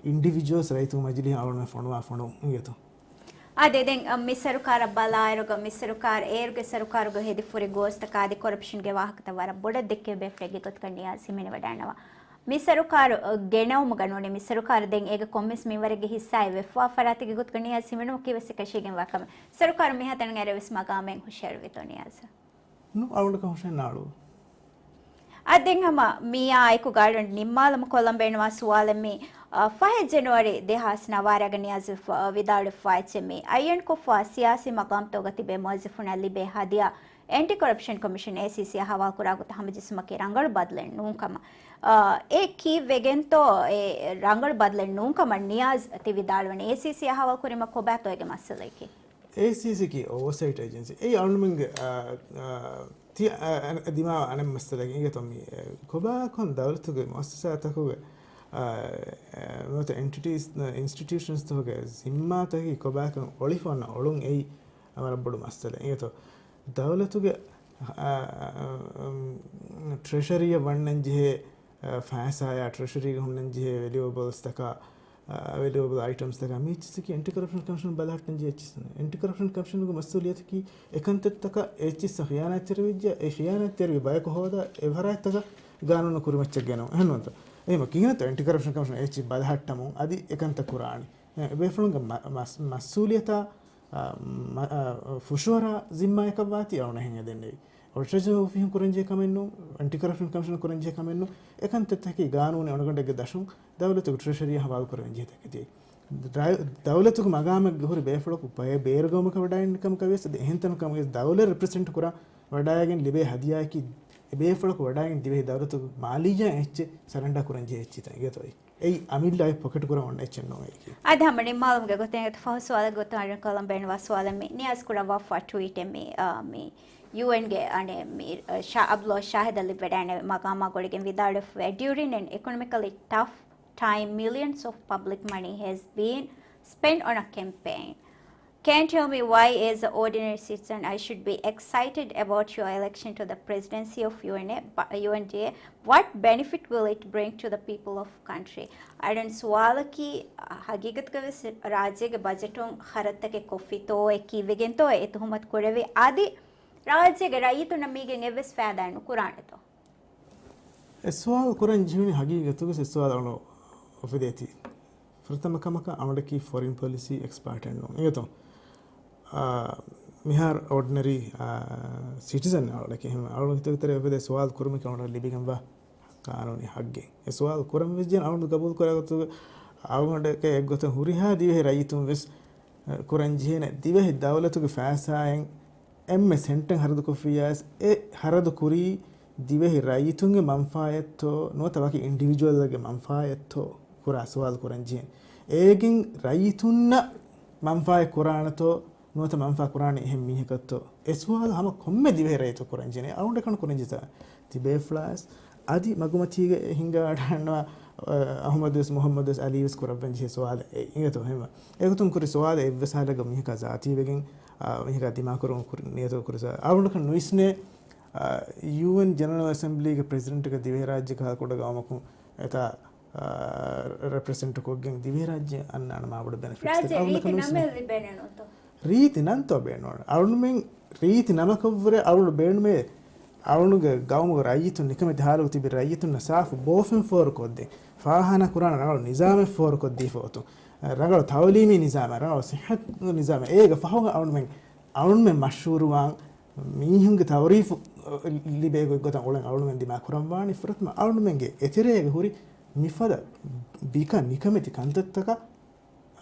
އިންޑިވިޖުއަލްސް ރައްޔިތު މަޖިލީހަށް އަޅުގަނޑުމެން ފޮނުވާ ފޮނުވުން އިނގޭތޯ. އާދެ، ދެން، އަ، މި ސަރުކާރަށް ބަލާއިރުގަ، މި ސަރުކާރު އޭރުގެ ސަރުކާރުގަ ހެދިފުރި ގޯސްތަކާ އަދި ކޮރަޕްޝަންގެ ވާހަކަތައް ވަރަށް ބޮޑަށް ދެއްކެވި ބޭފުޅެއްގެ ގޮތުގަ ނިޔާޒް ހިމެނިވަޑައިންނަވާ. މި ސަރުކާރު، އަ، ގެނައުމުގަ ނޫނީ، މި ސަރުކާރު ދެން އޭގެ ކޮންމެސް މިންވަރެއްގެ ހިއްސާއެއް ވެފަވާ ފަރާތެއްގެ ގޮތުގަ ނިޔާޒް ހިމެނުމަކީ ވެސް އެކަށީގެންވާ ކަމެއް. ސަރުކާރު މިހާތަނަށް އެރެވެސް މަގާމެއް ހުށަހެޅުވިތޯ ނިޔާޒް؟ ނު، އަޅުގަނޑަކަށް ހުށަހެއް ނާޅު. އަދި ދެން ހަމަ މިއާ އެކު ގާޑަން ނިންމާލަމު ކޮށްލަން ބޭނުންވާ ސުވާލެއް މީ، އަ، ފަހެ ޖެނުއަރީ ދެހާސް ނަވާރަގަ ނިޔާޒް ވިދާޅުވެފައި އެއްޗެއް މީ. އައްޔަންކޮށްފަ ސިޔާސީ މަގާމްތަކުގަ ތިބޭ މުވައްޒަފުންނަށް ލިބޭ ހަދިޔާ އެންޓި ކޮރަޕްޝަން ކޮމިޝަން، އޭސީސީ، އަށް ހަވާލުކުރާ ގޮތަށް ހަމަޖެއްސުމަކީ ރަނގަޅު ބަދަލެއް ނޫން ކަމަށް. އާ، އެ ކީއްވެގެންތޯ އެ ރަނގަޅު ބަދަލެއް ނޫންކަމަށް ނިޔާޒް ތި ވިދާޅުވަނީ؟ އޭސީސީ އަހަވާލު ކުރީމަ ކޮބާތޯ އޭގެ މައްސަލައަކީ؟ އޭސީސީ ކީ އޯވަސައިޓް އޭޖެންސީ. އެއީ އަޅުމެންގެ، އާ، އާ، ތި، އާ، އަނެ-، ދިމާވާ އަނެއް މައްސަލައެއް އިނގޭތޯ މި، އެ، ކޮބާކޮން ދައުލަތުގެ މުއައްސަސާތަކުގެ، އާ، އެ، ނުވަތަ އެންޓިޓީސް، އިންސްޓިޓިއުޝަންސްތަކުގެ ޒިންމާތަކަކީ ކޮބާކަން އޮޅިފަ އޮންނަ އޮޅުން އެއީ އަމަރަށް ބޮޑު މައްސަލައެއް. އިނގޭތޯ ދައުލަތުގެ، އާ، އާ، އާ، ޓްރެޝަރީއަށް ވަންނަން ޖެހޭ، އާ، ފައިސާޔާ ޓްރެޝަރީގަ ހުންނަން ޖެހޭ ވެލިއުއަބަލްސްތަކާ، އާ، ވެލިއުއަބަލް އައިޓަމްސްތަކާ މި އެއްޗިއްސަކީ އެންޓި ކަރަޕްޝަން ކަމިޝަން ބަލަހައްޓަން ޖެހޭ އެއްޗިއްސެއް. އެންޓި ކަރަޕްޝަން ކަމިޝަނުގެ މަސްއޫލިއްޔަތަކީ އެކަންތައްތަކަށް އެއްޗިއްސަށް ޚިޔާނާތްތެރިވެއްޖެ، އެ ޚިޔާނާތްތެރިވި ބަޔަކު ހޯދާ އެ ފަރާތްތަކަށް ގާނޫނު ކުރިމައްޗަށް ގެނައުން. އެހެންނޫންތޯ؟ އެހެން ކިހިނެއްތޯ އެންޓި ކަރަޕްޝަން ކަމިޝަން އެއްޗިއްސަށް ބަލަހައްޓަމުން އަދި އެކަންތައް ކުރާނީ؟ އެ ބޭފުޅުންގެ މަ-، މަސް-، މަސްއޫލިއްޔަތާ، އާ، މަ-، އާ، ފުށުއަރާ ޒިންމާއަކަށްވާތީ އަޅުން އެހެން ހެދެންނެވި. އޮޑިޓަރ ޖެނެރަލް އޮފީހުން ކުރަންޖެހޭ ކަމެއް ނޫން، އެންޓި ކަރަޕްޝަން ކަމިޝަނަށް ކުރަންޖެހޭ ކަމެއް ނޫން. އެކަންތައްތަކީ ގާނޫނީ އޮނަގަނޑެއްގެ ދަށުން ދައުލަތުގެ ޓްރެޝަރީއަށް ހަވާލު ކުރެވެން ޖެހޭ ތަކެތި. ދައު-، ދައުލަތުގެ މަގާމެއްގަ ހުރި ބޭފުޅަކު ބޭރުގައުމަކަށް ވަޑައިގެން ކަމަކަށް ވިޔަސް އަދި އެހެން ތަނަކަށް ވިޔަސް ދައުލަތް ރެޕްރެޒެންޓް ކުރަން ވަޑައިގެން ލިބޭ ހަދިޔާއަކީ އެ ބޭފުޅަކު ވަޑައިގެން ދިވެހި ދައުލަތުގެ މާލިއްޔާ އެއްޗެއް ސަރެންޑާ ކުރަން ޖެހޭ އެއްޗެއް ތަން އިނގޭތޯ. އެއީ އަމިއްލަ އެ ޕޮކެޓް ކުރަން އޮންނަ އެއްޗެއް ނޫން އެއީ. އަދި ހަމަ ނިންމާލުމުގެ ގޮތުން އެގޮތަށް ފަހު ސުވާލެއް ގޮތުން އަޅުގަނޑު ކޮލަން ބޭނުންވާ ސުވާލެއް މި ނިޔާޒް ކުރައްވާފަ ޓްވީޓެއް މި، އާ، މި ޔޫއެންގެ އަނެއް މި، އަ، ޝާ-، އަބްދުﷲ ޝާހިދަށް ލިބިވަޑައިގެންނެވި މަގާމާ ގުޅިގެން ވިދާޅުވެފައި، During an economically tough time, millions of public money has been spent on a campaign. Can tell me why, as an ordinary citizen, I should be excited about your election to the presidency of UN, UNGA? What benefit will it bring to the people of country? އަޅުގަނޑު ސުވާލަކީ، އަ، ހަގީގަތުގަ ވެސް ރާއްޖޭގެ ބަޖެޓުން ޚަރަދުތަކެއް ކޮށްފިތޯއޭ، ކީއްވެގެންތޯއޭ އެ ތުހުމަތު ކުރެވި. އަދި ރާއްޖޭގެ ރައްޔިތުންނަށް މީގެން އެއްވެސް ފައިދާއެއް ނުކުރާނެތޯ؟ އެ ސުވާލު ކުރަން ޖެހުނީ ހަގީގަތުގަ އެ ސުވާލު އަޅު އުފެދޭތީ. ފުރަތަމަ ކަމަކަށް އަޅުގަނޑަކީ ފޮރިން ޕޮލިސީ އެކްސްޕާޓެއް ނޫން. އިނގޭތޯ؟ އާ، މިހާރު އޯޑިނަރީ، އާ، ސިޓިޒަން އަޅުގަނޑަކީ. އެހެން އަޅުގަނޑު ހިތުގެ ތެރޭ އުފެދޭ ސުވާލު ކުރުމަކީ އަޅުގަނޑަށް ލިބިގެންވާ ޤާނޫނީ ހައްގެއް. އެ ސުވާލު ކުރަން ވެއްޖެ އަޅުގަނޑު ގަބޫލު ކުރާ ގޮތުގަ އަޅުގަނޑަކަށް އެއްގޮތަށް ހުރިހާ ދިވެހި ރައްޔިތުން ވެސް، އަ، ކުރަން ޖެހޭނެ ދިވެހި ދައުލަތުގެ ފައިސާއިން އެންމެ ސެންޓެއް ހަރަދުކޮށްފިއްޔާސް އެ ހަރަދު ކުރީ ދިވެހި ރައްޔިތުންގެ މަންފާއަށްތޯ ނުވަތަ ވަކި އިންޑިވިޖުއަލްގެ މަންފާއަށްތޯ ކުރާ ސުވާލު ކުރަން ޖެހޭނެ. އޭގެން ރައްޔިތުންނަށް މަންފާއެއް ކުރާނެތޯ ނުވަތަ މަންފާ ކުރާނީ އެހެން މީހަކަށްތޯ؟ އެ ސުވާލު ހަމަ ކޮންމެ ދިވެހި ރައްޔިތަކު ކުރަން ޖެހޭނެ. އަޅުގަނޑަކަށް ކުރަން ޖެހޭ ތަ-، ތިބޭފުޅާސް އަދި މަގުމަތީގަ ހިނގާ އަޑާންނަވާ، އަ، އަހުމަދުވެސް މުހައްމަދުވެސް އަލީވެސް ކުރައްވަން ޖެހޭ ސުވާލެއް އެ އިނގޭތޯ ހެމަ. އެގޮތުން ކުރި ސުވާލެއް އެއްވެސް ހާލެއްގަ މީހަކާ ޒާތީވެގެން، އަ، މީހަކާ ދިމާކުރުމަށް ކުރި ނިޔަތު ކުރި ސުވާލެއް. އަޅުގަނޑަކަށް ނުވިސްނޭ، އަ، ޔޫއެން ޖެނެރަލް އެސެމްބްލީގެ ޕްރެޒިޑެންޓްގެ ދިވެހިރާއްޖެ ކަހަލަ ކުޑަ ގައުމަކުން އެތާ އާ، ރެޕްރެޒެންޓް ކޮށްގެން ދިވެހިރާއްޖެ އަންނާނެ މާބޮޑު ބެނެފިޓްސް ރާއްޖެ އަޅުގަނޑަކަށް ރީތި ނުވިސްނޭ. ނަމެއް ލިބޭނެ ނޫންތޯ؟ ރީތި ނަންތޯ ބޭނުން. އަޅުމެން ރީތި ނަމަކަށްވުރެ އަޅުގަނޑު ބޭނުމޭ އަޅުގަނޑުގެ ގައުމުގެ ރައްޔިތުން ނިކަމެތި ހާލުގަ ތިބި ރައްޔިތުންނަށް ސާފު ބޯފެން ފޯރުކޮށްދޭ. ފާހާނާ ކުރާނެ ރަނގަޅު ނިޒާމެއް ފޯރުކޮށްދީފަ އޮތުން. ރަނގަޅު ތައުލީމީ ނިޒާމެއް، ރަނގަޅު ސިއްހަތު ނިޒާމެއް. އޭގެ ފަހުގަ އަޅުމެން، އަޅުމެން މަޝްހޫރުވާން މީހުންގެ ތައުރީފު ލިބޭ ގޮތްގޮތަށް އުޅެން އަޅުމެން ދިމާ ކުރަންވާނީ ފުރަތަމަ އަޅުމެންގެ އެތެރޭގަ ހުރި މިފަދަ ބިކަން ނިކަމެތި ކަންތައްތަކަށް،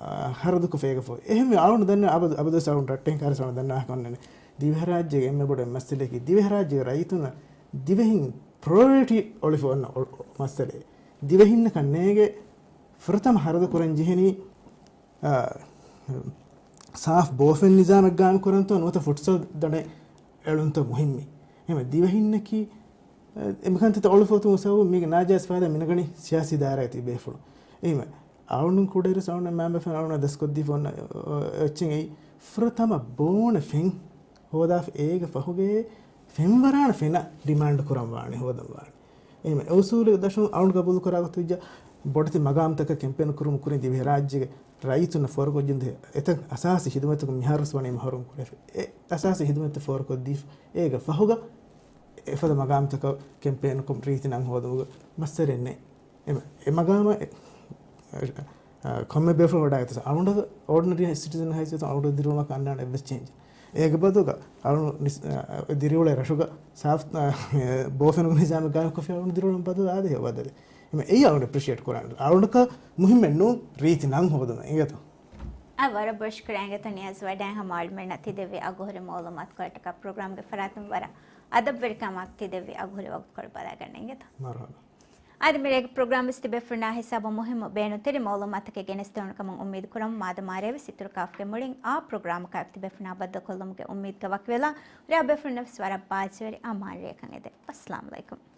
އާ، ހަރަދުކޮށްފަ އޭގަ ފޯ. އެހެންވެ އަޅުން ދަންނަ އަބަދު، އަބަދުވެސް އަޅުން ރައްޓެހިން ކާރިސް އަޅުން ދަންނަ ކަންނެނެ. ދިވެހިރާއްޖޭގެ އެންމެ ބޮޑު މައްސަލައަކީ ދިވެހިރާއްޖޭގެ ރައްޔިތުންނަށް ދިވެހިން ޕްރައޮރިޓީ އޮޅިފަ އޮންނަ އޮ-، އޮ-، މައްސަލައެއް. ދިވެހިންނަކަށް ނޭގެ ފުރަތަމަ ހަރަދު ކުރަން ޖެހެނީ، އާ، ސާފް ބޯފެން ނިޒާމެއް ގާއިމް ކުރަންތޯ ނުވަތަ ފުޓްސަލް ދަނޑެއް އެޅުންތޯ މުހިއްމީ. އެހެން ދިވެހިންނަކީ، އެ، އެމިކަންތައްތައް އޮޅިފަ އޮތުމުގެ ސަބަބުން މީގެ ނާޖާއިޒް ފައިދާ މިނަގަނީ ސިޔާސީ ދާއިރާގަ ތިބި ބޭފުޅުން. އެހެންވެ، އަޅުން ކުޑައިރުސް އަޅުން މާބަފެން އަޅުން ދަސްކޮށްދީފަ އޮންނަ، އެ، އެއްޗެއް އެއީ ފުރަތަމަ ބޯނެ ފެން ހޯދާފަ އޭގެ ފަހުގައޭ ފެންވަރާނެ ފެނަށް ޑިމާންޑް ކުރަން ވާނެ، ހޯދަން ވާނެ. އެހެންވެ، އެ އުސޫލުގެ ދަށުން އަޅުން ގަބޫލު ކުރާ ގޮތު ވެއްޖެ ބޮޑެތި މަގާމްތަކަށް ކެމްޕޭން ކުރުމުގެ ކުރިން ދިވެހިރާއްޖޭގެ ރައްޔިތުންނަށް ފޯރުކޮށްދޭ އެތައް އަސާސީ ހިދުމަތްތަކުން މިހާރުވެސް ވަނީ މަހުރޫމް ކުރެފި. އެ އަސާސީ ހިދުމަތްތައް ފޯރުކޮށްދީފަ އޭގެ ފަހުގަ އެފަދަ މަގާމްތަކަށް ކެމްޕޭންކޮށް ރީތި ނަން ހޯދުމުގެ މައްސަލައެއް ނެތް. އެ، އެ މަގާމަށް އެ، އަ، ކޮންމެ ބޭފުޅުން ވަޑައިގަތަސް އަޅުގަނޑަށް އޯޑިނަރީ ސިޓިޒަން ހައިސިއްޔަތުން އަޅުގަނޑު ދިރިއުޅުމަކަށް އަންނާނެ އެއްވެސް ޗޭންޖެއް. އޭގެ ބަދަލުގަ އަޅުގަނޑު ނިސް-، އަ، ދިރިއުޅޭ ރަށުގަ ސާފް، އަ، ބޯފެނުގެ ނިޒާމެއް ގާއިމްކޮށްފި އަޅުގަނޑު ދިރިއުޅުން ބަދަލު އާދޭ ބަދަލެއް. އެމަ އެއީ އަޅުގަނޑު އެޕްރިޝިއޭޓް ކުރާނެ. އަޅުގަނޑަކަށް މުހިއްމެއް ނޫން ރީތި ނަން ހޯދުމަށް އިނގޭތޯ. އާ، ވަރަށް ބޮޑަށް ޝުކުރިއްޔާ އިނގޭތޯ ނިޔާޒް ވަޑައިގެން ހަމަ އަޅުމެންނަށް ތި ދެއްވި އަގުހުރި މައުލޫމާތުކޮޅަށްޓަކާ ޕްރޮގްރާމްގެ ފަރާތުން ވަރަށް އަދަބުވެރިކަމާ ތި ދެއްވި އަގުހުރި ވަގުތުކޮޅު ބަލާގަންނަ އިނގޭތޯ. މަރުހަބާ. އަދި މިރޭގެ ޕްރޮގްރާމް ވެސް ތިބޭފުޅުންނާ ހިސާބަށް މުހިއްމު ބޭނުންތެރި މައުލޫމާތަކެއް ގެނެސްދެވުނު ކަމަށް އުއްމީދު ކުރަމުން މާދަމާ ރޭވެސް އިތުރު ކާފްގެ މުޅިން އާ ޕްރޮގްރާމަކާ ތިބޭފުޅުންނާ ބައްދަލުކޮށްލުމުގެ އުއްމީދުގަ ވަކިވެލާ، ހުރިހާ ބޭފުޅުންނަށް ވެސް ވަރަށް ބާއްޖަވެރި އަމާން ރެއަކަށް އެދެން. އައްސަލާމު ޢަލައިކުމް.